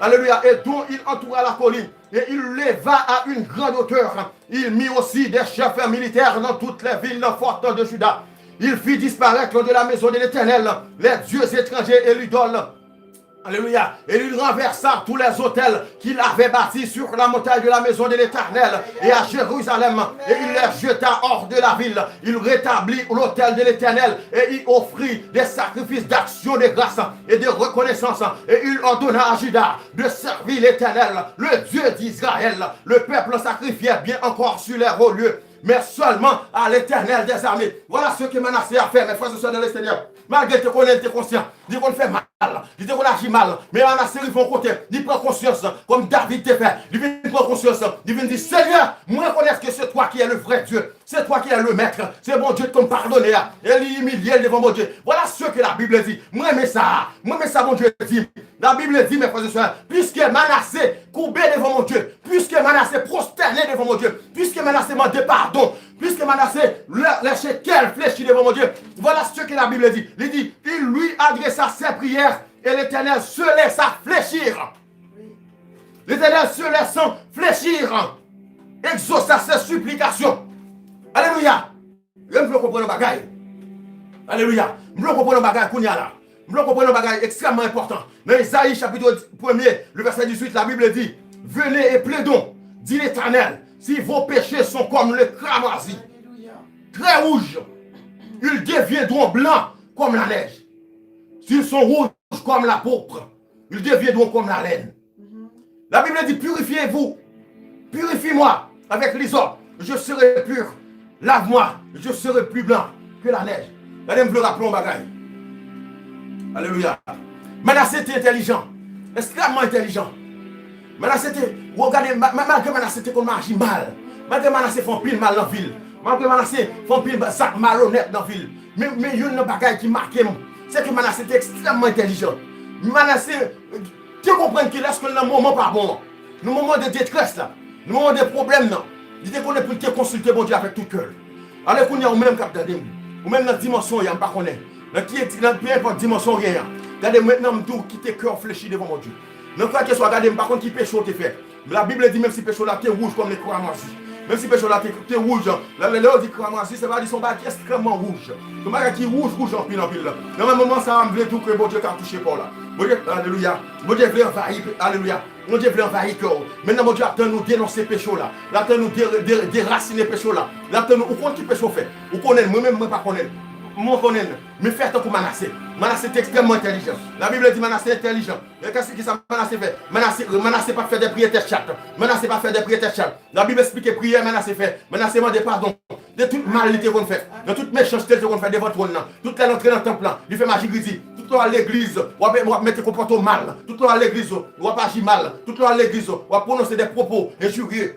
Alelouya. Et dont il entoura la colline. Et il leva à une grande hauteur. Il mit aussi des chefs militaires dans toutes les villes fortes de Juda. Il fit disparaître de la maison de l'Éternel les dieux étrangers et l'idoles. Alléluia. Et il renversa tous les autels qu'il avait bâtis sur la montagne de la maison de l'Éternel et à Jérusalem, et il les jeta hors de la ville. Il rétablit l'autel de l'Éternel et y offrit des sacrifices d'action de grâce et de reconnaissance. Et il ordonna à Juda de servir l'Éternel, le Dieu d'Israël. Le peuple sacrifiait bien encore sur les hauts lieux, mais seulement à l'Éternel des armées. Voilà ce que Manassé a fait, mes frères et sœurs dans le Seigneur. Malgré li te konnen, li te konsyan, li te konn fè mal, li te konn aji mal, men Manassé rive yon kote, li pran konsyans, kòm David te fè, li vin pran konsyans, li vin di, Seigneur, mwen rekonèt ke se toi ki es le vrè Dye, se toi ki es le mèt, se Bondye ki konn padone a, e li imilye l devan Bondye. Voilà ce que la Bible dit. Mwen renmen sa, mwen renmen sa Bondye di. Labib di, mes frères et sœurs, puiske Manase koube devan Bondye, puiske Manase pwostène devan Bondye, puiske Manase mande padon, puiske Manase lè, lèche kè l flechi devan Bondye, voilà ce que la Bible dit. Li di, il lui adressa ses prières et l'Éternel se laissa fléchir. L'Éternel se laissant fléchir, exauça ses supplications. Alelouya. M vle konprann yon bagay. Alelouya. M vle konprann yon bagay kounye a la. M vle konprann yon bagay ekstrèmman enpòtan. Nan Ezayi chapit premye, le vèsè dizuit, la Bible dit, venez et plaidons, dit l'Éternel, si vos péchés sont comme le cramoisi, très rouges, ils deviendront blancs comme la neige. S'ils sont rouges comme la pourpre, ils deviendront comme la laine. La Bible dit, purifiez-vous, purifie-moi avec l'hysope, je serai pur. Lave-moi, je serai plus blanc que la neige. Gade, m vle raple yon bagay. Alelouya. Manase te entèlijan, ekstrèmman entèlijan. Manase te, w gade, ma- ma- malgre Manase te konn aji mal, malgre Manase fè anpil mal nan vil, malgre Manase fè anpil ba- zak malonèt nan vil, men, men youn nan bagay ki make m, se ke Manase te ekstrèmman entèlijan. Manase te konprann ke lèske l nan moman pa bon an, nan moman de detrès la, nan moman de pwoblèm nan, li te konnen pou l te konsilte Bondye avèk tout kè l. Alò kounye a, ou menm k ap tande m, ou menm nan dimansyon w ye a, m pa konnen nan ki, nan pe enpòt dimansyon w ye a, gade, mentnan m di w, kite kè w flechi devan Bondye. Nan kèlkeswa, gade, m pa konn ki peche w te fè. Labib di, menm si peche w la te wouj kòm le cramoisi, menm si peche w la te, te wouj, lè, lè, lè yo di cramoisi, se pa di se yon bagay ki ekstrèmman wouj. Se yon bagay ki wouj, wouj anpil, anpil. Nan menm moman sa a, m vle di w ke Bondye ka touche kò w la. Bondye, alelouya. Bondye vle anvayi, alelouya. Bondye vle anvayi kè w. Mentnan, Bondye ap tann ou denonse peche w la. L ap tann ou de, de, derasine peche w la. L ap tann ou, ou konn ki peche w fè. Ou konnen l, mwen menm, mwen pa konnen l. Mwen konnen l. Men fè tankou Manase. Manase te ekstrèmman entèlijan. Labib di Manase entèlijan. E kisa, kisa Manase fè? Manase, Manase pa t fè de priyè tèt chat. Manase pa t fè de priyè tèt chat. Labib esplike priyè Manase fè. Manase mande padon de tout mal li te konn fè, de tout mechanste li te konn fè devan twòn nan. Tout lè l antre nan tanp lan, li fè maji gridi. Tout lè w al legliz, w ap, w ap mete konpòte w mal. Tout lè w al legliz, w ap aji mal. Tout lè w al legliz, w ap pwononse de pwopo enjirye.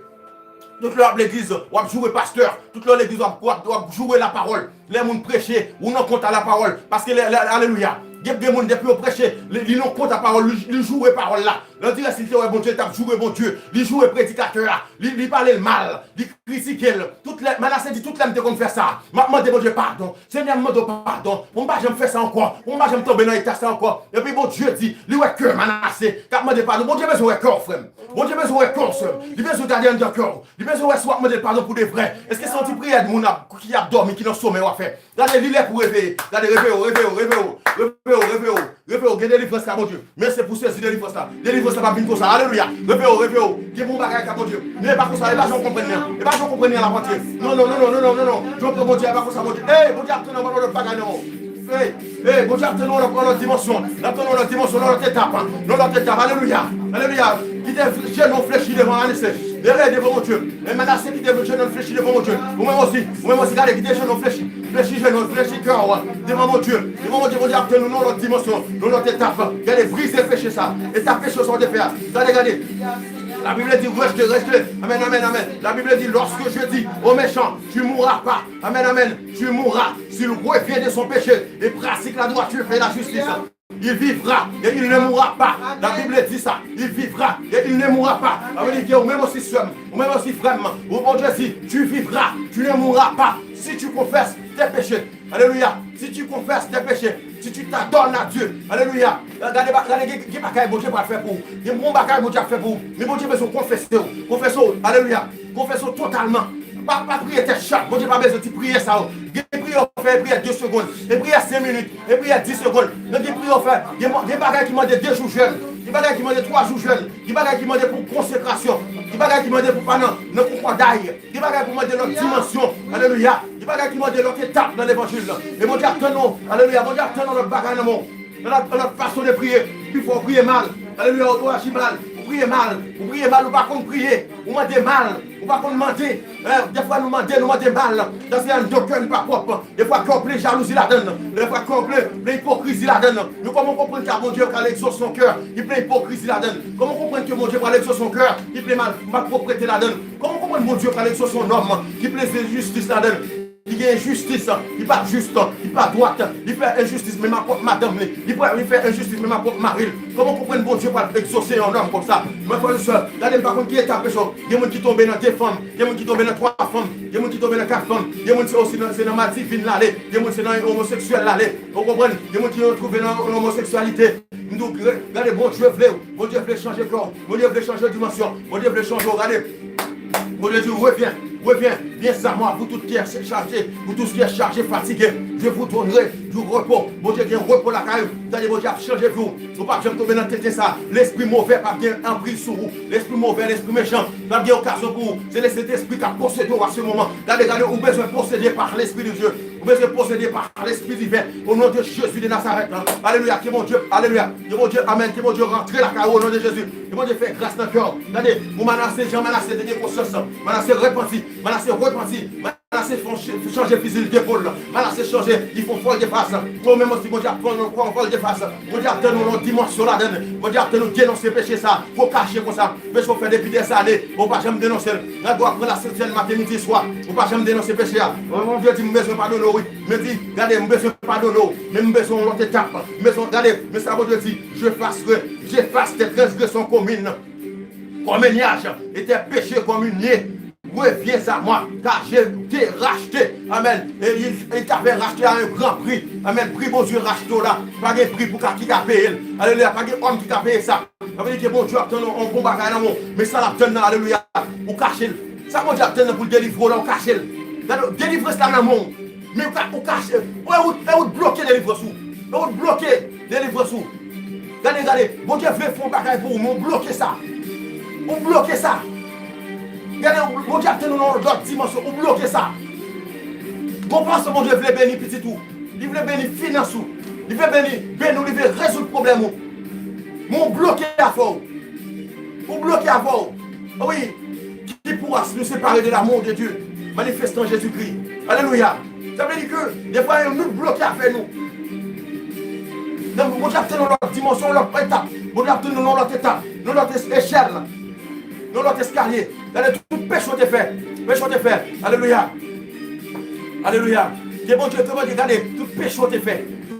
Tout lè w ap legliz, w ap joure pastè. Tout lè w legliz, w ap, w ap, w ap joure lapawòl. Lè moun preche, ou nan kont a lapawòl. Paske, lè, lè, alelouya. Gen, gen moun, depi yo preche, li, li nan kont a pawòl, li, li joure pawòl la. Lè w dirè si l te wè Bondye, li t ap joure Bondye. Li joure predikatè a. Li, li pale l mal. Li kritike l. Tout lè, Manase di, tout lè m te konn fè sa, m ap mande Bondye padon. Senyè, m mande w padon. Pou m pa janm fè sa ankò. Pou m pa janm tonbe nan eta sa ankò. Epi Bondye di, li wè kè Manase k ap mande padon. Bondye bezwen wè kè w, frè m. Bondye bezwen wè kè w, sè m. Li bezwen gade anndan kè w. Li bezwen wè si w ap mande l padon pou de vrè. Èske se yon ti priyè moun ap, ki ap dòmi, ki nan somèy w ap fè? Gade, li lè pou reveye. Gade, reveye w, reveye w, reveye w. Reveye w, reveye w, reveye w. Gen delivrans ka Bondye. Men se pou sezi delivrans la. Delivrans la p ap vin konsa. Alelouya. Reveye w, reveye w. Gen bon bagay ka Bondye. Men e pa konsa, e pa jan w konprann li an. E pa jan w konprann li an l ap antre. Non, non, non, non, non, non, non, non. Jan w pran Bondye a, e pa konsa Bondye. Ey, Bondye ap tounen yon lòt bagay nan men w. Ey, ey, Bondye ap tounen yon lòt, yon lòt dimansyon. L ap tounen yon lòt dimansyon, yon lòt etap, yon lòt etap. Alelouya. Alelouya. Kite jenou w flechi devan Manase. Devan Bondye. E Manase kite jenou l flechi devan Bondye. Ou menm osi, ou menm osi, gade, kite jenou w flechi. Flechi jenou w, flechi kè w devan Bondye. Devan Bondye, Bondye ap tann ou nan yon lòt dimansyon, nan yon lòt etap. Gade, brize peche sa. Etap peche sa w te fè a. Gade, gade. Labib di, rejte, rejte. Amèn, amèn, amèn. Labib di, lorsque je dis au méchant, tu mourras pas. Amèn, amèn. Tu mourras. S'il revient de son péché et pratique la droiture et la justice, il vivra et il ne mourra pas. Labib di sa. Il vivra et il ne mourra pas. Sa vle di ke ou menm osi, sè m, ou menm osi, frè m, ou, Bondye di, tu vivras, tu ne mourras pas si tu confesses tes péchés. Alelouya. Si tu confesses tes péchés, si tu t'adonnes à Dieu. Alelouya. Gade, ba- gade, gen, gen bagay Bondye pral fè pou ou. Gen bon bagay Bondye ap fè pou ou. Men Bondye bezwen konfese w. Konfese w. Alelouya. Konfese w totalman. Pa, pa priye tèt chat. Bondye pa bezwen ti priyè sa yo. Gen priyè w fè, e priyè de segonn, e priyè senk minit, e priyè dis segonn. Men gen priyè w fè, gen, gen bagay ki mande de jou jèn. Gen bagay ki mande twa jou jèn. Gen bagay ki mande pou konsekrasyon. Gen bagay ki mande pou pa nan, nan konkòday. Gen bagay pou mande lòt dimansyon. Alelouya. Gen bagay ki mande lòt etap nan levanjil la. E Bondye ap tann ou. Alelouya. Bondye ap tann yon lòt bagay nan men w. Yon lòt, yon lòt fason de priye. Pifò ou priye mal. Alelouya. Ou aji mal. Ou priye mal. Ou priye mal. Ou pa konn priye. Ou mande mal. Ou pa konn mande. Eh, defwa nou mande, nou mande mal. Sa se anndan kè nou pa pwòp. Defwa kè w plen jalouzi ladan l. Defwa kè w plen, plen ipokrizi ladan l. Men kòman w konprann ke Bondye pral egzose yon kè ki plen ipokrizi ladan l? Kòman w konprann ke Bondye pral egzose yon kè ki plen mal, malpwoprete ladan l? Kòman w konprann Bondye pral egzose yon nonm ki plen enjistis ladan l? Li gen enjistis, li pa jis, li pa dwat, li fè enjistis menm a pwòp madanm li, li fè, li fè enjistis menm a pwòp mari l. Kòman w konprann Bondye pral egzose yon nonm konsa? Mwen, frè e sè, gade, m pa konn ki eta peche w. Gen moun ki tonbe nan de fanm, gen moun ki tonbe nan twa fanm, gen moun ki tonbe nan kat fanm, gen moun se osi nan, se nan madivin l ale, gen moun se nan omoseksyèl l ale. Ou konprann? Gen moun ki retwouve nan, nan omoseksyalite. M nou gre. Gade, Bondye vle w. Bondye vle chanje kè w. Bondye vle chanje dimansyon. Bondye vle chanje w. Gade. Bondye di, reviens, reviens, viens à moi, vous toutes qui êtes chargés, vous tous qui êtes chargés, fatigués, je vous donnerai du repos. Bondye gen repo lakay ou. Gade, Bondye ap chanje vi w. Ou p ap janm tonbe nan tenten sa. Lespri move p ap gen anpriz sou ou. Lespri move, lespri mechan, p ap gen okazyon pou ou. Se Lesentespri k ap posede w a se moman. Gade, gade, ou bezwen posede pa Lespri de Dye. Ou bezwen posede pa Lespri diven. O non de Jezi de Nazarèt. Alelouya. Ke Bondye, alelouya. Ke Bondye, amèn. Ke Bondye rantre lakay ou o non de Jezi. Ke Bondye fè gras nan kè w. Gade, pou Manase, jan Manase te gen konsyans. Manase repanti. Manase repanti. Manase fè yon ch-, chanje fizi l depòl. Manase chanje, li fè yon vòl de fas. Ou menm osi, Bondye ap pran yon vòl de fas. Bondye ap tann ou nan yon dimansyon ladann. Bondye ap tann ou denonse peche sa. Ou kache konsa. Peche w fè depi dèzane. Ou pa janm denonse l. Gade, w ap pran Lasentèn maten, midi, swa. Ou pa janm denonse peche a. Bondye di, m bezwen padone w, wi. Men di, gade, m bezwen padone w. Men m bezwen yon lòt etap. M bezwen, gade, men sa Bondye di, j'effacerai, j'efface tes transgressions comme une, comme un nuage, et tes péchés comme une nuée. Reviens à moi, car je t'ai racheté. Amèn. E il, il t'avait racheté à un grand prix. Amèn. Pri Bondye rachte w la. Pa gen pri pou ka, ki ka peye l. Alelouya. Pa gen òm ki ka peye sa. Sa vle di ke Bondye ap tann yon bon bagay nan men w. Men sa l ap tann nan, alelouya, ou kache l. Sa Bondye ap tann nan pou l delivre w la, ou kache l. Gade, delivrans la nan men w. Men ou ka, ou kache. E ou, e ou bloke delivrans ou. E ou bloke delivrans ou. Gade, gade, Bondye vle fè yon bagay pou ou, men ou bloke sa. Ou bloke sa. Gade, Bondye ap tann ou nan yon lòt dimansyon, ou bloke sa. Gon pastè Bondye vle beni pitit ou. Li vle beni finans ou. Li vle beni, beni w, li vle rezoud pwoblèm ou. Men ou bloke afè w. Ou bloke afè w. Wi. Qui pourra nous séparer de l'amour de Dieu manifesté en Jésus-Christ? Alelouya. Sa vle di ke defwa nou bloke afè nou. Nan Bondye ap tann yon lòt dimansyon, yon lòt etap. Bondye ap tann nou nan yon lòt etap, nan yon lòt es-, echèl, nan yon lòt eskalye. Gade tout peche w te fè. Peche w te fè. Alelouya. Alelouya. Ke Bondye, ke Bondye gade tout peche w te fè.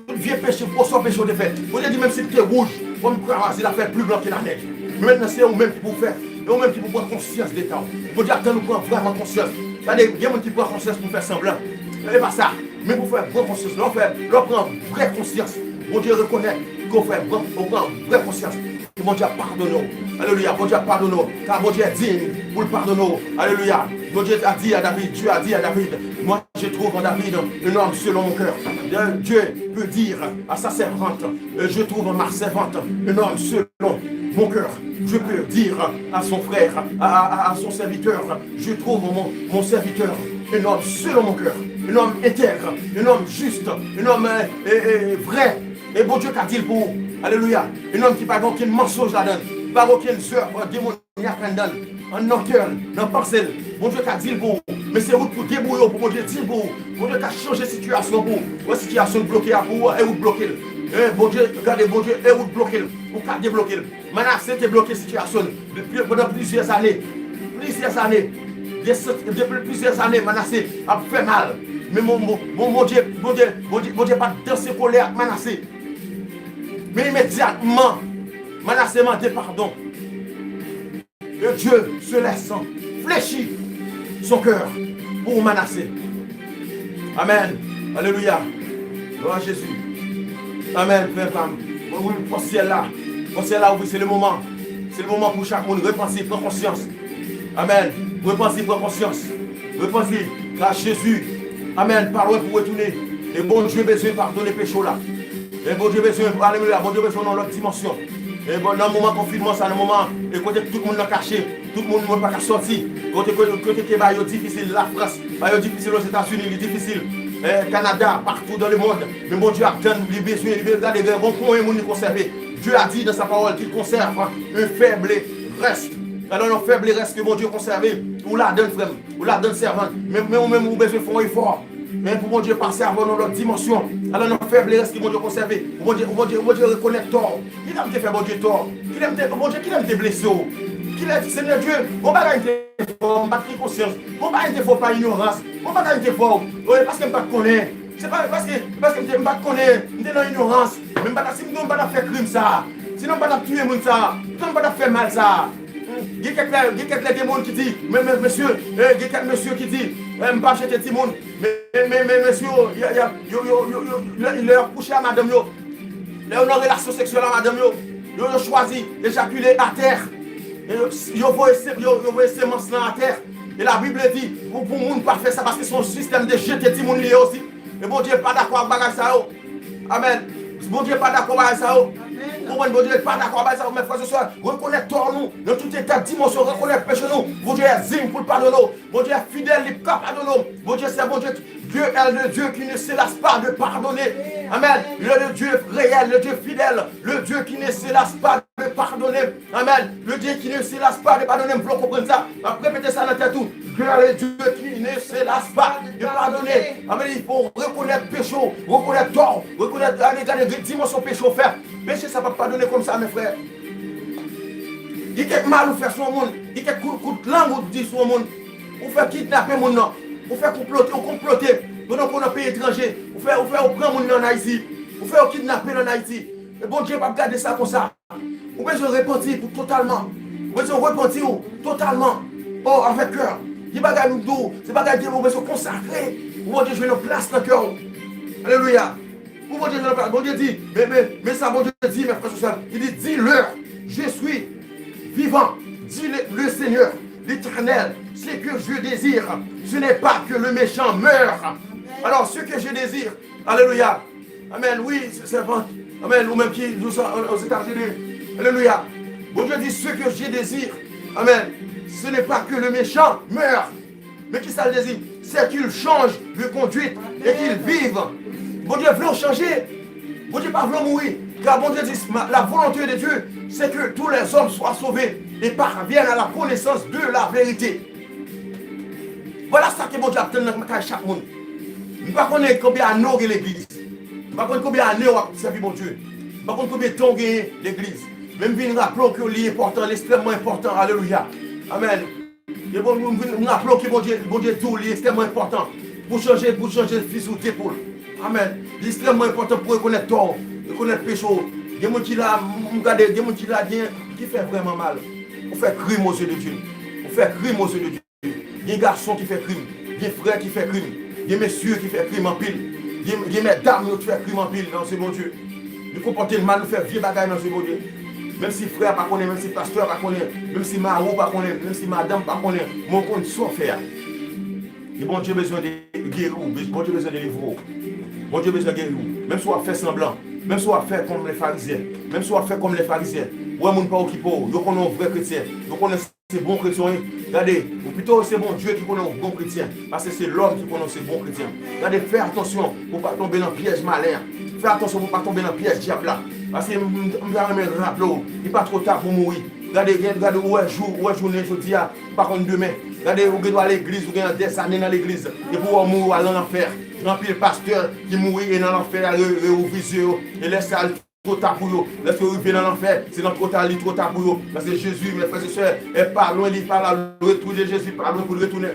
Tout vye peche, gwosè peche w te fè. Bondye di menm si l te wouj kòm krawaz, il a fait plus blanc que la neige. Men mentnan se ou menm ki pou fè. E ou menm ki pou pran konsyans de tan w. Bondye ap tann ou pran vrèman konsyans. Gade, gen moun ki pran konsyans pou fè sanblan. E pa sa. Men pou fè pran konsyans, lè w fè, lè w pran vrè konsyans, Bondye rekonèt ke w fè pran, ou pran vrè konsyans. Ke Bondye ap padone w. Alelouya, Bondye ap padone w. Car Bondye est digne pou l padone w. Alelouya. Bondye a di a David, Dieu a dit à David, moi, je trouve en David un homme selon mon cœur. Dieu peut dire à sa servante, euh, je trouve en ma servante un homme selon mon cœur. Dieu peut dire à son frère, à, à, à son serviteur, je trouve mon, mon serviteur un homme selon mon cœur, un homme intègre, un homme juste, un homme, euh, euh, euh, vrai. E Bondye ka di l pou ou. Alelouya. Un homme ki pa gen okenn mansonj ladan l, pa gen okenn zèv demonyak anndan l, nan kè l, nan panse l. Bondye ka di l pou ou. Men se ou pou debouye w pou Bondye di l pou ou. Bondye ka chanje sitiyasyon pou ou. Wè sitiyasyon l bloke a pou ou, e ou t bloke l. E Bondye, gade Bondye, e ou t bloke l. Ou ka debloke l. Manase te bloke sitiyasyon l depi, pandan plizyè ane. Plizyè ane. De, depi plizyè ane, Manase ap fè mal. Men mon, mon, mon, Bondye, Bondye, Bondye, Bondye pa t danse kolè ak Manase. Men imedyatman, Manase mande padon. Et Dieu se laisse fléchir son cœur pour Manassé. Amèn. Alelouya. Glwa a Jezi. Amèn, frè pa m. Bon, wi, pòt syèl la. Pòt syèl la ouvri, se le moman. Se le moman pou chak moun repanti, pran konsyans. Amèn. Repanti, pran konsyans. Repanti. Ka Jezi, amèn, pa lwen pou retounen. E Bondye bezwen padone peche w la. E Bondye bezwen, alelouya, Bondye bezwen nan lòt dimansyon. E bon, nan moman konfinman sa, nan moman, e kote tout moun nan kache, tout moun, moun pa ka sòti. Kote, kote, kote ke bagay yo difisil, Lafrans, bagay yo difisil, Ozetazini, li difisil. E Kanada, partout dans le monde. Men Bondye ap tann, li bezwen, li bezwen gade, gen yon konyen moun li konsève. Dieu a dit dans sa parole qu'il conserve un faible reste. Alò, yon fèb rès ke Bondye konsève, ou ladann, frè m, ou ladann, sèvant. Men, men ou menm, ou bezwen fè yon efò. Men pou Bondye pase avè w nan lòt dimansyon. Alò, yon fèb rès ke Bondye konsève, ou Bondye, ou Bondye, ou Bondye rekonèt tò w. Kilè m te fè Bondye tò? Kilè m te, Bondye, kilè m te blese w? Kilè, Senyè Dye, yon bagay m te fè w, m pa t gen konsyans. Yon bagay m te fè w pa inyorans. Yon bagay m te fè w, wi, paske m pa t konnen. Se pa paske, paske m te, m pa t konnen, m te nan inyorans. Men m pa t ap, si m te, m pa t ap fè krim sa a. Sinon m pa t ap touye moun sa a. Sinon m pa t ap fè mal sa a. Gen kèk lè, gen kèk lè gen moun ki di, men, men, mesye, eh, gen kèk mesye ki di, eh, m pa jete timoun. Men, men, men, mesye yo, y a, y a, yo, yo, yo, yo, lè, lè y ap kouche a madanm yo, Lè yo nan relasyon seksyèl a madanm yo, yo, yo chwazi ejakile atè. E yo, yo voye se, yo, yo voye semans lan atè. E Labib di, pou, pou moun pa fè sa, paske se yon sistèm de jete timoun li ye osi. E Bondye pa dakò ak bagay sa yo. Amèn. Bondye pa dakò bagay sa yo. Konprann, Bondye pa dakò bagay sa yo. Men frè e sè, rekonèt tò nou nan tout eta, dimansyon, rekonèt peche nou. Bondye est digne pou l padone w. Bondye fidèl, li ka padone w. Bondye se Bondye. Dieu est le Dieu qui ne se lasse pas de pardonner. Amen. Il est le Dieu réel, le Dieu fidèle, le Dieu qui ne se lasse pas de pardonner. Amen. Le Dieu qui ne se lasse pas de pardonner. M vle w konprann sa. M ap repete sa nan tèt ou. Dieu est le Dieu qui ne se lasse pas de pardonner. Amen. Il faut reconnaître péché, reconnaître tort, reconnaître, gade, gade dimansyon peche w fè. Peche sa p ap padone kòm sa, men frè. Gen kèk mal ou fè sou yon moun, gen kèk kout, kout lang ou di sou yon moun. Ou fè kidnape moun nan. Ou fè konplote, ou konplote. Pandan ke w nan peyi etranje, ou fè, ou fè yo pran moun nan Ayiti. Ou fè yo kidnape l an Ayiti. E Bondye p ap gade sa konsa. Ou bezwen repanti pou totalman. Ou bezwen repanti w totalman. Oh, avèk kè. Gen bagay m di w, se bagay ke ou bezwen konsakre pou Bondye jwenn yon plas nan kè w. Alelouya. Pou Bondye jwenn yon plas. Bondye di, men, men, men sa Bondye di, men frè e sè, li di, dis-leur, je suis vivant. Dit le, le Seigneur, l'Éternel, ce que je désire, ce n'est pas que le méchant meure. Alors, ce que je désire, alelouya. Amen, wi, sèvant. Amen, ou menm ki nou sa aux États-Unis. Alelouya. Bondye di, ce que je désire, amen, ce n'est pas que le méchant meure. Men kisa l dezire? C'est qu'il change de conduite et qu'il vive. Bondye vle w chanje. Bondye pa vle w mouri. Car Bondye di, la volonté de Dieu, c'est que tous les hommes soient sauvés et parviennent à la connaissance de la vérité. Vwala sa ke Bondye ap tann nan kay chak moun. M pa konnen konbyen ane w gen legliz. M pa konnen konbyen ane w ap sèvi Bondye. M pa konnen konbyen tan w genyen legliz. Men m vin raple w ke li enpòtan, li ekstrèmman enpòtan. Alelouya. Amen. E bon, m vin raple w ke Bondye, Bondye di w li ekstrèmman enpòtan pou chanje, pou chanje fizi w depo l. Amen. Li ekstrèmman enpòtan pou rekonèt tò w, rekonèt peche w. Gen moun ki la, m gade, gen moun ki la, gen, ki fè vrèman mal. Ou fè krim aux yeux de Dieu. Ou fè krim aux yeux de Dieu. Gen gason ki fè krim. Gen frè ki fè krim. Gen mesye ki fè krim anpil. Gen, gen mèdam yo ki fè krim anpil nan zye Bondye. Nou konpòte n mal, nou fè vye bagay nan zye Bondye. Menm si frè a pa konnen, menm si pastè a pa konnen, menm si mari w pa konnen, menm si madanm pa konnen, men w konn sa w fè a. E Bondye bezwen de, geri w, Bondye bezwen delivre w. Bondye bezwen geri w. Menm si w ap fè sanblan, menm si w ap fè kòm lè farizyen, menm si w ap fè kòm lè farizyen, ou wè moun pa okipe w, yo konnen w vrè kretyen, yo konnen se bon kretyen w ye. Gade, ou pito se Bondye ki konnen w bon kretyen, pase se lòm ki konnen w se bon kretyen. Gade, fè atansyon pou w pa tonbe nan pyèj malen an. Fè atansyon pou w pa tonbe nan pyèj dyab la. Pase m, m, m ta renmen raple w, li pa twò ta pou w mouri. Gade, gen, gade, ou wè jou, ou wè jounen jodi a, ou pa konn demen. Gade, ou gen dwa legliz, ou gen dèzane nan legliz. Epi ou mouri, ou al nan lanfè. Gen anpil pastè ki mouri e nan lanfè a, re, reouvri zye yo. E lè sa a, li twò ta pou yo. Lèske yo rive nan lanfè, se nan twò ta, li twò ta pou yo. Paske Jezi, mes frères et sœurs, est pas loin, li pa la, le retour de Jésus pa lwen pou l retounen.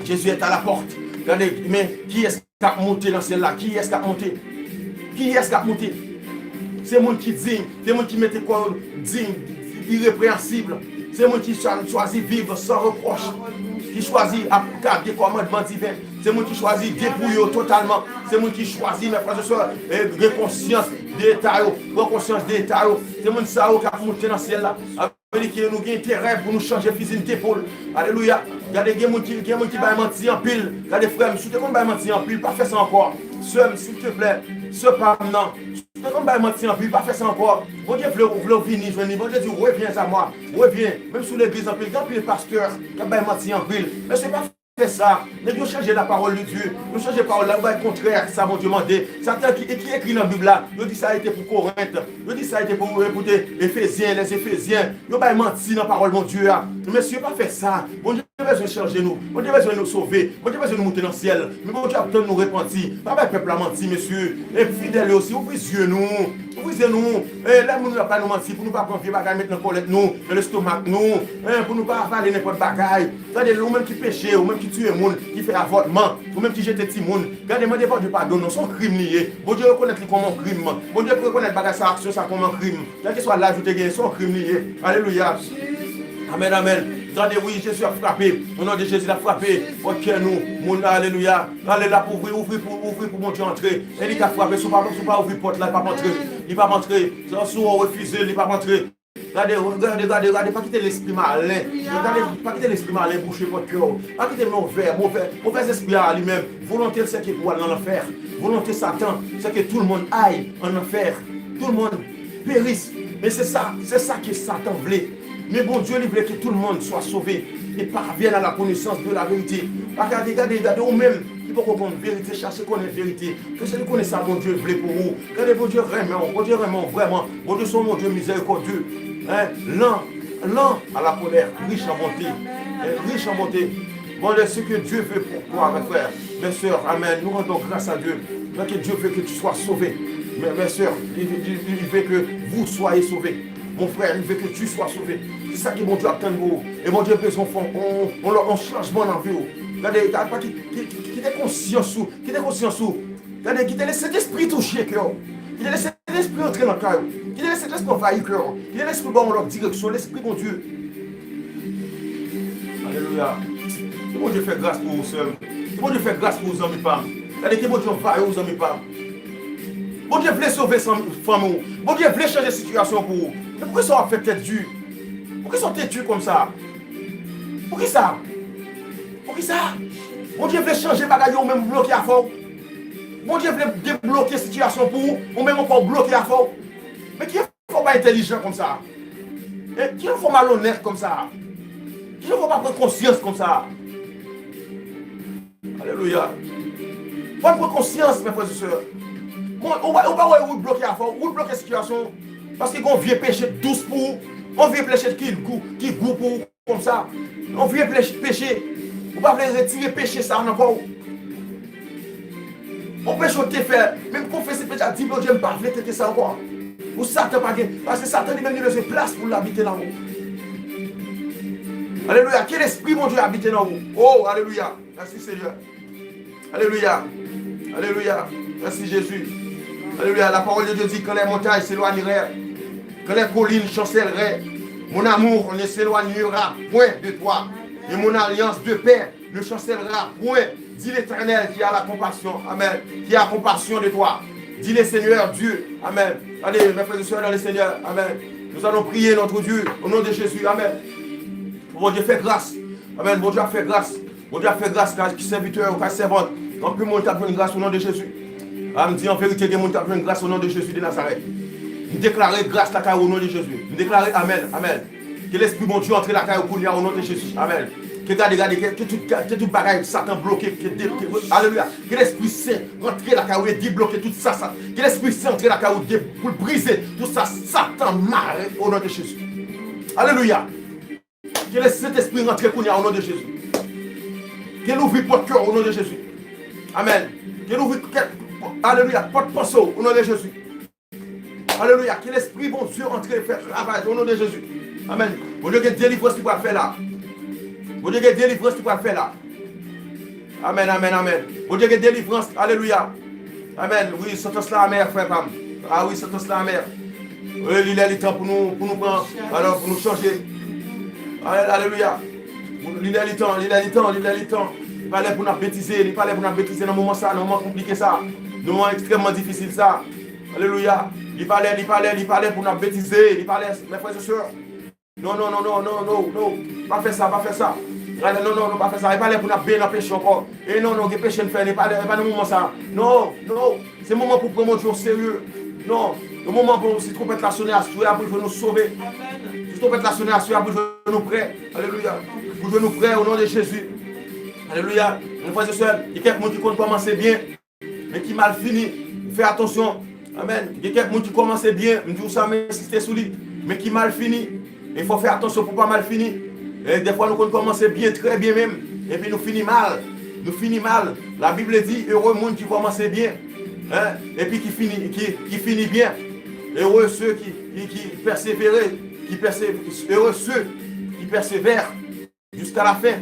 Jezi est à la porte. Gade, men kiyès k ap monte nan syèl la? Kiyès k ap monte? Kiyès k ap monte? Se moun ki diy, se moun ki mete kò yo diy, irepreyansib. Se moun ki chwa-, chwazi viv san repwòch, ki chwazi ap gade kòmandman diven. Se moun ki chwazi depouye yo totalman. Se moun ki chwazi, mes frères et sœurs, eh, gen konsyans de eta yo, pran konsyans de eta yo. Se moun sa yo k ap monte nan syèl la. Sa vle di ke nou gen enterè pou nou chanje fizi n depo l. Alelouya. Gade, gen moun ki, gen moun ki bay manti anpil. Gade, frè m, si w te konn bay manti anpil, pa fè sa ankò. Sè m, silteplè, sè pa m nan, si w te konn bay manti anpil, pa fè sa ankò. Bondye vle, vle w vini jwenn li. Bondye di, reviens à moi, reviens. Menm si w legliz anpil, gen anpil pastè k ap bay manti anpil. Men se pa fè sa. Nèg yo chanje la parole de Dieu. Yo chanje pawòl la, yo bay kontrè ak sa Bondye mande. Sa ki, ki ekri nan Bib la, yo di sa rete pou Korent. Yo di sa rete pou, pou te Efezyen, les Éphésiens. Yo bay manti nan pawòl Bondye a. Mesye, pa fè sa. Bondye bezwen chanje nou. Bondye bezwen nou sove. Bondye bezwen nou moute nan syèl. Men Bondye ap tann nou repanti. Pa bay pèp la manti, mesye. E fidèl yo osi, ouvri zye nou. Ouvri zye nou. E lè moun yo ap bay nou manti, pou nou pa pran vye bagay met nan kòlèt nou, nan lestomak nou. E pou nou pa avale nenpòt bagay. Gade, ou menm ki peche, ou menm ki tiye moun, ki fè avòtman, ou menm ki jete timoun, gade, mande Bondye padon non, se yon krim li ye. Bondye rekonèt li kòm yon krim. Bondye rekonèt bagay sa, aksyon sa kòm yon krim. Kèlkeswa laj ou te genyen, se yon krim li ye. Alelouya. Amèn, amèn. Gade, wi, Jezi ap frape. O non de Jezi, l ap frape. Pòt kè nou, moun, alelouya. Ale, l ap ouvri, ouvri pou, ouvri pou Bondye antre. E li ka frape, si w pa, si w pa ouvri pòt la, li p ap antre. Li p ap antre. Si w refize, li p ap antre. Gade, gade, gade, gade, pa kite lespri malen. Gade, pa kite lespri malen bouche pòt kè w. Pa kite movè, movè, movèzespri a li menm. Volonte l se ke pou al nan lanfè. Volonte Satan se ke tout le monde aille en enfer. Tout le monde périsse. Men se sa, se sa ke Satan vle. Men Bondye, li vle ke tout le monde soit sauvé et parvienne à la connaissance de la vérité. Pa gade, gade, gade ou menm ki poko konn verite, chache konnen verite. Ke se li konnen sa Bondye vle pou ou. Gade, Bondye renmen w, Bondye renmen w vrèman. Bondye se yon Bondye mizèrikòdye. Hein? Lent, lent à la colère, riche en bonté. Hein? Riche en bonté. Bon, c'est ce que Dieu veut pour toi, mes frères, mes sœurs. Amen. Nous rendons grâce à Dieu. Parce que Dieu veut que tu sois sauvé. Mes, mes sœurs, il, il, il veut que vous soyez sauvés. Mon frère, il veut que tu sois sauvé. Se sa ke Bondye ap tann pou ou. E Bondye bezwen fè yon, yon, yon chanjman nan vi w. Gade, gade, pa ki, ki, ki, kite konsyans ou, kite konsyans ou. Gade, kite Sentespri touche kè w. Kite Sentespri antre nan kay ou. Kite Sentespri anvayi kè w. Kite Lespri ba w yon lòt direksyon, Lespri Bondye. Alelouya. Ke Bondye fè gras pou ou, sè m. Ke Bondye fè gras pou ou, zanmi pa m. Gade, ke Bondye anvayi w, zanmi pa m. Bondye vle sove fanmi w. Bondye vle chanje sitiyasyon pou ou. Men poukisa w ap fè tèt di? Poukisa w tèt di konsa? Poukisa? Poukisa? Bondye vle chanje bagay yo, ou menm ou bloke afè w. Bondye vle debloke sitiyasyon pou ou, ou menm ankò ou bloke afè w. Men kijan fè w pa entèlijan konsa? E kijan fè w malonèt konsa? Kijan fè w pa pran konsyans konsa? Alelouya. Fò n pran konsyans, mes frères et sœurs. Bon, ou pa, ou pa wè wout bloke afè w, wout bloke sitiyasyon w. Paske gen yon vye peche dous pou ou, yon vye peche ki gou, ki gou pou ou konsa. Yon vye peche, peche. Ou pa vle retire peche sa nan kò w. Yon peche w te fè, menm konfese peche a, di Bondye, m pa vle tete sa ankò. Pou Satan pa gen, paske Satan li menm li bezwen plas pou l abite nan ou. Alelouya. Ke Lespri Bondye abite nan ou. Oh, alelouya. Mèsi, Senyè. Alléluia. Alléluia. Merci, Jésus. Alléluia. La parole de Dieu dit, quand les montagnes s'éloigneraient, quand les collines chancelleraient, mon amour ne s'éloignera point de toi, et mon alliance de paix ne chancellera point, dit l'Éternel qui a la compassion. Amen. Qui a compassion de toi. Dit le Seigneur Dieu. Amen. Allez, mes frères et sœurs dans le Seigneur. Amen. Nous allons prier notre Dieu au nom de Jésus. Amen. Bondye fè gras. Amen. Bondye ap fè gras. Bondye ap fè gras kay sèvitè yo, kay sèvant. Anpil moun k ap jwenn gras o non de Jezi. A, m di an verite, gen moun k ap jwenn gras o non de Jezi de Nazarèt. M deklare gras lakay ou o non de Jezi. M deklare amèn, amèn. Ke Lespri Bondye antre lakay ou kounye a o non de Jezi. Amèn. Ke gade, gade, ke, ke tout, ke tout bagay Satan bloke, ke de, ke, alelouya. Ke Lespri Sen antre lakay ou e debloke tout sa, sa. Ke Lespri Sen antre lakay ou de, pou l brize tout sa Satan mare o non de Jezi. Alelouya. Ke Sentespri rantre kounye a, o non de Jezi. Ke l ouvri pòt kè w, o non de Jezi. Amèn. Ke l ouvri kè, alelouya, pòt panse w, o non de Jezi. Alelouya. Ke Lespri Bondye antre fè travay, o non de Jezi. Amèn. Bondye gen delivrans li pral fè la. Bondye gen delivrans li pral fè la. Amèn, amèn, amèn. Bondye gen delivrans. Alelouya. Amèn. Wi, santans la amè, frè pa m. A wi, santans la amè. Wi, li lè li tan pou nou, pou nou pran, alò, pou nou chanje. Ale-, alelouya. Li lè li tan, li lè li tan, li lè li tan. Li pa lè pou n ap betize, li pa lè pou n ap betize nan moman sa, nan moman konplike sa, nan moman ekstrèmman difisil sa. Alelouya. Li pa lè, li pa lè, li pa lè pou n ap betize, li pa lè, mes frères et sœurs. Non, non, non, non, non, non, non. Pa fè sa, pa fè sa. Gade, non, non, non, pa fè sa. E pa lè pou n ap benyen nan peche ankò. E non, non, gen peche n fè, e pa lè, e pa nan moman sa. Non, non. Se moman pou pran Bondye o serye. Non. Yon moman pou si twonpèt la sonnen aswè a pou l jwenn nou sove. Si twonpèt la sonnen aswè a pou l jwenn nou prè. Alelouya. Pou l jwenn nou prè o non de Jezi. Alelouya. Mes frères et sœurs, gen kèk moun ki konn kòmanse byen. Men ki mal fini. Fè atansyon. Amèn. Gen kèk moun ki kòmanse byen, m di w sa, m ensiste sou li. Men ki mal fini. E fò w fè atansyon pou w pa mal fini. E dèfwa nou konn kòmanse byen, trè byen menm. Epi nou fini mal. Nou fini mal. La Bible dit, heureux moun ki kòmanse byen. Hein? Epi ki fini, ki, ki fini byen. Heureux ceux qui, qui, qui persévèrent, qui persévèrent, heureux ceux qui persévèrent. Jusqu'à la fin.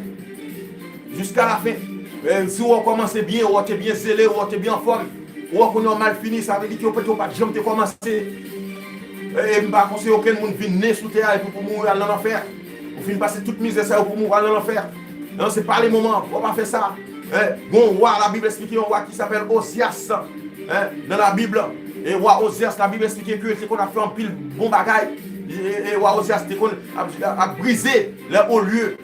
Jusqu'à la fin. E, si w kòmanse byen, w te byen zele, w te byen anfòm, w konnen w mal fini, sa vle di ke w pètèt w pa t janm te kòmanse. E, e m pa konseye okenn moun vin ne sou tè a epi pou mouri al nan lanfè. Ou fin pase tout mizè sa yo pou mou al nan lanfè. Non, se pa le moman. W pa fè sa. Hein? Gon wa, Labib esplike yon wa ki apèl Ozyas. Hein? Nan Labib, e wa Ozyas, Labib esplike ke te konn ap fè anpil bon bagay. E, e, e wa Ozyas te konn ap, ap brize lè olye.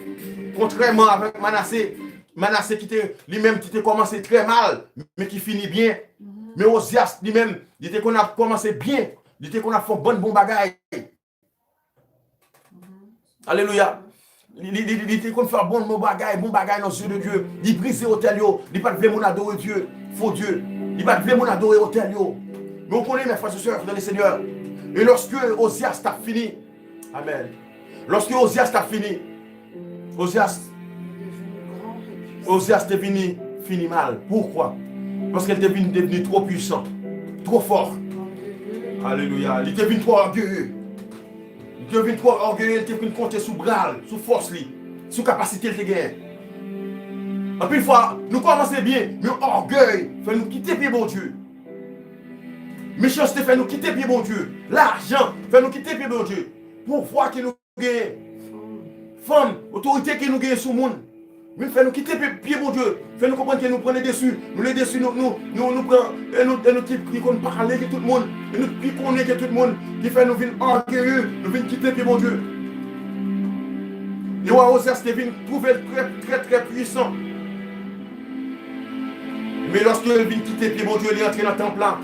Kontrèman avèk Manase, Manase ki te, li menm ki te kòmanse trè mal, men ki fini byen. Men Ozyas, li menm, li te konn ap kòmanse byen, li te konn ap fè yon bann bon bagay. Alelouya. Li, li, li, li te konn fè bon, bon bagay, bon bagay nan zye de Dye. Li brize otèl yo. Li pa t vle moun adore Dye, fo Dye. Li pa t vle moun adore otèl yo. Men w konnen, mes frères et sœurs dans le Seigneur, e lòske Ozyas t ap fini, amèn. Lòske Ozyas t ap fini, Ozyas, Ozyas te vini fini mal. Poukwa? Paske l te vin devni twò pwisan, twò fò. Alelouya. Li te vin twò ògeye. Li te vin twò ògeye, li te vin konte sou bra l, sou fòs li, sou kapasite l te genyen. Anpil fwa, nou kòmanse byen, men ògèy fè nou kite pye Bondye. Mechanste fè nou kite pye Bondye. Lajan fè nou kite pye Bondye. Pouvwa ke nou genyen, fanm, otorite ke nou genyen sou moun, vin fè nou kite pye, pye Bondye, fè nou konprann ke nou pran le desi, nou le desi, nou, nou, nou, nou pran, e nou, e nou ki, ki konn pale ke tout moun, e nou pi konnen ke tout moun, ki fè nou vin ògeye, nou vin kite pye Bondye. E wa Ozyas te vin twouve l trè, trè, trè pwisan. Men lòske l vin kite pye Bondye, li antre nan tanp la.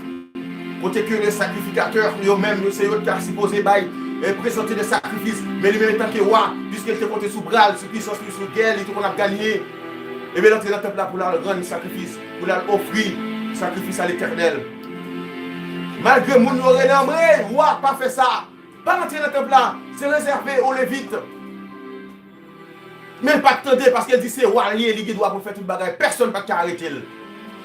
Kote ke le sakrifikatè, yo menm, yo se yo ki ta sipoze bay, e prezante de sakrifis. Men li menm, antanke wa, piske l te konte sou bra l, sou pwisans li, sou gè li, li te konn ap ganye. Ebyen, l antre nan tanp la pou l al rann sakrifis, pou l al ofri sakrifis a Letènèl. Malgre moun yo rele anmwey, wa, pa fè sa. Pa rantre nan tanp la, se rezève o Levit. Men l pa t tande, paske l di se wa l ye, li gen dwa pou l fè tout bagay. Pèsonn pa t ka arete l.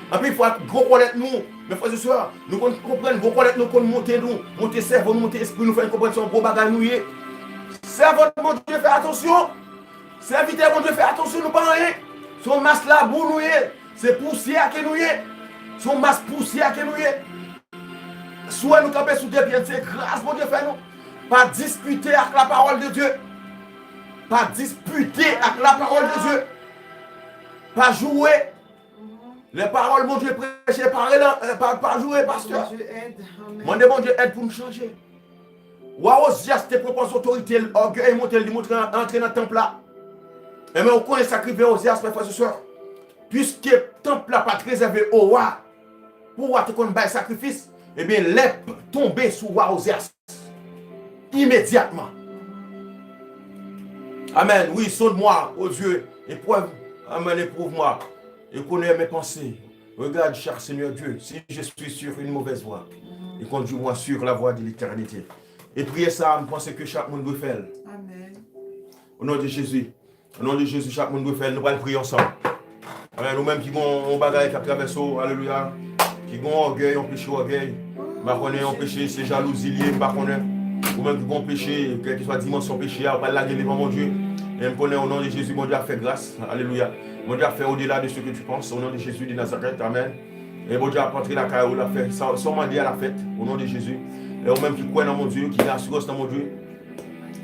Anpil fwa, gwo kòlèt nou, mes frères et sœurs, nou konn konprann gwo kòlèt nou konn monte nou, monte sèvo nou, monte espri nou, fè n konprann se yon gwo bagay nou ye. Sèvant Bondye, fè atansyon. Sèvitè Bondye, fè atansyon, nou pa anyen. Se yon mas labou nou ye. Se pousyè ke nou ye. Se yon mas pousyè ke nou ye. Si w wè nou kanpe sou de pye n, se gras Bondye fè nou. Pa dispite ak la parole de Dieu. Pa dispite ak la parole de Dieu. Pa joure. Lè pawòl Bondye preche, pa rele, eh, pa, pa joure, pastè. Bondye èd. Amèn. Mande Bondye èd pou n chanje. Wa Ozyas te pran pòz otorite l, ògèy monte l, li montre antre nan tanp la. Enben, ou konnen sa k rive Ozyas, mes frères et sœurs. Piske tanp la pa t rezève o wa, pou wa te konn bay sakrifis, ebyen, lèp tonbe sou wa Ozyas. Imedyatman. Amèn. Oui, sonde-moi, ô Dieu, et preuve, amèn, éprouve-moi, et connais mes pensées. Regarde, cher Seigneur Dieu, si je suis sur une mauvaise voie, et conduis-moi sur la voie de l'éternité. E priyè sa a, m panse ke chak moun dwe fè l. Amèn. O non de Jezi. O non de Jezi, chak moun dwe fè l. Nou pral priye ansanm. Amèn. Ou menm ki gon yon bagay k ap travèse w, alelouya. Ki gon ògèy, yon peche ògèy. M pa konnen yon peche, se jalouzi l ye, m pa konnen. Ou menm ki gon peche, kèlkeswa dimansyon peche a, ou pral lage l devan Bondye. E m konnen, o non de Jezi, Bondye ap fè gras. Alelouya. Bondye ap fè au-delà de ce que tu penses, au nom de Jésus de Nazareth. Amèn. E Bondye ap antre lakay ou, l ap fè sa, sa w mande a, l ap fèt, o non de Jezi. E ou menm ki kwè nan Bondye, ki gen asirans nan Bondye,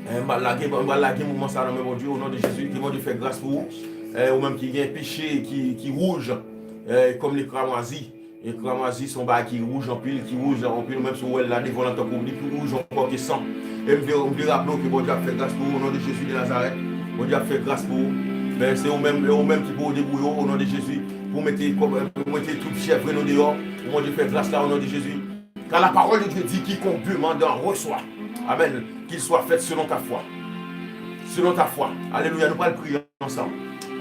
e, m pral lage, m pral lage mouvman sa nan men Bondye, o non de Jezi, ke Bondye fè gras pou ou. E ou menm ki gen peche ki, ki wouj, e, kòm le kramwazi. E kramwazi se yon bagay ki wouj anpil, ki wouj anpil, ou menm si w wè l la devan w lan tankou li pi wouj ankò ke san. E m vle, m vle raple w ke Bondye ap fè gras pou ou, o non de Jezi de Nazarèt. Bondye ap fè gras pou ou. Men se ou menm, e ou menm ki pou debouye w, o non de Jezi, pou mete, pou mete tout fyèv reno deyò, pou Bondye fè gras la, o non de Jezi. Car la parole de Dieu dit, quiconque demande en reçoit. Amèn. Qu'il soit fait selon ta foi. Selon ta foi. Alelouya. Nou pral priye ansanm.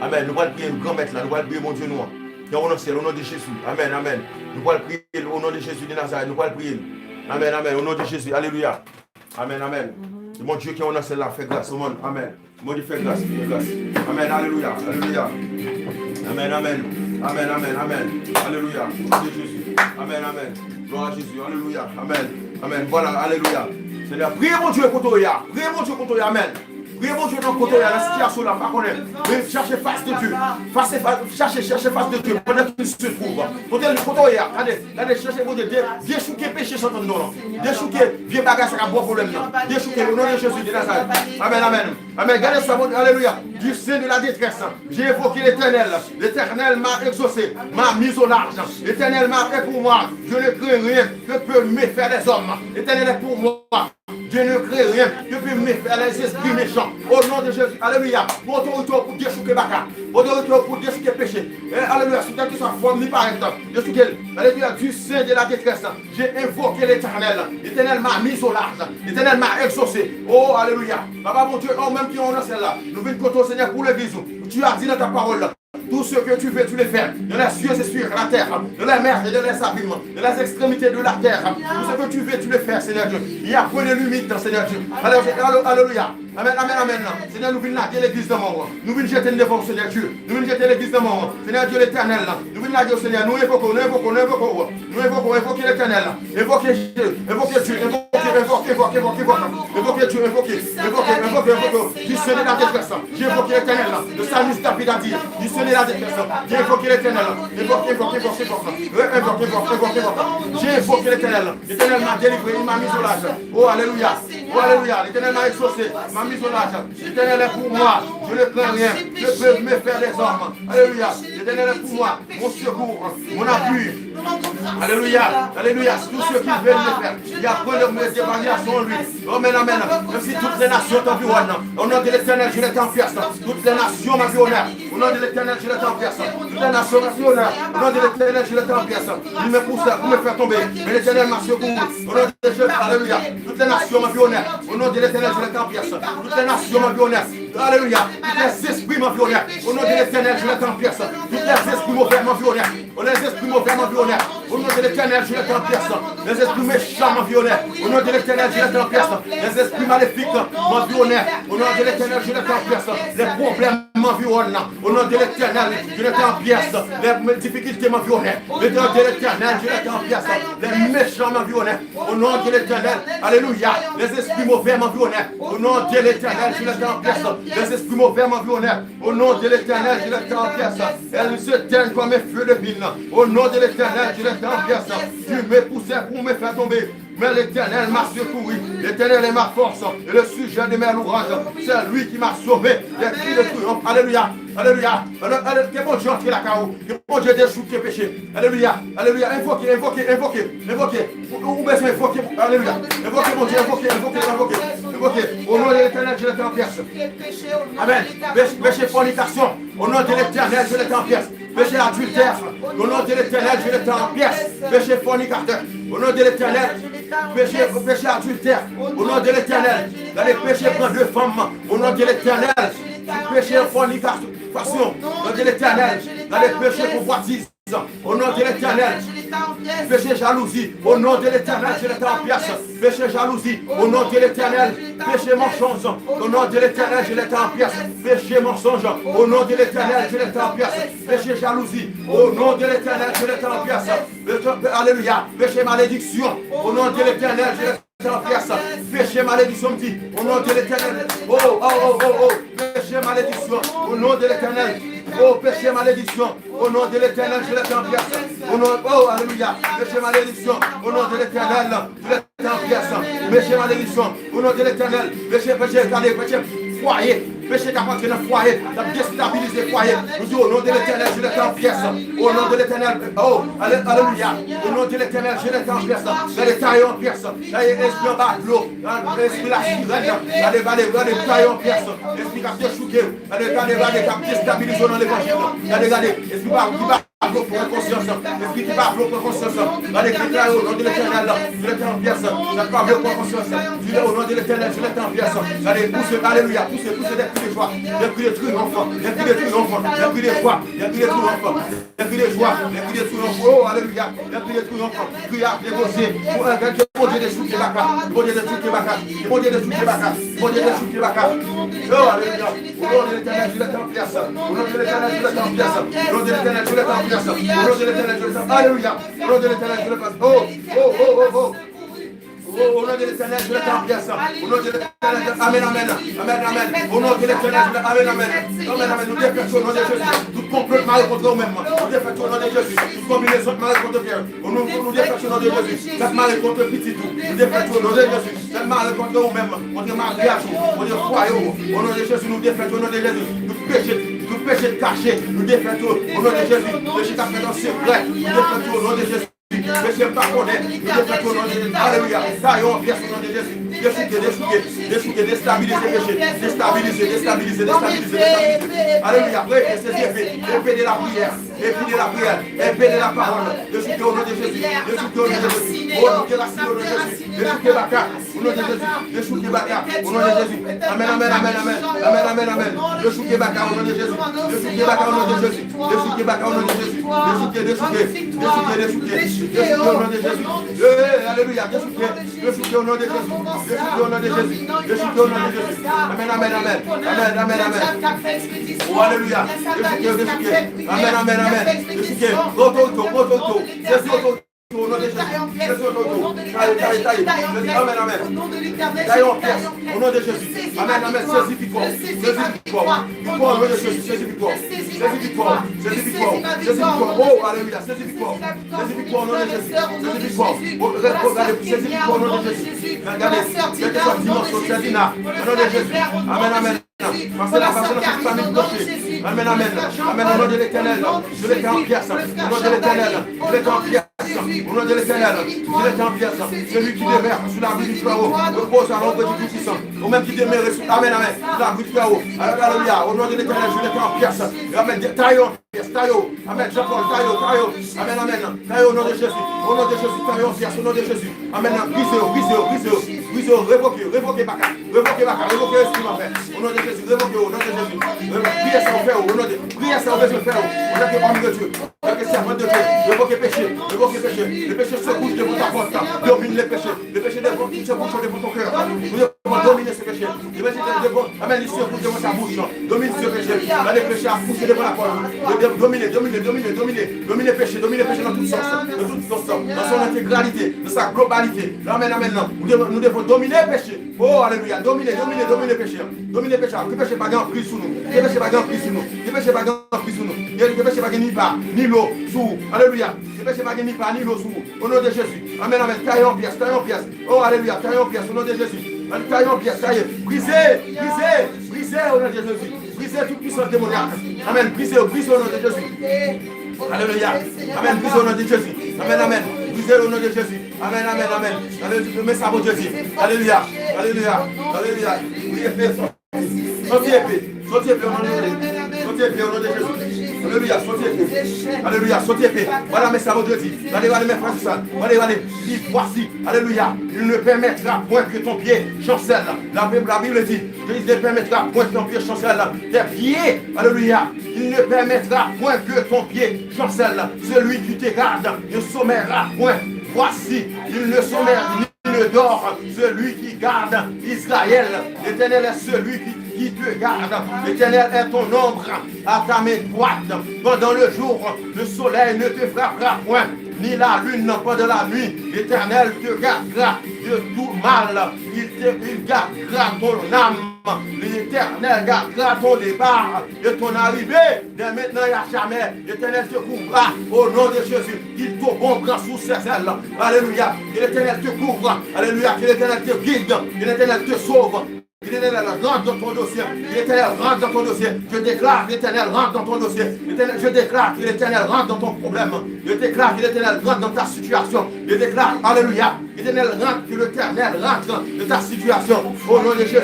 Amèn. Nou pral priye Granmèt la. Nou pral priye Bondye nou an. Ki anwo nan syèl, o non de Jezi. Amèn, amèn. Nou pral priye l, o non de Jezi de Nazarèt. Nou pral priye l. Amèn, amèn. O non de Jezi. Alelouya. Amèn, amèn. Bondye ki anwo nan syèl la, fè gras. Amèn, amèn. Bondye fè gras, fè gras. Amèn, alelouya, alelouya. Amèn, amèn. Amèn, amèn, amèn. Alelouya. O non de Jezi. Amèn, amèn. Glwa a Jezi. Alelouya. Amèn. Amèn. Vwala, alelouya. Senyè, priye Bondye kote w ye a. Priye Bondye kote w ye a. Amèn. Priye Bondye nan kote w ye a, nan sitiyasyon w la, m pa konnen. Men chache fas de Dye. Fas e fas, chache, chache fas de Dye. Pandan ke l se twouve. Kote, kote w ye a. Gade, gade, chache Bondye. De, dechouke peche san tann non, non. Dechouke vye bagay sa k ap ba w pwoblèm nan. Dechouke, o non de Jezi de Nazarèt. Amèn, amèn. Amen. Gade sa, Bondye, alelouya. Du sein de la détresse, j'ai invoqué l'Éternel. L'Éternel m'a exaucé, m'a mis au large. L'Éternel m'a fait pour moi. Je ne crains rien que peuvent me faire les hommes. L'Éternel est pour moi. Je ne crains rien que peuvent me faire les esprits méchants. Au nom de Jésus, alelouya. Pou otorite w pou dechouke baka. Pou otorite w pou dechouke peche. Eh, alelouya. Sou kèlkeswa fòm li parèt, dechouke l. Alelouya. Du sein de la détresse, j'ai invoqué l'Éternel. L'Éternel m'a mis au large. L'Éternel m'a exaucé. Oh, alelouya. Papa Bondye, ou menm ki ann nan syèl la, nou vin kote w, Senyè, pou legliz ou. Tu as dit dans ta parole, tout ce que tu veux, tu le fais. Dans les cieux et sur la terre, dans les mers et dans les abîmes, dans les extrémités de la terre. Tout ce que tu veux, tu le fais, Seigneur Dieu. Il n'y a point de limite, Seigneur Dieu. Alè-, alè-, alelouya. Amen, amen, amen. Senyè, nou vin lage legliz nan men w. Nou vin jete l devan w, Senyè Dieu. Nou vin jete legliz nan men w. Senyè Dieu l'Éternel, nou vin lage w, Senyè. Nou envoke w, nou envoke w, nou envoke w. Nou envoke w, envoke l'Éternel. Envoke Dieu, envoke Dieu, envoke, envoke, envoke, envoke, envoke. Envoke Dieu, envoke, envoke, envoke, envoke. Du sein de la détresse, j'ai invoqué l'Éternel. Le psalmiste David a dit, du sein de la détresse, j'ai invoqué l'Éternel. Invoqué, invoqué, invoqué, invoqué. Invoqué, invoqué, invoqué, invoqué. J'ai invoqué l'Éternel. L'Éternel m'a délivré, il m'a mis au large. Oh, alléluia. Oh, alléluia. L'Éternel m'a exaucé, m'a mis au large. L'Éternel est pour moi. Je ne crains rien. Que peuvent me faire les hommes. Alléluia. L'Éternel est pour moi. Mon secours, mon appui. Alléluia, alléluia. Tous ceux qui veulent me faire, il y a point de mauvaise dévariation en lui. Amen, amen. Même si toutes les nations t'environnent, au nom de l'Éternel, je les traverse. Toutes les nations m'environnèrent. Au nom de l'Éternel, je les traverse. Toutes les nations m'environnèrent. Au nom de l'Éternel, je les traverse. Ils me poussèrent pour me faire tomber. Mais l'Éternel m'a secouru. Au nom de Jésus, alléluia. Toutes les nations m'environnèrent. Au nom de l'Éternel, je les traverse. Toutes les nations m'environnèrent. Alléluia. Tous les esprits m'environnèrent. Au nom de l'Éternel, je les traverse. Tous les esprits mauvais m'environnèrent. Oh, les esprits mauvais m'environnèrent. Au nom de l'Éternel, je les traverse. Les esprits méchants m'environnèrent. Au nom de l'Éternel, je les traverse. Les esprits maléfiques m'environnèrent. Au nom de l'Éternel, je les traverse. Les problèmes m'environnent. Au nom de l'Éternel, je les traverse. Les difficultés m'environnèrent. Au nom de l'Éternel, je les traverse. Les méchants m'environnèrent. Au nom de l'Éternel, alléluia. Les esprits mauvais m'environnèrent. Au nom de l'Éternel, je les traverse. Les esprits mauvais m'environnèrent. Au nom de l'Éternel, je les traverse. Elles s'éteignent comme un feu de pile. Au nom de l'Éternel, je les traverse. Dieu me poussait pour me faire tomber. Mais l'Éternel m'a secouru. L'Éternel est ma force et le sujet de mes louanges. C'est lui qui m'a sauvé. Des cris de triomphe. Alléluia. Alléluia. Alléluia. Ke Bondye antre lakay ou. Ke Bondye dechouke peche. Alléluia. Alléluia. Envoke, envoke, envoke, envoke. Ou, ou bezwen envoke. Alléluia. Envoke Bondye, envoke, envoke, envoke. Envoke. Au nom de l'Éternel, je les traverse. Amen. Péché, péché fornication. Au nom de l'Éternel, je les traverse. Péché adultère. Au nom de l'Éternel, je les traverse. Péché fornicateur. Au nom de l'Éternel. Péché, péché adultère. Au nom de l'Éternel. Gade péché pran de fanm. Au nom de l'Éternel. Péché fornication. Au nom de l'Éternel. Gade péché convoitise. Au nom de l'Éternel. Péché jalousie. Au nom de l'Éternel, je les traverse. Péché jalousie. Au nom de l'Éternel. Péché mensonge. Au nom de l'Éternel, je les traverse. Péché mensonge. Au nom de l'Éternel, je les traverse. Péché jalousie. Au nom de l'Éternel, je les traverse. Péché, alléluia. Péché malédiction. Au nom de l'Éternel, je les traverse. Péché malédiction, m di, au nom de l'Éternel. Oh, oh, oh, oh, oh. Péché malédiction, au nom de l'Éternel. Oh, péché malédiction, au nom de l'Éternel, je les traverse. Au nom, oh, alléluia. Péché malédiction, au nom de l'Éternel, je les traverse. Péché malédiction, au nom de l'Éternel. Péché, péché, gade, péché, fwaye. Péché k ap antre nan fwaye, k ap destabilize fwaye. Nou di, au nom de l'Éternel, je les traverse. Au nom de l'Éternel, oh, allé-, alléluia. Au nom de l'Éternel, je les traverse. Gade, taye an pyès. Gade, espri anba dlo. Espri lasirèn. Gade, gade, gade, taye an pyès. Espri k ap dechouke. Gade, gade, gade, k ap destabilize w nan levanjil. Gade, gade, espri pa, ki pa vle w pran konsyans. Espri ki pa vle w pran konsyans. Gade, deklare au nom de l'Éternel. Je les traverse. Sa k pa vle w pran konsyans. Di, au nom de l'Éternel, je les traverse. Gade, pouse, alléluia, pouse, pouse des cris de joie, des cris de triomphe, des cris de triomphe, des cris de joie, des cris de triomphe. Des cris de joie, des cris de triomphe. Oh, alléluia. Des cris de triomphe. Kriye ak negosye. Pou anvè ke Bondye dechouke baka. Bondye dechouke baka. Bondye dechouke baka. Bondye dechouke baka. Oh, alléluia. Au nom de l'Éternel, je les traverse. Au nom de l'Éternel, je les traverse. Au nom de l'Éternel, je les traverse. Au nom de l'Éternel, je les traverse. Alléluia. Au nom de l'Éternel, je les traverse. Oh, oh, oh, oh, oh. O non de Letènèl, je lève en pièce. O non de Letènèl, amèn, amèn. Amèn, amèn. O non de Letènèl, amèn, amèn. Amèn, amèn. Nou defèt yo o non de Jezi. Tout konplo k mare kont ou menm, nou defèt yo o non de Jezi. Tout konbinezon k mare kont ou, o nou, nou defèt yo o non de Jezi. Sa k mare kont pitit ou, nou defèt yo o non de Jezi. Sa k mare kont ou menm, kont maryaj ou, kont fwaye ou, o non de Jezi, nou defèt yo o non de Jezi. Tout peche, tout peche kache, nou defèt yo o non de Jezi. Peche k ap fèt an sekrè, nou defèt yo o non de Jezi. Peche m pa konnen, nou defèt yo o non de Jezi. Alelouya. Taye yo an pyès o non de Jezi. Dechouke, dechouke, dechouke, destabilize peche. Destabilize, destabilize, destabilize, destabilize. Alelouya. Prete, sezi epe, epe de la priyè, epe de la priyè, epe de la pawòl. Dechouke o non de Jezi. Dechouke o non de Jezi. O, nou derasine o non de Jezi. Dechouke baka. O non de Jezi, dechouke baka. O non de Jezi. Amèn, amèn, amèn, amèn. Amèn, amèn, amèn. Dechouke baka o non de Jezi. Dechouke baka o non de Jezi. Dechouke baka o non de Jezi. Dechouke, dechouke. Dechouke, dechouke. Dechouke o non de Jezi. Eh, alelouya. Dechouke. Dechouke o non de Jezi. Dechouke o non de Jezi. Dechouke o non de Jezi. Amèn, amèn, amèn. Amèn, amèn, amèn. O, alelouya. Dechouke, dechouke. Amèn, amèn, amèn. Dechouke. Otorite, otorite. Sezi otorite. O non de Jezi. Sezi otorite. Taye, taye, taye. Sezi, amèn, amèn. Taye an pyès. O non de Jezi. Amèn, amèn. Sezi vikwa. Sezi vikwa. Vikwa o non de Jezi. Sezi vikwa. Sezi vikwa. Sezi vikwa. Sezi vikwa. O, alelouya. Sezi vikwa. Sezi vikwa o non de Jezi. Sezi vikwa. O, gade, sezi vikwa o non de Jezi. Gade, gade, gade sa dimansyon, Sèdina. O non de Jezi. Amèn, amèn. Pase la, pase nan tout fanmi ki branche. Amèn, amèn. Amèn, o non de Letènèl. Je lève en pyès. O non de Letènèl. Je lève en pyès. O non de Letènèl. Je lève en pyès. Celui qui demeure sous l'abri du Très-Haut repose à l'ombre du Tout-Puissant. Ou menm ki demere sou, amèn, amèn, sou labri du Très-Haut. Alelouya. O non de Letènèl, je lève en pyès. Amèn. Taye yo an pyès, taye yo. Amèn. Jean Paul, taye yo, taye yo. Amèn, amèn. Taye yo o non de Jezi. O non de Jezi, taye yo an pyès. O non de Jezi. Amèn. Brize yo, brize yo, brize yo. Brize yo, revoke yo, revoke baka. Revoke baka, revoke espri move. O non de Jezi, revoke yo, o non de Jezi. Priyè sa ou fè yo, o non de, priyè sa ou bezwen fè yo. Antanke òm de Dye, antanke sèvant de Dye, revoke peche, revoke peche. Le péché se couche devant ta porte. Domine le péché. Le péché devant, se couche devant ton cœur. Nous devons dominer ce péché. Le péché devant, amèn, il se couche devant ta bouche. Domine ce péché. Là, le péché a couché devant la porte. Domine, domine, domine, domine. Domine péché, domine péché dans tout sens. Dans tout sens. Dans son intégralité, dans sa globalité. Amèn, amèn, non. Nous devons, nous devons dominer le péché. Oh, alelouya. Domine, domine, domine peche a. Domine peche a. Ke peche pa gen anpriz sou nou. Ke peche pa gen anpriz sou nou. Ke peche pa gen anpriz sou nou. Ke, ke peche pa gen ni pa, ni lo sou ou. Alelouya. Ke peche pa gen ni pa, ni lo sou ou. O non de Jezi. Amèn, amèn. Taye an pyès, taye an pyès. Oh, alelouya. Taye an pyès. O non de Jezi. Taye an pyès, taye. Brize, brize, brize o non de Jezi. Brize tout pwisans demonyak. Amèn. Brize, brize o non de Jezi. Alelouya. Amèn. Brize o non de Jezi. Amèn, amèn. Brize o non de Jezi. Amèn, amèn, amèn. Alelouya. Men sa Bondye di. Alelouya. Alelouya. Alelouya. Wi, epe. Soti epe. Soti epe o non de Jezi. Soti epe o non de Jezi. Alelouya. Soti epe. Alelouya. Soti epe. Vwala men sa Bondye di. Gade, gade men frè sa. Gade, gade. Li, voici. Alelouya. Il ne permettra point que ton pied chancelle. La Bible, la Bible dit, il ne permettra point que ton pied chancelle. Tes pieds. Alelouya. Il ne permettra point que ton pied chancelle. Celui qui te garde ne sommeillera point. Voici, il ne sommeille ni ne dort, celui qui garde Israël. L'Éternel est celui qui, qui te garde. L'Éternel est ton ombre à ta main droite. Pendant le jour, le soleil ne te frappera point, ni la lune pendant la nuit. L'Éternel te gardera de tout mal. Il te, il gardera ton âme. L'Éternel gardera ton départ et ton arrivée. Dès maintenant et à jamais, l'Éternel te couvrira au nom de Jésus. Qu'il t'ombre sous ses ailes. Alléluia. Que l'Éternel te couvre. Alléluia. Que l'Éternel te guide. Que l'Éternel te sauve. Que l'Éternel rentre dans ton dossier. Que l'Éternel rentre dans ton dossier. Je déclare que l'Éternel rentre dans ton dossier. L'Éternel, je déclare que l'Éternel rentre dans ton problème. Je déclare que l'Éternel rentre dans ta situation. Je déclare, alléluia, que l'Éternel rentre, que l'Éternel rentre dans ta situation. Au nom de Jésus.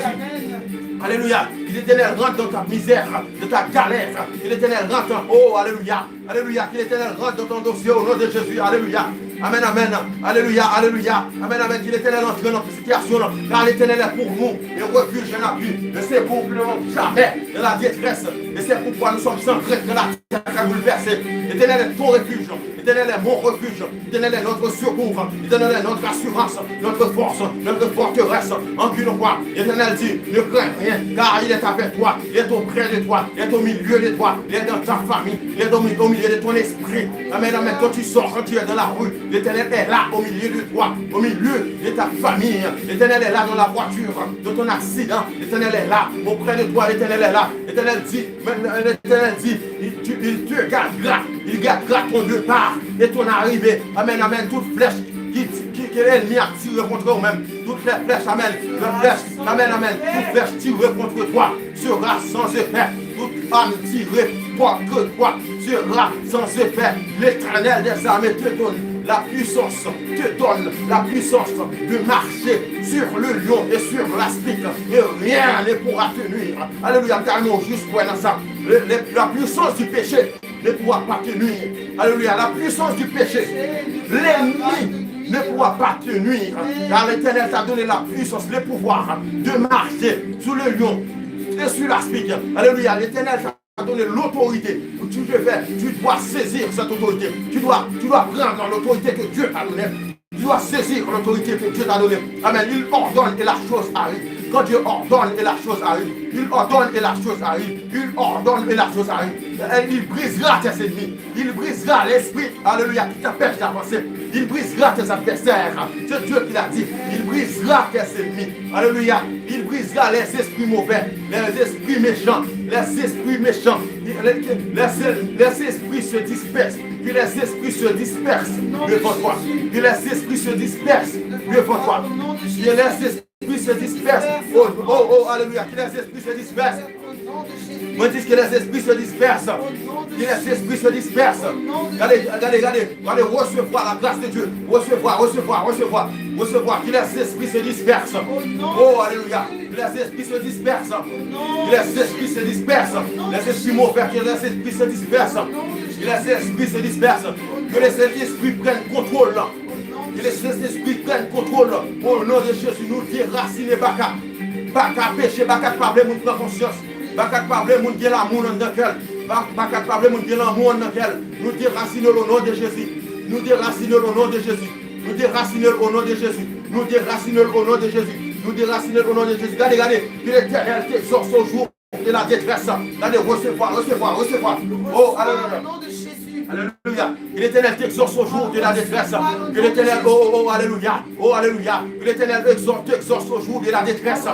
Alléluia. Que l'Éternel rentre dans ta misère, dans ta galère. Que l'Éternel rentre. Oh, alléluia. Alléluia. Que l'Éternel rentre dans ton dossier au nom de Jésus. Alléluia. Amen, amen. Alléluia, alléluia. Amen, amen. Que l'Éternel entre dans ta situation. Car l'Éternel est pour nous un refuge, un appui, un secours pour le moment jamais de la détresse. Et c'est pourquoi nous sommes sans crainte quand la terre est bouleversée. L'Éternel est ton refuge. L'Éternel est mon refuge. L'Éternel est notre secours. L'Éternel est notre assurance, notre force, notre forteresse. En qui nous croit. L'Éternel dit, ne crains rien, car il est avec toi. Il est auprès de toi. Il est au milieu de toi. Il est dans ta famille. Il est au, au milieu de ton esprit. Amen, amen. Quand tu sors, quand tu es dans la rue, l'Éternel est là au milieu de toi, au milieu de ta famille. L'Éternel est là dans la voiture, dans ton accident. L'Éternel est là auprès de toi. L'Éternel est là. L'Éternel dit, l'Éternel dit, il, tu- il te gardera. Il gardera ton départ et ton arrivée. Amen, amen. Toute flèche ki, ki, ke lènmi ap tire kont ou menm, tout lè flèch, amen, lè flèch, amen, amen, tout flèch tire kont toi sera sans effet, toute arme tirée contre toi sera sans effet. L'Éternel des armées te donne la puissance, te donne la puissance de marcher sur le lion et sur l'aspic, et rien ne pourra te nuire. Alléluia, m ta renmen w jis kwè nan sa. Le- le- la puissance du péché ne pourra pas te nuire. Alléluia. La puissance du péché, l'ennemi ne pourra pas te nuire. Car l'Éternel t'a donné la puissance, le pouvoir de marcher sous le lion et sur l'aspic. Alléluia. L'Éternel t'a donné l'autorité. Tu devais, tu dois saisir cette autorité. Tu dois, tu dois prendre l'autorité que Dieu t'a donnée. Tu dois saisir l'autorité que Dieu t'a donnée. Amen. Il ordonne et la chose arrive. Quand Dieu ordonne et la chose arrive, il ordonne et la chose arrive. Il ordonne et la chose arrive. Et il brisera tes ennemis. Il brisera l'esprit, alléluia, qui t'empêche d'avancer. Il brisera tes adversaires. C'est Dieu qui l'a dit. Il brisera tes ennemis. Alléluia. Il brisera les esprits mauvais, les esprits méchants, les esprits méchants. Les, les, les esprits se dispersent. Que les esprits se dispersent devant toi. Que les esprits se dispersent devant toi. Que les esprits se dispersent. Oh, oh, oh, alléluia. Que les esprits se dispersent. Mwen di que les esprits se dispersent. Que les esprits se dispersent. Gade, gade, gade, gade, recevoir la grâce de Dieu. Recevoir, recevoir, recevoir. Recevoir. Que les esprits se dispersent. Oh, alléluia. Que les esprits se dispersent. Que les esprits se dispersent. Les esprits mauvais, que les esprits se dispersent. Que les esprits se dispersent. Que les esprits prennent contrôle. Que les esprits prennent contrôle. Au nom de Jésus, nou derasine baka. Baka peche, baka k pa vle moun pran konsyans. Baka k pa vle moun gen lanmou anndan kè l. Ba- Baka k pa vle moun gen lanmou anndan kè l. Nou derasine l au nom de Jésus. Nou derasine l au nom de Jésus. Nou derasine l au nom de Jésus. Nou derasine l au nom de Jésus. Nou derasine l au nom de Jésus. Gade, gade. Que l'Éternel t'exauce au jour de la détresse. Gade, resevwa, resevwa, resevwa. Oh, alléluia. Alléluia. Que l'Éternel t'exauce au jour de la détresse. Que l'Éternel, oh, oh, oh, alléluia. Oh, alléluia. Que l'Éternel exauce- t'exauce au jour de la détresse.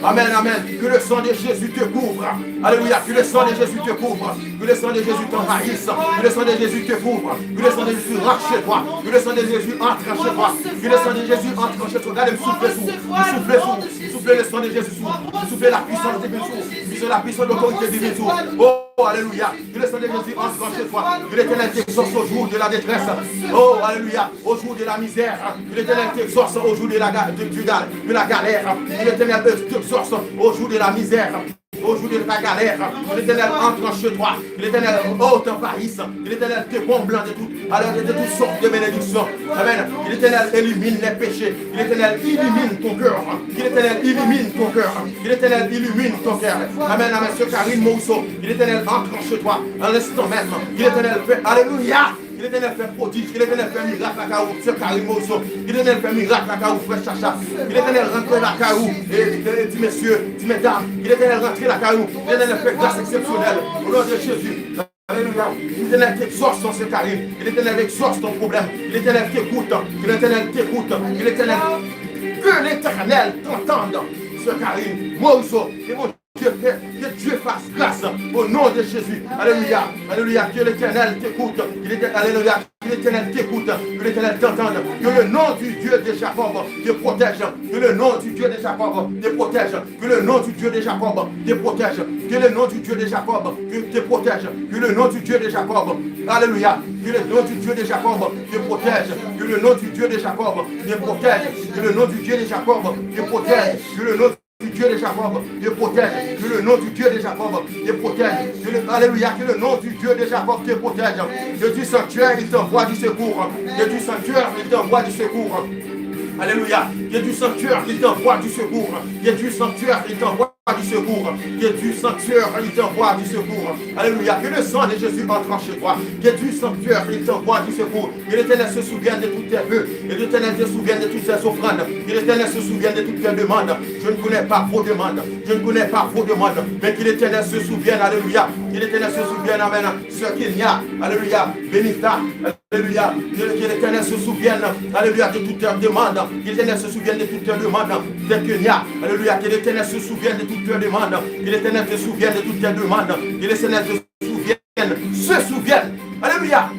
Amen, amen. Que le sang de Jésus te couvre. Alléluia. Que le sang de Jésus te couvre. Que le sang de Jésus t'envahisse. Que le sang de Jésus te couvre. Que le sang de Jésus rentre chez toi. Que le sang de Jésus entre chez toi. Que le sang de Jésus entre chez toi. Gade, m soufle sou ou. M soufle sou ou. M soufle le sang de Jésus sou ou. M soufle la puissance divine sou ou. M soufle la puissance de l'autorité divine sou ou. Oh, alléluia. Que le sang de Jésus entre chez toi. Que l'Éternel t'exauce au jour de la détresse. Oh, alléluia. Au jour de la misère. Que l'Éternel t'exauce au jour de la, ga- de, du ga- de la galère. Que l'Éternel t'exauce au jour de la misère. Au jour de ta galère, que l'Éternel entre chez toi, que l'Éternel, oh, t'envahisse, que l'Éternel te comble de tout, alors de toutes sortes de bénédictions. Amen. Que l'Éternel élimine les péchés, que l'Éternel illumine ton cœur, que l'Éternel illumine ton cœur, que l'Éternel illumine ton cœur. Amen, amen. Sœur Karine Morisseau, que l'Éternel entre chez toi, à l'instant même, que l'Éternel fait, alléluia. Ke Letènèl fè pwodij, ke Letènèl fè mirak lakay ou, sè Karine Morisseau. Ke Letènèl fè mirak lakay ou, frè Chacha. Ke Letènèl rantre lakay ou, e, e, e, ti mesye, ti medam. Ke Letènèl rantre lakay ou, ke Letènèl fè gras eksepsyonèl. Au nom de Jésus. Alléluia. Que l'Éternel t'exauce, sè Karine. Que l'Éternel exauce ton problème. Que l'Éternel t'écoute. Que l'Éternel t'écoute. Que l'Éternel, que l'Éternel t'entende, sè Karine Morisseau. Que mon Dieu fait, que Dieu fasse grâce au nom de Jésus. Alléluia, alléluia. Que l'Éternel t'écoute. Que l'Éternel, alléluia. Que l'Éternel t'écoute. Que l'Éternel t'entende. Que le nom du Dieu de Jacob te protège. Que le nom du Dieu de Jacob te protège. Que le nom du Dieu de Jacob te protège. Que le nom du Dieu de Jacob te, te protège. Que le nom du Dieu de Jacob. Alléluia. Que le nom du Dieu de Jacob te protège. Que le nom du Dieu de Jacob te protège. Que le nom du Dieu de Jacob te protège. Que le nom du Dieu de Jacob te protège. Que le nom du Dieu de Jacob te protège. Que le, alléluia, que le nom du Dieu de Jacob te protège. Que du sanctuaire, il t'envoie du secours. Que du sanctuaire, il t'envoie du secours. Alléluia. Que du sanctuaire, il t'envoie du secours. Que du sanctuaire, il t'envoie du secours. Que du sanctuaire, il t'envoie du secours. Alléluia. Que le sang de Jésus entre chez toi. Que du sanctuaire, il t'envoie du secours. Que l'Éternel se souvienne de tous tes vœux. Que l'Éternel se souvienne de toutes tes offrandes. Que l'Éternel se souvienne de toutes tes demandes. Je ne connais pas vos demandes. Je ne connais pas vos demandes. Mais que l'Éternel se souvienne, alléluia. Que Que l'Éternel se souvienne, amen, sœur Kenya, alléluia, Benita, alléluia, que, que l'Éternel se souvienne, alléluia, de toutes tes demandes, que l'Éternel se souvienne de toutes tes demandes, sœur Kenya, alléluia, que l'Éternel se souvienne de toutes tes demandes, que l'Éternel se souvienne de toutes tes demandes, que l'Éternel se souvienne, se souvienne, alléluia,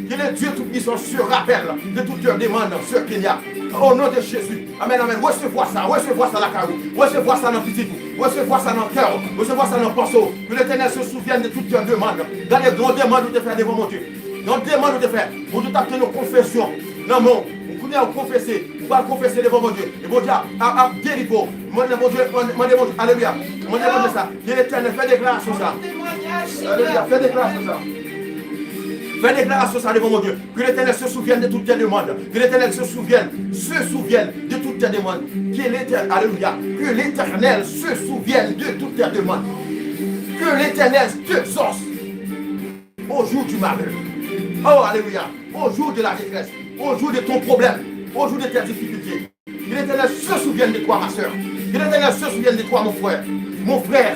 que le Dieu Tout-Puissant se rappelle de toutes tes demandes, sœur Kenya, au nom de Jésus. Amen, amen. Resevwa sa, resevwa sa lakay ou. Resevwa sa nan pitit ou. Resevwa sa nan kè ou. Resevwa sa nan panse ou. Que l'Éternel se souvienne de toutes tes demandes. Gade, gen yon demann ou te fè devan Bondye. Gen yon demann ou te fè. Bondye t ap tann yon konfesyon nan men w. Kounye a ou konfese. Ou pral konfese devan Bondye. E Bondye ap, ap, ap delivre w. Mande Bondye, mande, mande Bondye. Alelouya. Mande Bondye sa. Que l'Éternel, fè deklarasyon sa. Alelouya. Fè deklarasyon sa. Fè deklarasyon sa devan Bondye. Que l'Éternel se souvienne de toutes tes demandes. Que l'Éternel se souvienne, se souvienne de toutes tes demandes. Que l'Éternel, alléluia. Que l'Éternel se souvienne de toutes tes demandes. Que l'Éternel t'exauce au jour du malheur. Oh, alléluia. Au jour de la détresse. Au jour de ton problème. Au jour de tes difficultés. Que l'Éternel se souvienne de toi, ma sœur. Que l'Éternel se souvienne de toi, mon frère. Mon frère,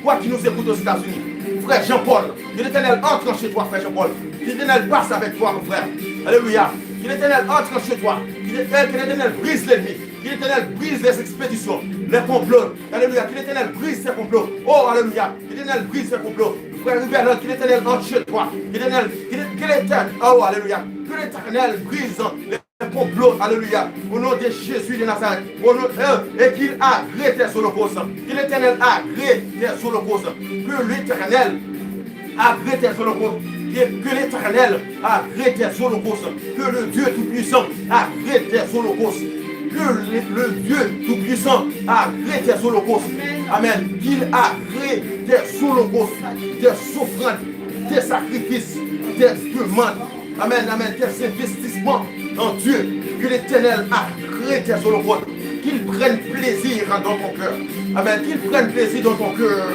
toi qui nous écoutes aux États-Unis, frère Jean-Paul, que l'Éternel entre chez toi, frère Jean-Paul. Que l'Éternel passe avec toi, mon frère. Alléluia. Que l'Éternel entre chez toi. Que l'Éternel, que l'Éternel brise l'ennemi. Que l'Éternel brise les expéditions, les complots. Alléluia. Que l'Éternel brise ses complots. Oh, alléluia. Que l'Éternel brise ses complots. Frère Hubert, que l'Éternel entre chez toi. Que l'Éternel, que l'É-, que l'Éternel, oh, alléluia. Que l'Éternel brise les complots, alléluia, au nom de Jésus de Nazareth, au nom, euh, et qu'il agrée tes holocaustes, que l'Éternel agrée tes holocaustes, que l'Éternel agrée tes holocaustes, que, que l'Éternel agrée tes holocaustes, que le Dieu Tout-Puissant agrée tes holocaustes, que le, le Dieu Tout-Puissant agrée tes holocaustes, amen, qu'il agrée tes holocaustes, tes offrandes, tes sacrifices, tes demandes, amen, amen, tes investissements en Dieu, que l'Éternel agrée tes holocaustes, qu'il prenne plaisir dans ton cœur, amen, qu'il prenne plaisir dans ton cœur,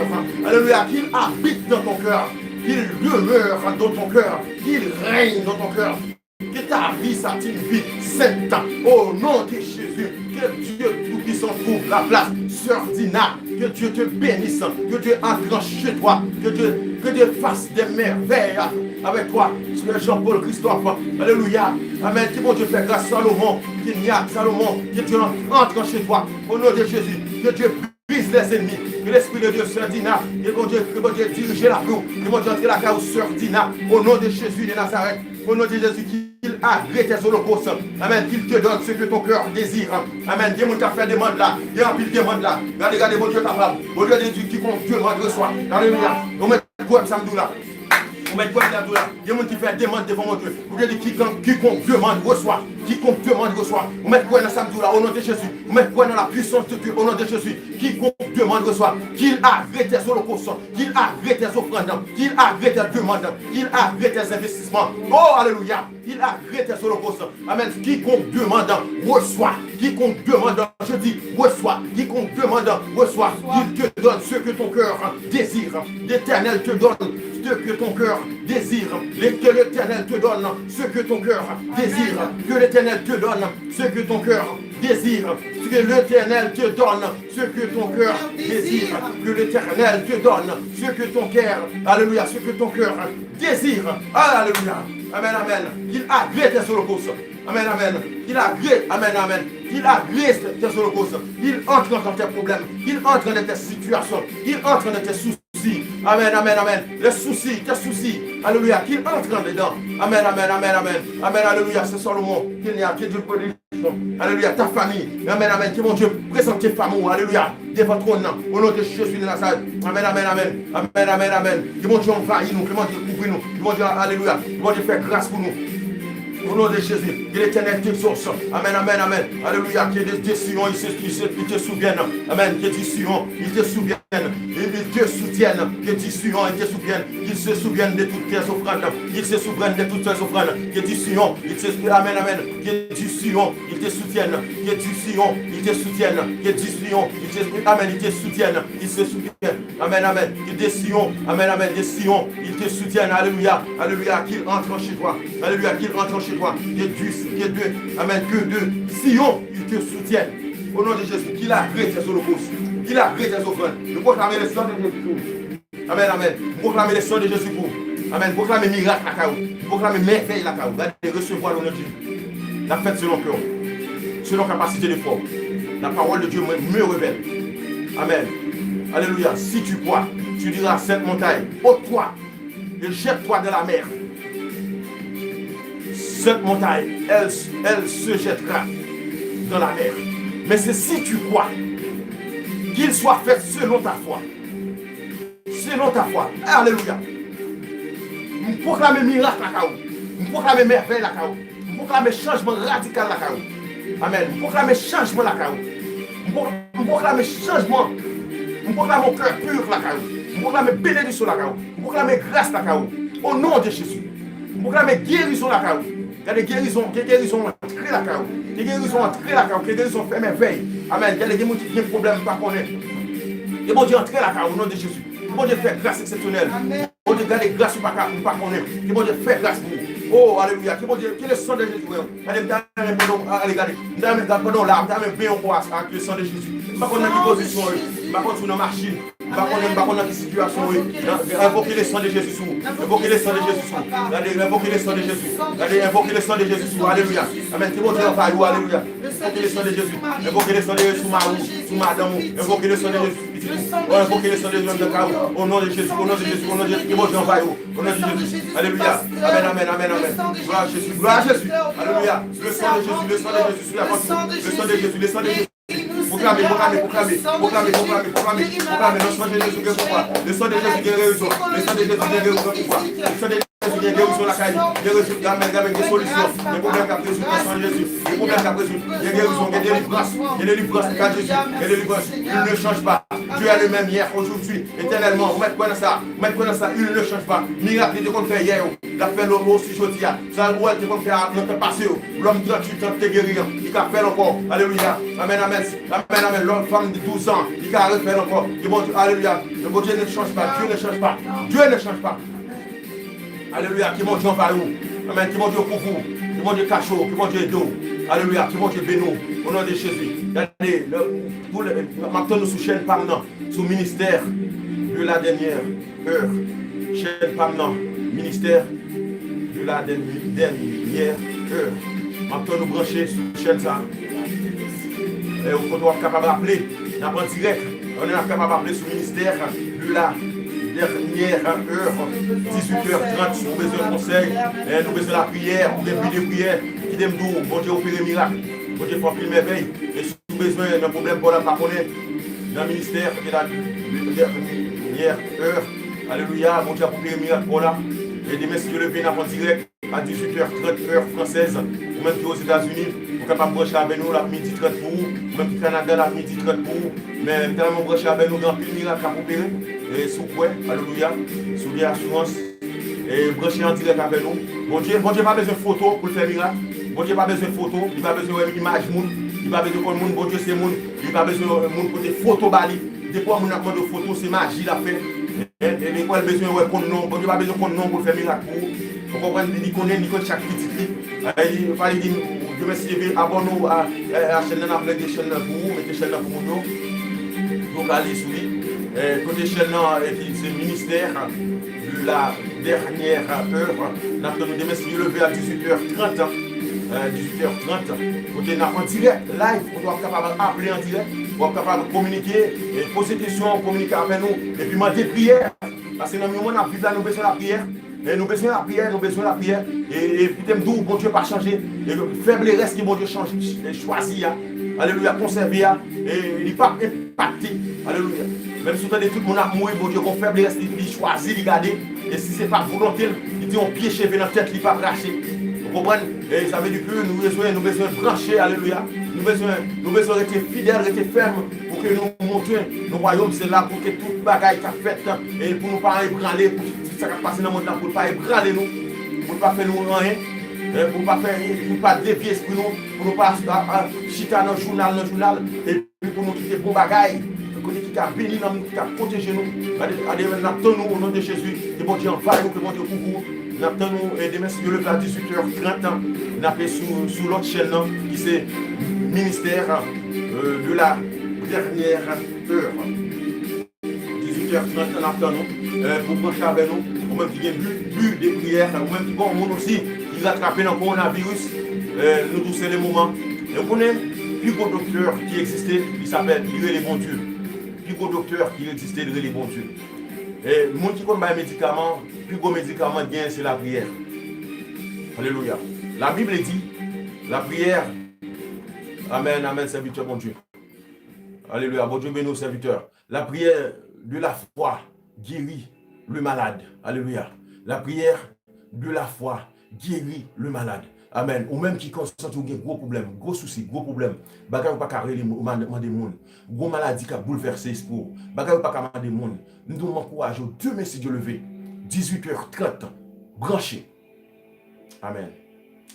alléluia, qu'il habite dans ton cœur, qu'il demeure dans ton cœur, qu'il règne dans ton cœur. Que ta vie soit une vie sainte. Au nom de Jésus, que Dieu Tout-Puissant trouve la place. Sœur Dina, que Dieu te bénisse. Que Dieu entre chez toi. Que Dieu, que Dieu fasse des merveilles avec toi. Frère Jean-Paul Christophe. Alléluia. Amen. Que Bondye fè gras Salomon. Kenya, Salomon. Que Dieu entre chez toi. Au nom de Jésus. Que Dieu brise les ennemis. Que l'Esprit de Dieu, Sœur Dina, que Bondye, que Bondye dirije lavi w. Que Bondye antre lakay ou, Sœur Dina. Au nom de Jésus de Nazareth. Au nom de Jésus, qu'il agrée tes holocaustes. Amen. Qu'il te donne ce que ton cœur désire. Amen. Gen moun k ap fè demann la. Gen anpil demann la. Gade, gade, Bondye kapab. Bondye di, quiconque demande reçoit. Alelouya. Ou mèt kwè m sa m di w la. Ou mèt kwè m sa m di w la. Gen moun ki fè demann devan Bondye. Bondye di, quiconque, quiconque demande reçoit. Quiconque demande reçoit. Ou mèt kwè nan sa m di w la, au nom de Jésus. Ou mèt kwè nan la puissance de Dieu, au nom de Jésus. Quiconque demande reçoit. Qu'il agrée tes holocaustes. Qu'il agrée tes offrandes. Qu'il agrée tes demandes. Qu'il agrée tes investissements. Oh, alléluia. Qu'il agrée tes holocaustes. Amen. Quiconque demande, reçoit. Quiconque demande, je dis, reçoit. Quiconque demande, reçoit. Qu'il te donne ce que ton cœur désire. L'Éternel te donne ce que ton cœur désire. Le- Que l'Éternel te donne ce que ton cœur désire. Que l'Éternel te donne ce que ton cœur désire. Que l'Éternel te donne ce que ton cœur désire. Que l'Éternel te donne ce que ton cœur, alléluia, ce que ton cœur désire. Alléluia. Amen, amen. Qu'il agrée tes holocaustes. Amen, amen. Qu'il agrée, amen, amen. Qu'il agrée tes holocaustes. Qu'il entre dans tes problèmes. Qu'il entre dans tes situations. Qu'il entre dans tes soucis. Amen, amen, amen. Les soucis, tes soucis. Alléluia. Qu'il entre dedans. Amen, amen, amen, amen. Amen, alléluia. C'est Salomon. Kenya, que Dieu bénisse. Alelouya, ta fami. Amen, amen. Ke Bondye prezante fanmi w, alelouya, devan twòn nan. O non de Jezi de Nazarèt. Amen, amen, amen. Amen, amen, amen. Ke Bondye anvayi nou, ke Bondye kouvri nou. Ke Bondye, alelouya, ke Bondye fè gras pou nou. O non de Jezi, ke Letènèl te egzòse. Amen, amen, amen. Alelouya, ke de, de Siyon, il se, il se, il te souvienne. Amen, ke di Siyon, il te souvienne. Il, il te soutienne. Ke di Siyon, il te souvienne. Il se souvienne de toutes tes offrandes. Il se souvienne de toutes tes offrandes. Ke di Siyon, il se, amen, amen. Ke di Siyon, il te soutienne. Ke di Siyon, il te soutienne. Ke di Siyon, il te, amen, il te soutienne. Il se soutienne. Amen, amen. Ke de Siyon, amen, amen. De Siyon, il te soutienne. Alléluia, alléluia. Qu'il entre chez toi. Alléluia, qu'il entre chez toi. Que de, que de, amen, que de Siyon, il te soutienne. Au nom de Jésus, qu'il agrée tes holocaustes. Qu'il agrée tes offrandes. Nous proclamons le sang de Jésus. Amèn, amèn. M pwoklame le sang de Jésus pou ou. Amèn. M pwoklame mirak lakay ou. M pwoklame mèvèy lakay ou. Gade, resevwa l o non de Jésus. L ap fèt selon kè w. Selon kapasite de fwa w. La parole de Dieu me, me révèle. Amen. Alléluia. Si tu crois, tu diras à cette montagne, ôte-toi et jette-toi dans la mer. Cette montagne, elle, elle se jettera dans la mer. Mais c'est si tu crois, qu'il soit fait selon ta foi. Selon ta foi. Alelouya. M pwoklame mirak lakay ou. M pwoklame mèvèy lakay ou. M pwoklame chanjman radikal lakay ou. Amèn. M pwoklame chanjman lakay ou. M pwo-, m pwoklame chanjman. M pwoklame yon kè pi lakay ou. M pwoklame benediksyon lakay ou. M pwoklame gras lakay ou. O non de Jezi. M pwoklame gerizon lakay ou. Gade gerizon, ke gerizon antre lakay ou. Ke gerizon antre lakay ou. Ke gerizon fè mèvèy. Amèn. Gade gen moun ki gen pwoblèm, m pa konnen. Ke Bondye antre lakay ou, o non de Jezi. Ke Bondye fè gras eksepsyonèl. Bondye gade gras ou pa ka, ou pa konnen. Ke Bondye fè gras pou ou. O, alelouya. Ke Bondye, ke le sang de Jésus, frè. Gade, m ta renmen pandan, ale, gade. M ta renmen gade pandan w la, m ta renmen benyen w kò a, ak le sang de Jésus. M pa konn nan ki pozisyon w ye. M pa konn si w nan machin. M pa konnen, m pa konn nan ki sitiyasyon w ye. Nan, envoke le sang de Jésus sou ou. Envoke le sang de Jésus sou ou. Gade, envoke le sang de Jésus. Gade, envoke le sang de Jésus sou ou. Alelouya. Amèn. Ke Bondye anvayi ou. Alelouya. Envoke le sang de Jésus. Envoke le sang de Jésus sou mari w, sou madanm ou. Envoke le sang de Jésus sou pitit ou. O, envoke le sang de Jésus nan kay ou. O non de Jezi, o non de Jezi, o non de Jezi. Ke Bondye anvayi ou. O non de Jezi. Alelouya. Amèn, amèn, amèn, amèn. Glwa a Jezi, glwa a Jezi. Alelouya. Le sang de Jésus, le sang de Jésus sou la vant. Le sang de Jésus, le sang de Jésus. Pwoklame, pwoklame, pwoklame, pwoklame, pwoklame, pwoklame, pwoklame, nan san de Jezi gen pouvwa. Le sang de Jésus gen rezon. Le sang de Jésus gen rezon pouvwa. Le sang de Jésus gen rezon lakay li. Gen rezon, amèn, amèn, gen solisyon. Gen pwoblèm k ap rezoud nan san de Jezi. Gen pwoblèm k ap rezoud. Gen gerizon, gen delivrans. Gen delivrans nan kan de Jezi. Gen delivrans. Il ne change pas. Tu es le même hier, aujourd'hui, éternellement. Ou mèt kwè nan sa. Ou mèt kwè nan sa. Il ne change pas. Mirak li te konn fè yè yo. L ap fè l osi jodi a. Sa l wè l te konn fè a nan tan pase yo. Lòm tranntuit an te geri an, li ka fè l ankò. Alelouya. Amèn, amèn. Amèn, amèn. Lòm fanm de douz an, li ka refè l ankò. Ke Bondye, alelouya. Le Bondye ne change pas. Dieu ne change pas. Dieu ne change pas. Alelouya. Ke Bondye anvayi ou. Amèn. Ke Bondye kouvri w. Ke Bondye kache w. Ke Bondye ede w. Alelouya. Ke Bondye beni w. O non de Jezi. Gade, le, pou le, m ap tann nou sou chèn pa m nan. Sou ministère de la dernière heure. Chèn pa m nan, ministère de la dèny-, dernière heure. M ap tann nou branche sou chèn sa. E ou kote w ap kapab aple, n ap an dirèk. Konnen n ap kapab aple sou ministère de la dernière heure, dizuit è trant. Si w bezwen konsèy, e, nou bezwen lapriyè, ou gen bi de priyè, kite m di w, Bondye opere mirak, Bondye fè anpil mèvèy. E si w bezwen nan pwoblèm pa w la pa konnen, nan ministè de la dènyè è, alelouya, Bondye ap opere mirak pa w la. E demen, si Dye le vle, n ap an dirèk a dizuit è trant, è fransèz. Ou menm ki Ozetazini, ou kapab branche avè nou, l ap midi trant pou ou. Ou menm ki Kanada, l ap midi trant pou ou. Men, tèlman w branche avè nou, gen anpil mirak k ap opere. E si w kwè, alelouya, si w gen asirans, e branche an dirèk avè nou. Bondye, Bondye pa bezwen foto pou l fè mirak. Bondye pa bezwen foto, li pa bezwen wè imaj moun, li pa bezwen konn moun, Bondye se moun, li pa bezwen wè moun pote foto ba li. Depi w wè moun ap mande w foto, se maji l ap fè. E, e, li pa bezwen wè konn non, Bondye pa bezwen konn non pou l fè mirak pou ou. Ou konprann, li konnen, li konn chak pitit li. E, li, pa li di, Dye mèsi, Dye vle, abòne w a, a, a chèn nan, n ap lage chèn nan pou ou, mete chèn nan pou moun yo. Yo ka ale sou li. E, kote chèn nan, e, ki se ministè de la dernière heure. N ap tann nou demen, si Dye le vle, a dizuit è trant, e, dizuit è trant, kote n ap an dirèk, live, kote w ap kapab aple an dirèk, w ap kapab kominike, e, poze kesyon, kominike avè nou, epi mande priyè. Paske nan moman n ap viv la, nou bezwen lapriyè. E nou bezwen lapriyè, nou bezwen lapriyè. E, e kite m di w, Bondye pa chanje. E fèb lerès ke Bondye chanje, e chwazi a. Alelouya, konsève a. E li p ap enpakte. Alelouya. Menm si w tande tout moun ap mouri, Bondye gon fèb lerès li, li chwazi, li gade. E si se pa volonte l, li di yon pye cheve nan tèt li p ap rache. Ou konprann? E sa vle di ke nou bezwen, nou bezwen branche, alelouya. Nou bezwen, nou bezwen rete fidèl, rete fèm pou ke nou montre nan wayòm sye la, pou ke tout bagay k ap fèt, e pou nou pa ebrale, pou sa k ap pase nan mond lan, pou l pa ebrale nou, pou l pa fè nou anyen, e pou l pa fè, pou l pa devye espri nou, pou nou pa, a, a, chita nan jounal, nan jounal, e pou nou kite bon bagay, kote ki ka beni nanm nou, ki ka pwoteje nou. Gade, gade, n ap tann nou o non de Jezi, ke Bondye anvayi w, ke Bondye kouvri w. N ap tann nou, e demen, si Dye le vle, a dizuit è trant, n ap sou, sou lòt chèn nan, ki se Ministère, euh, de la Dernière Heure. Dizuit Dizuit è trant, n ap tann ou, eh, pou branche avè nou. Ou menm ki gen bu, bu de priyè, ou menm ki gon moun osi ki ratrape nan kowonaviris, eh, nou di w se le moman. E ou konnen, pi gwo doktè ki egziste, li sapèl, li rele Bondye. Pi gwo doktè ki egziste, li rele Bondye. E moun ki konn bay medikaman, pi gwo medikaman l genyen, se lapriyè. Alelouya. La Bible dit, la prière. Amen, amen, serviteur Bondye. Alelouya. Bondye beni w, serviteur. La prière de la foi guérit le malade. Alelouya. La prière de la foi guérit le malade. Amen. Ou menm ki konn santi w gen gwo pwoblèm, gwo sousi, gwo pwoblèm, bagay ou pa ka rele moun, ou mande moun, gwo maladi k ap boulvèse espri w, bagay ou pa ka mande moun, m di w m ankouraje w demen si Dye leve, dizuit è trant, branche. Amen.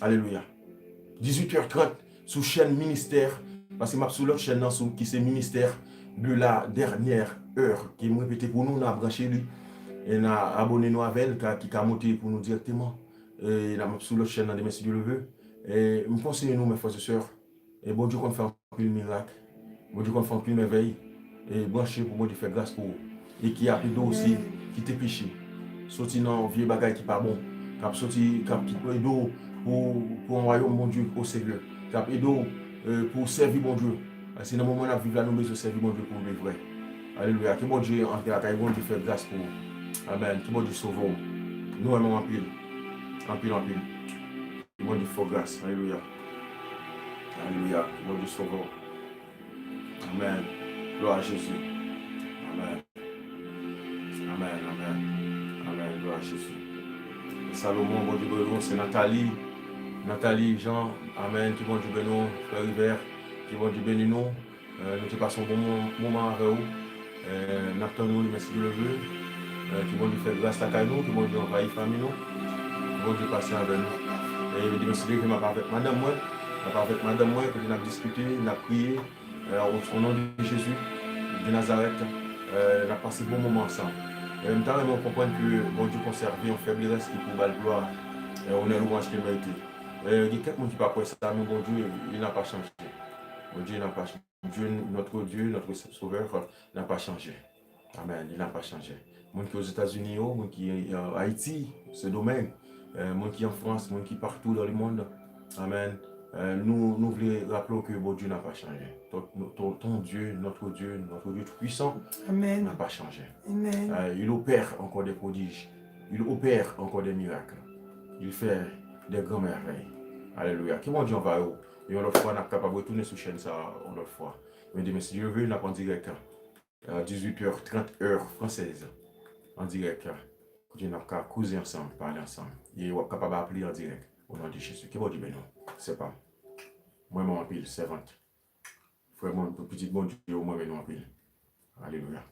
Alelouya. Dizuit è trant sou chèn Ministè, paske m ap sou lòt chèn nan sou, ki se Ministè de la Dernière Heure, ke m repete pou nou, n a branche li, e n a abone nou avè l, ka, ki ka monte pou nou dirèkteman. E n ap sou lòt chèn nan demen si Dye leve. E m konseye nou, mes frères et sœurs, e Bondye konn fè anpil mirak. Bondye konn fè anpil mèvèy. E branche pou Bondye fè gras pou ou. E ki ap ede w osi kite peche. Soti nan vye bagay ki pa bon. K ap soti, k ap ki ede w pou pran wayòm Bondye o serye. K ap ede w, eh, pou w sèvi Bondye. Paske nan moman n ap viv la, nou bezwen sèvi Bondye pou de vrè. Alelouya. Ke Bondye antre lakay, Bondye fè gras pou ou. Amen. Ke Bondye sove w. Nou renmen w anpil. Anpil, anpil. Ke Bondye fè w gras. Alelouya. Alelouya. Ke Bondye sove w. Amen. Glwa a Jezi. Amen. Amen, amen. Amen. Glwa a Jezi. Salomon, Bondye beni w, se Nathalie. Nathalie Jean. Amen. Ke Bondye beni w, frè River. Ke Bondye beni nou. Eh, nou te pase yon bon mo-, moman avè w. Eh, n ap tann nou demen si Dye leve. Eh, ke Bondye fè gras lakay nou, ke Bondye anvayi fanmi nou. Ke Bondye pase avè nou. Eh, demen si Dye leve, m ap avèk madanm mwen. M ap avèk madanm mwen, kote n ap diskite, n ap priye. Eh, o, o non de Jezi de Nazarèt, eh, n ap pase bon moman ansanm. Eh, m ta renmen w konprann ke Bondye konsève yon fèb, li rès li pou ba l glwa, eh, onè, lwanj ke l merite. Eh, gen kèk moun ki pa kwè sa, men Bondye, il n'a pas changé. Bondye n'a pas changé. Dieu, notre Dieu, notre Sauveur, n'a pas changé. Amen. Il n'a pas changé. Moun ki Ozetazini yo, moun ki, euh, Ayiti, Sendomeng, euh, moun ki an Frans, moun ki partou dans le monde. Amen. Euh, nou, nou vle raple w ke Bondye n'a pas changé. Ton, ton, ton Dieu, notre Dieu, notre Dieu tout-puissant, amen, n'a pas changé. Amen. Euh, il opère encore des prodiges. Il opère encore des miracles. Il fait des grands merveilles. Alelouya. Ke Bondye anvayi w. Yon lòt fwa, n ap kapab retounen sou chèn sa a yon lòt fwa. Men demen, si Dye vle, n ap an dirèk a dizuit è trant, è fransèz. An dirèk, kote n ap ka koze ansanm, pale ansanm. E w ap kapab aple an dirèk. O non de Jezi. Ke Bondye beni w. Sè pa m. Mwen renmen w anpil, sèvant. Frè mwen, pitit Bondye, mwen renmen nou anpil. Alelouya.